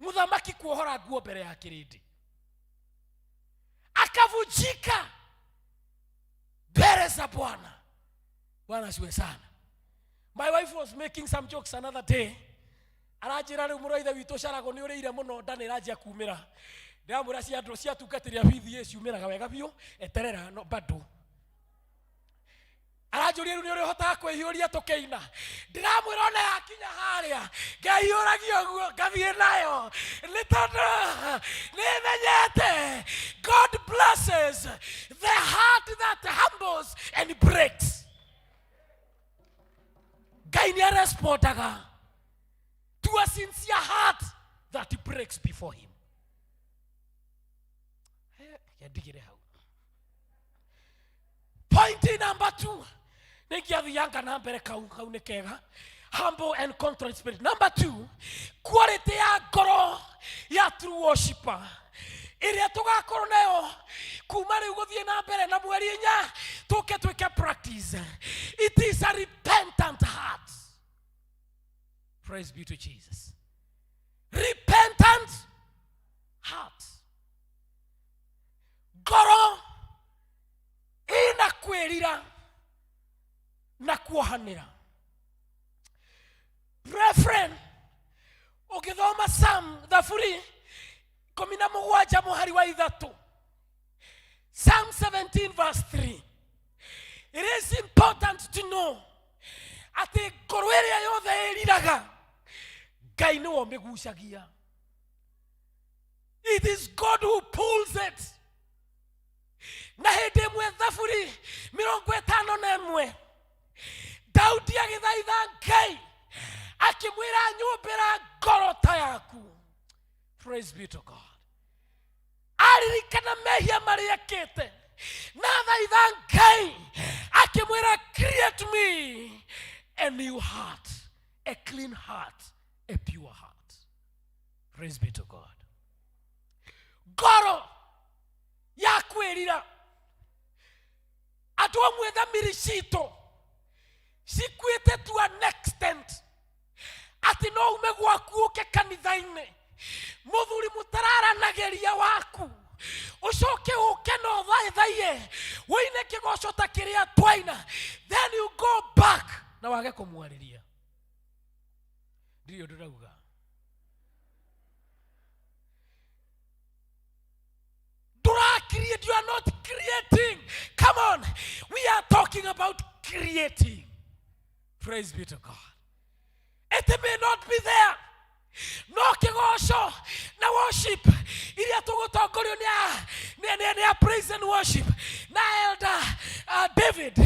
mũthamaki kuohora nguo mbere ya kĩrĩndĩ. Akavunjika mbele za Bwana. Bwana asiwe sana. My wife was making some jokes another day, aranjĩra rĩu mũrũ wa ithe witũ Carago nĩ ũrĩire mũno, nda nĩ ĩranjia kumĩra. Ndĩramwĩra cia andũ cia atungatĩri a BDA ciumĩraga wega biũ, eterera no bado. Aranjũria rĩu nĩ ũrĩ ũhotaga kwĩhiũria tũkĩina. Ndĩramwĩra ona yakinya harĩa ngehiũragia ũguo ngathiĩ nayo, nĩ tondũ nĩmenyete God blesses the heart that humbles and breaks. Ngai nĩ arespondaga to a sincere heart that breaks before him. Ndigire hau. Point number 2, nĩngĩathianga na mbere kau kau nĩ kega. Humble and contrite spirit. Number 2, quality ya ngoro ya true worshiper ĩrĩa tũgakorwo nayo kuma rĩu gũthiĩ na mbere na mweri inya tũke twĩke practice. It is a repentant heart. Praise be to Jesus. Repentant heart, ngoro ĩna kwĩrira na kuohanĩra. Brethren, ũngĩthoma Psalm thaburi 17 mũhari wa 3, Psalm 17 verse 3, it is important to know atĩ ngoro ĩrĩa yothe ĩriraga, Ngai nĩwe ũmĩgucagia. It is God who pulls it. Na hĩndĩ ĩmwe thaburi 51, Daudi agĩthaitha Ngai akĩmwĩra, nyũmbĩra ngoro ta yaku. Praise be to God. Aririkana mehia marĩa ekĩte na thaitha Ngai akĩmwĩra, create me a new heart, a clean heart, a pure heart. Praise be to God. Ngoro ya kwĩrira. Andũ amwe thamiri citũ cikuĩte to an extent atĩ no ume gwaku ũke kanitha-inĩ, mũthuri mũtararanagĩria waku, ũcoke ũke na ũthaithaiye ũine kĩgoco ta kĩrĩa twaina, then you go back na wage kũmwarĩria. Ndirĩ ũndũ ndauga. And you are not creating. Come on. We are talking about creating. Praise be to God. It may not be there. No kĩgoco na worship iria tũgũtongorio nĩ a- nĩ- nĩ- nĩ a praise and worship na elder David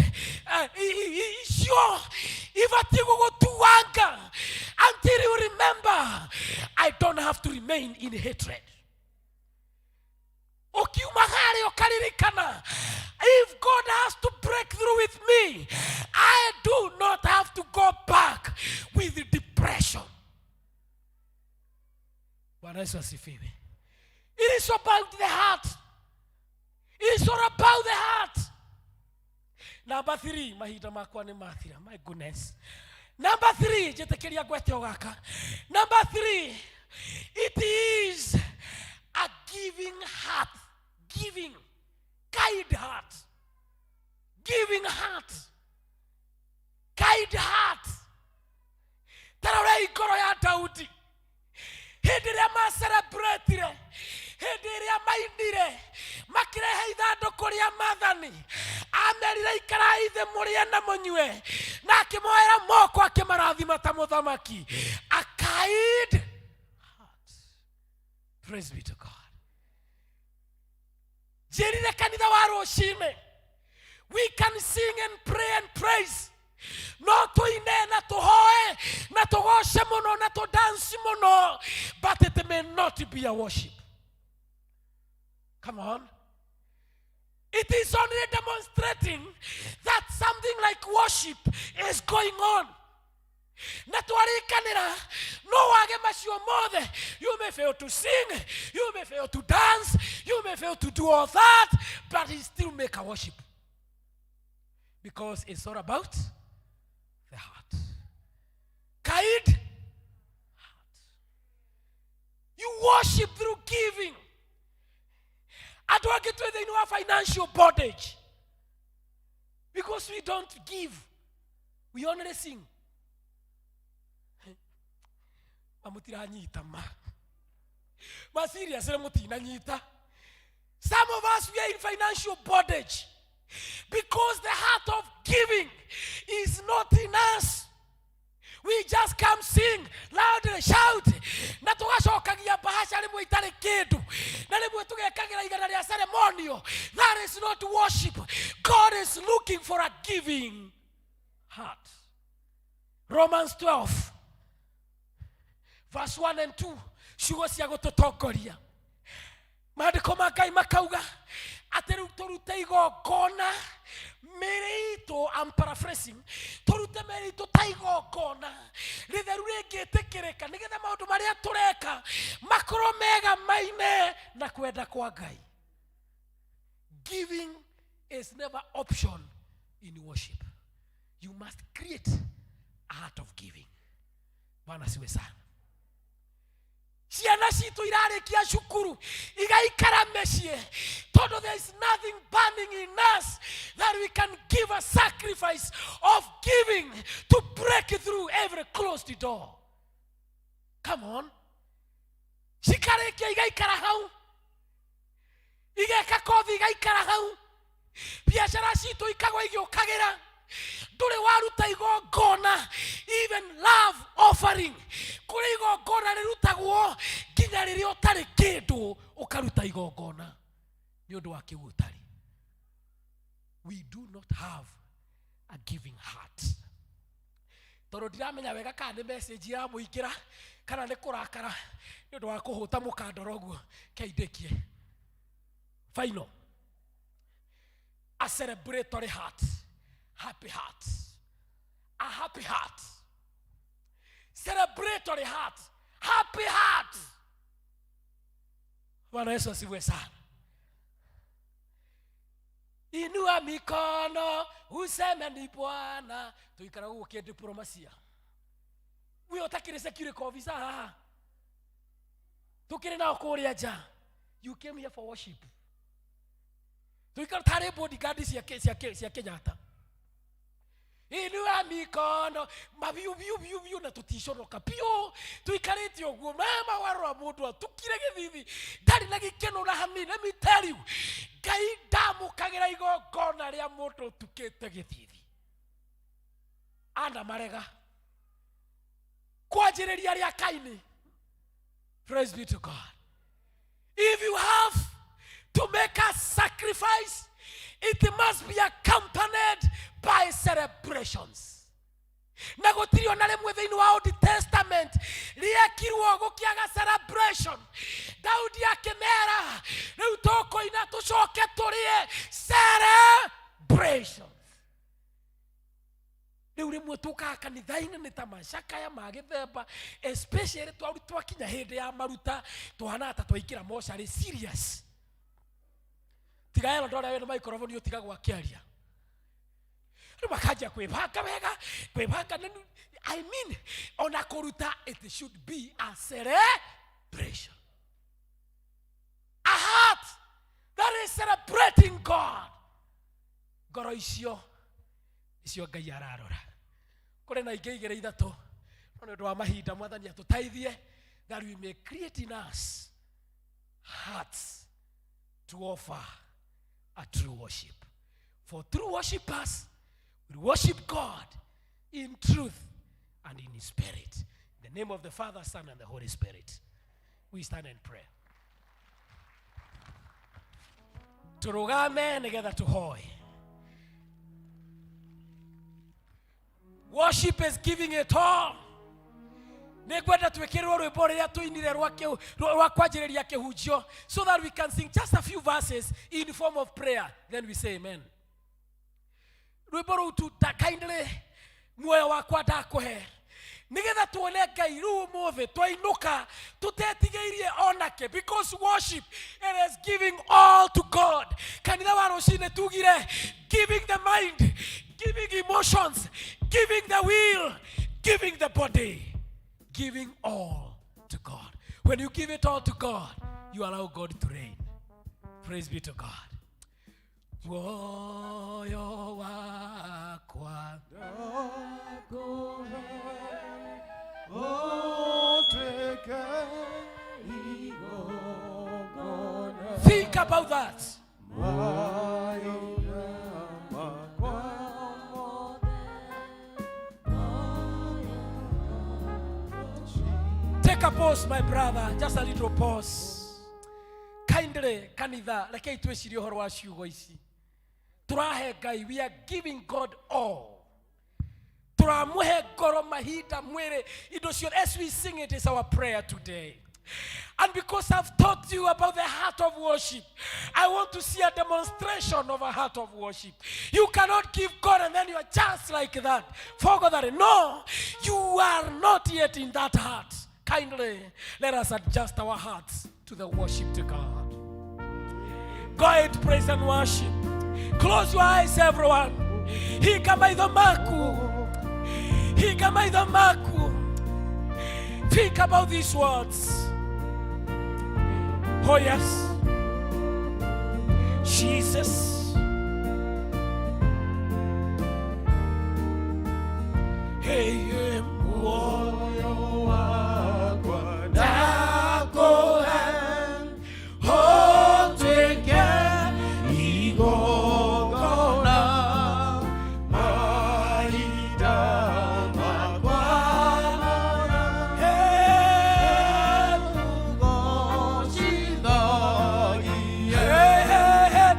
icio ibatiĩ gũgũtuanga until you remember I don't have to remain in hatred. Ukiuma harĩa ũkaririkana, if God has to break through with me, I do not have to go back with depression. Bwana Yesu asifiwe. It is about the heart. It is all about the heart. Number 3, mahinda makwa nĩ mathira. My goodness. Number 3, njĩtĩkĩria ngwete o gaka. Number 3, it is a giving heart. Giving. Kind heart. Giving heart. Kind heart. Tarorei ngoro ya Daudi. Hĩndĩ ĩrĩa macerebretire, hĩndĩ ĩrĩa mainire, makĩrehe ithandũkũ rĩa maathani, amerire ikarai thĩ mũrĩe na mũnyue, na akĩmoera moko akĩmarathima ta mũthamaki. A kind heart. Praise be to God. Njĩrire kanitha wa rũcinĩ, we can sing and pray and praise. No tuine na tuhoe na tugoce muno na tudance muno, but it may not be a worship. Come on. It is only demonstrating that something like worship is going on. Na twarikanira no wage macio mothe. You may fail to sing, you may fail to dance, you may fail to do all that, but it still make a worship, because it's all about the heart. Kind heart. You worship through giving. Andũ angĩ twĩ thĩinĩ wa financial bondage because we don't give, we only sing. Mamutiranyita ma ma serious rĩ, mũtinanyita. Some of us, we are in financial bondage because the heart of giving is not in us. We just come, sing loudly, shout, na tugacokagia bahasha rĩmwe itarĩ kĩndũ, na rĩmwe tũgekagĩra igana rĩa ceremonial. That is not worship. God is looking for a giving heart. Romans 12 verse 1 and 2, ciugo cia gũtũtongoria. Maandĩko ma Ngai makauga atĩ rĩu tũrute igongona mĩĩrĩ itũ, I'm paraphrasing, tũrute mĩĩrĩ itũ ta igongona rĩtheru rĩngĩtĩkĩrĩka, nĩgetha maũndũ marĩa tũreka makorwo mega maine na kwenda kwa Ngai. Giving is never option in worship. You must create a heart of giving. Bwana siwe sana. Ciana citũ irarĩkia cukuru igaikara mĩciĩ tondũ there is nothing burning in us that we can give a sacrifice of giving to break through every closed door. Come on. Cikarĩkia igaikara hau, igeka kothi igaikara hau, biacara citũ ikagwa igĩũkagĩra. Ndũrĩ waruta igongona, even love offering. Kũrĩ igongona rĩrutagwo nginya rĩrĩa ũtarĩ kĩndũ, ũkaruta igongona nĩ ũndũ wa kĩu ũtarĩ. We do not have a giving heart. Tondũ ndiramenya wega kana nĩ message iramũingĩra kana nĩ kũrakara nĩ ũndũ wa kũhũta mũkandoro ũguo, keindĩkie. Final, a celebratory heart. Happy heart. A happy heart. Celebratory heart. Happy heart. Bwana Yesu asifiwe sana. Inua mikono useme ni Bwana. Tuikara gũkũ diplomasia. We ũtakĩrĩ security officer haha. Tukĩrĩ nao kũrĩa nja. You came here for worship. Tuikara tarĩ bodyguard cia Kenyatta. Inua mikono mabiu biu biu biu na tuticonoka biu tuikarĩte ũguo mama warora mũndũ atukire gĩthithi ndarĩ na gĩkeno na hanini. Let me tell you, Ngai ndamũkagĩra igongona rĩa mũndũ ũtukĩte gĩthithi. Ana marega kwanjĩrĩria rĩa Kaini. Praise be to God. If you have to make a sacrifice, it must be accompanied by celebrations. Na gũtirĩ ona rĩmwe thĩinĩ wa Old Testament rĩekirwo gũkĩaga celebration. Daudi akĩmera rĩu tũkũina tũcoke tũrĩe celebrations. Rĩu rĩmwe tũkaga kanitha-inĩ nĩ ta macakaya ma gĩthemba, especially twakinya hĩndĩ ya maruta tũhanaga ta twaingĩra mocarĩ serious. Tiga ero ndora wĩna microphone ũtigagwo akĩaria. Rĩu makanjia kwĩbanga wega, kwĩbanga nĩ, I mean, ona kũruta it should be a celebration. A heart that is celebrating God. Ngoro icio icio Ngai ararora. Kũrĩ na ingĩ igĩrĩ ithatũ, no nĩ ũndũ wa mahinda Mwathani atũteithie that we may create in us hearts to offer a true worship. For true worshipers will worship God in truth and in spirit. In the name of the Father, Son, and the Holy Spirit, we stand and pray. Turugame nigetha tuhoe. Worship is giving it all. Nĩngwenda twĩkĩrĩrwo rwĩmbo rĩrĩa tũinire rwa kwanjĩrĩria kĩhunjio, so that we can sing just a few verses in form of prayer, then we say amen. Rwĩmbo rũu tu ta kindly muoyo wakwa ndakũhe nigetha tuone Ngai rĩu ũmũthĩ twainũka tũtetigĩirie onake, because worship, it is giving all to God. Kanitha wa rũcinĩ tugire giving the mind, giving emotions, giving the will, giving the body, giving all to God. When you give it all to God, you allow God to reign. Praise be to God. Muoyo wakwa Think about that. Take a pause, my brother. Just a little pause. Kindly, kanitha, rekei twĩcirie ũhoro wa ciugo ici. Tũrahe Ngai, we are giving God all. Tũramũhe ngoro, mahinda, mwĩrĩ, indo ciothe. As we sing, it is our prayer today. And because I've taught you about the heart of worship, I want to see a demonstration of a heart of worship. You cannot give God and then you are just like that. Forget that. No, you are not yet in that heart. Kindly, let us adjust our hearts to the worship to God. Go ahead, praise and worship. Close your eyes, everyone. Hinga maitho maku. Hinga maitho maku. Think about these words. Oh yes. Jesus. Hey, muoyo wakwa ndakũhe ũtuĩke igongona mahinda makwa. Hey, hey, hey, hey.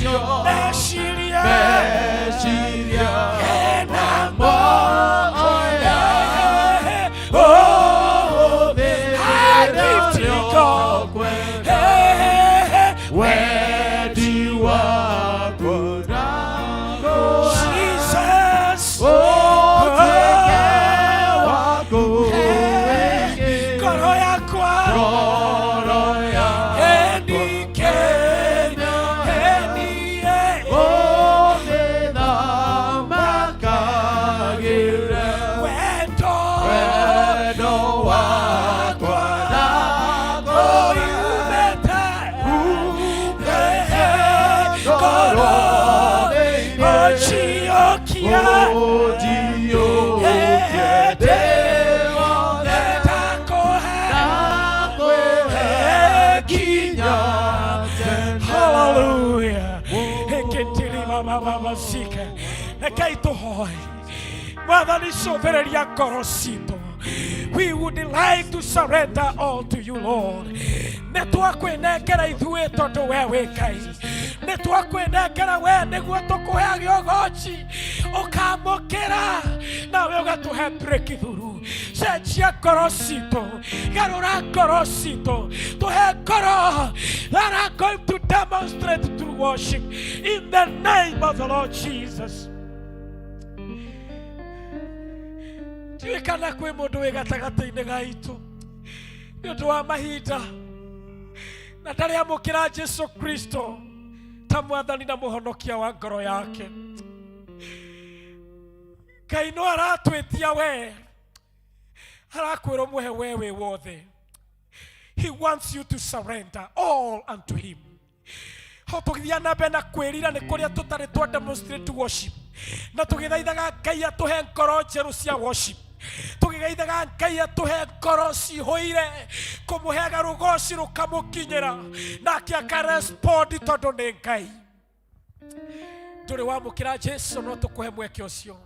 macio Meciria Meciria Enamo Wendi waku Jesus Ũtuĩke waku Ngoro yakwa Ngoro yakwa Enikenya Enie Ũmĩthamakagĩre Wendo Wendo wakwa Oyumete Ngoro Ochiokia Ũnjiyũkie ndĩ wothe Ndakuhe nginya tene. Hallelujah. Eketiribabababasika. Rekei tũhoe. Mwathani cũthĩrĩria ngoro citũ. We would like to surrender all to you, Lord. Nĩ twakwĩnengera ithuĩ tondũ we wĩ Ngai. Nĩ twakwĩnengera we nĩguo tũkũheage ũgoci. Ũkamũkĩra nawe ũgatũhe breakthrough. Cenjia ngoro citũ, garũra ngoro citũ, tũhe ngoro that are going to demonstrate through worship in the name of the Lord Jesus. Ndiũĩ kana kwĩ mũndũ wĩ gatagatĩ-inĩ gaitũ nĩ ũndũ wa mahinda na ndarĩ amũkĩra Jesu Kristo ta mwathani na mũhonokia wa ngoro yake. Ngai no aratwĩtia we, arakwĩra ũmũhe we wĩ wothe. He wants you to surrender all unto him. Ho tũgĩthiĩ na mbere na kwĩrira nĩ kũrĩa tũtarĩ twa demonstrate worship na tũgĩthaithaga Ngai atũhe ngoro njerũ cia worship tũgĩthaithaga Ngai atũhe ngoro cihũire kũmũheaga rũgoci rũkamũkinyĩra nake akarespondi tondũ nĩ Ngai. Ndũrĩ wamũkĩra Jesu no tũkũhe mweke ũcio.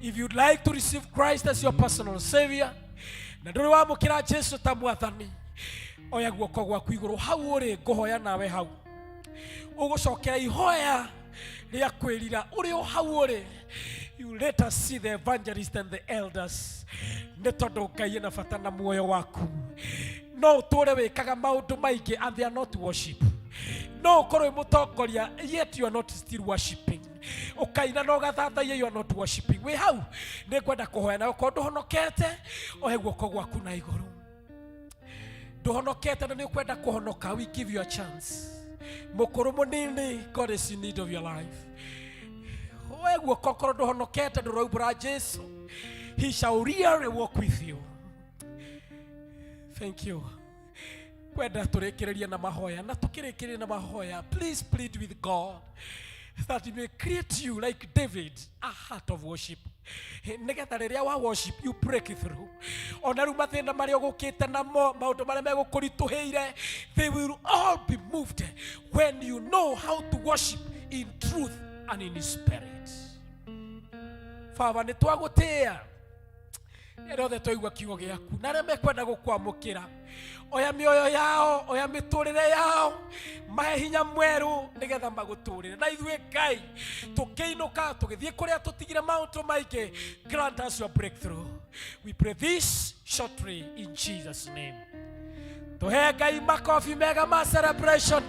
If you'd like to receive Christ as your personal savior na ndũrĩ wamũkĩra Jesu ta mwathani, oya guoko gwaku igũrũ hau ũrĩ, ngũhoya nawe hau ũgũcokera ihoya rĩa kwĩrira ũrĩ o hau ũrĩ. You let us see the evangelist and the elders nĩ tondũ Ngai ena bata na muoyo waku. No ũtũre wĩkaga maũndũ maingĩ and they are not worship. No ũkorwo wĩ mũtongoria yet you are not still worshiping. Ũkaina na ũgathathaia you are not worshiping. Wĩ hau nĩ ngwenda kũhoya nawe okorwo ndũhonokete ohe guoko gwaku na igũrũ. Ndũhonokete na nĩ ũkwenda kũhonoka, we give you a chance. Mũkũrũ mũnini, God is in need of your life. Oe guoko okorwo ndũhonokete ndũraumbũra Jesu. He shall really walk with you. Thank you. Kwenda tũrĩkĩrĩrie na mahoya na tũkĩrĩkĩrĩrie na mahoya, please plead with God that he may create you like David, a heart of worship. Nĩgetha rĩrĩa wa worship you break through. Ona rĩu mathĩna marĩa ũgũkĩte namo, maũndũ marĩa megũkũritũhĩire, they will all be moved when you know how to worship in truth and in spirit. Baba, nĩ twagũtĩĩa rĩrĩa othe twaigua kiugo gĩaku na arĩa mekwenda gũkwamũkĩra, oya mĩoyo yao, oya mĩtũrĩre yao, mahe hinya mwerũ nĩgetha magũtũrĩre. Na ithuĩ Ngai tũkĩinũka tũgĩthiĩ kũrĩa tũtigire maũndũ maingĩ, grant us your breakthrough. We pray this shortly in Jesus name. Tũhe Ngai makobi mega ma celebration.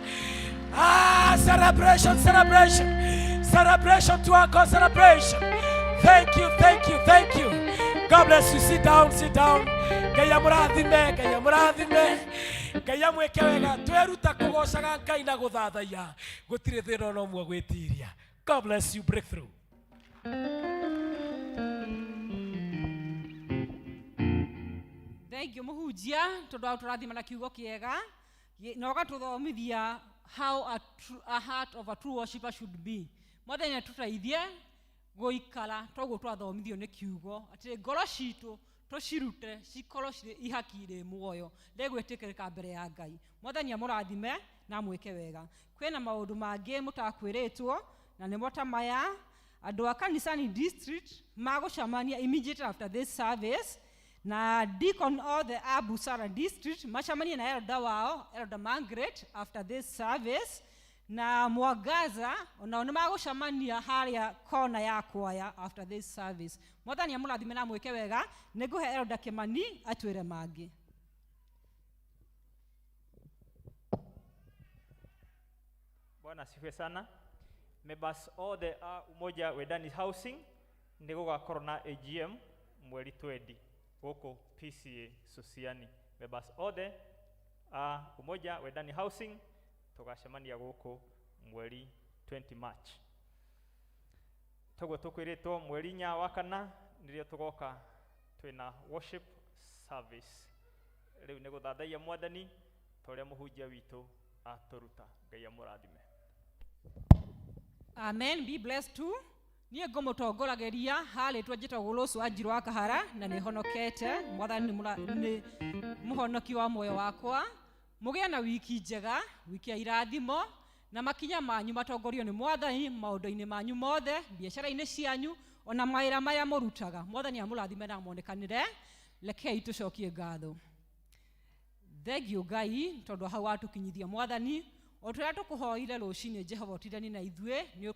Ah, celebration, celebration, celebration to our God, celebration. Thank you, thank you, thank you. God bless you. Sit down, sit down. Ngai amũrathime, Ngai amũrathime, Ngai amwĩke wega. Tweruta kũgocaga Ngai na gũthathaiya, gũtirĩ thĩna ona ũmwe gwĩtiria. God bless you. Breakthrough. Thank you mũhunjia tondũ wa tũrathima na kiugo kĩega na ũgatũthomithia how a heart of a true worshipper should be. Mwathani atũteithie gũikara toguo twathomithio nĩ kiugo atĩ ngoro citũ tũcirute cikorwo cirĩ ihaki rĩ muoyo rĩgwĩtĩkĩrĩka mbere ya Ngai. Mwathani amũrathime na amwĩke wega. Kwĩna maũndũ mangĩ mũtakwĩrĩtwo na nĩmo ta maya: andũ a kanisani district magũcemania immediately after this service, na deacon othe a Busara district macemanie na elder wao, Elder Margaret, after this service. Na Mwangaza onao nĩ magũcemania harĩa kona ya kwaya after this service. Mwathani amũrathime na mwĩke wega. Nĩ ngũhe Elder Kimani atwĩre mangĩ. Bwana asifiwe sana. Members all the Umoja Wendani Housing nĩ gũgakorwo na AGM mweri 20 gũkũ PCA Susiani. Members othe a Umoja Wendani Housing tũgacemania gũkũ mweri 20 March. Toguo tũkwĩrĩtwo mweri 4 wa kana nĩrĩo tũgoka twĩna worship service. Rĩu nĩ gũthathaiya Mwathani ta ũrĩa mũhunjia witũ atũruta. Ngai amũrathime. Amen. Be blessed too. Niĩ ngũmũtongorageria harĩtwo njĩtagwo Rose Wanjiru wa Kahara na nĩ honokete. Mwathani nĩ mũhonoki wa muoyo wakwa. Mũgĩe na wiki njega, wiki ya irathimo, na makinya manyu matongorio nĩ Mwathani maũndũ-inĩ manyu mothe, biacara-inĩ cianyu, ona mawĩra marĩa mũrutaga. Mwathani amũrathime na amonekanĩre. Rekei tũcokie ngatho. Thengiũ Ngai tondũ hau watũkinyithia Mwathani. O tũrĩa tũkũhoire rũcinĩ Jehova ũtindani na ithuĩ, nĩ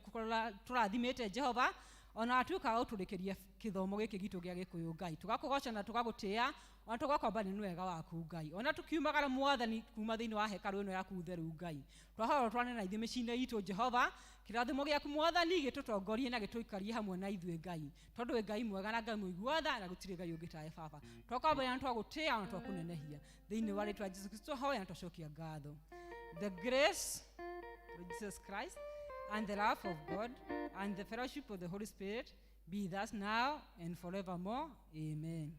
tũrathimĩte Jehova, ona atuĩka wa gũtũrĩkĩria kĩthomo gĩkĩ gitũ gĩa Gĩkũyũ Ngai. Tũgakũgoca na tũgagũtĩa, ona tũgakomba nĩ wega waku Ngai. Ona tũkiumagara Mwathani kuma thĩinĩ wa hekarũ ĩno yaku theru Ngai. Twahoya ũtwarane na ithuĩ mĩciĩ-inĩ itũ Jehova, kĩrathimo gĩaku Mwathani gĩtũtongorie na gĩtũikarie hamwe na ithuĩ Ngai. Tondũ wĩ Ngai mwega na Ngai mũigua tha, na gũtirĩ Ngai ũngĩ tawe Baba. Twakwambĩrĩria na twagũtĩa ona twakũnenehia. Thĩinĩ wa rĩtwa Jesũ Kristo hoya na twacokia ngatho. The grace of Jesus Christ and the love of God and the fellowship of the Holy Spirit be with us now and forevermore. Amen.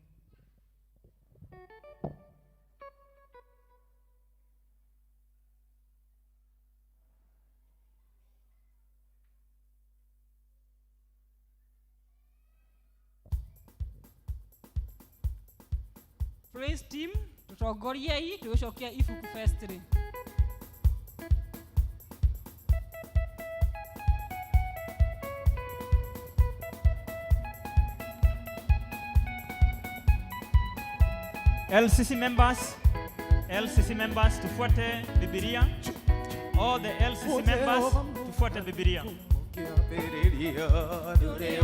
Praise team, tutongoriei tũgĩcokia ibuku first. LCC members, LCC members, tufuate Biblia. All the LCC members, tufuate Biblia. Ndũrĩ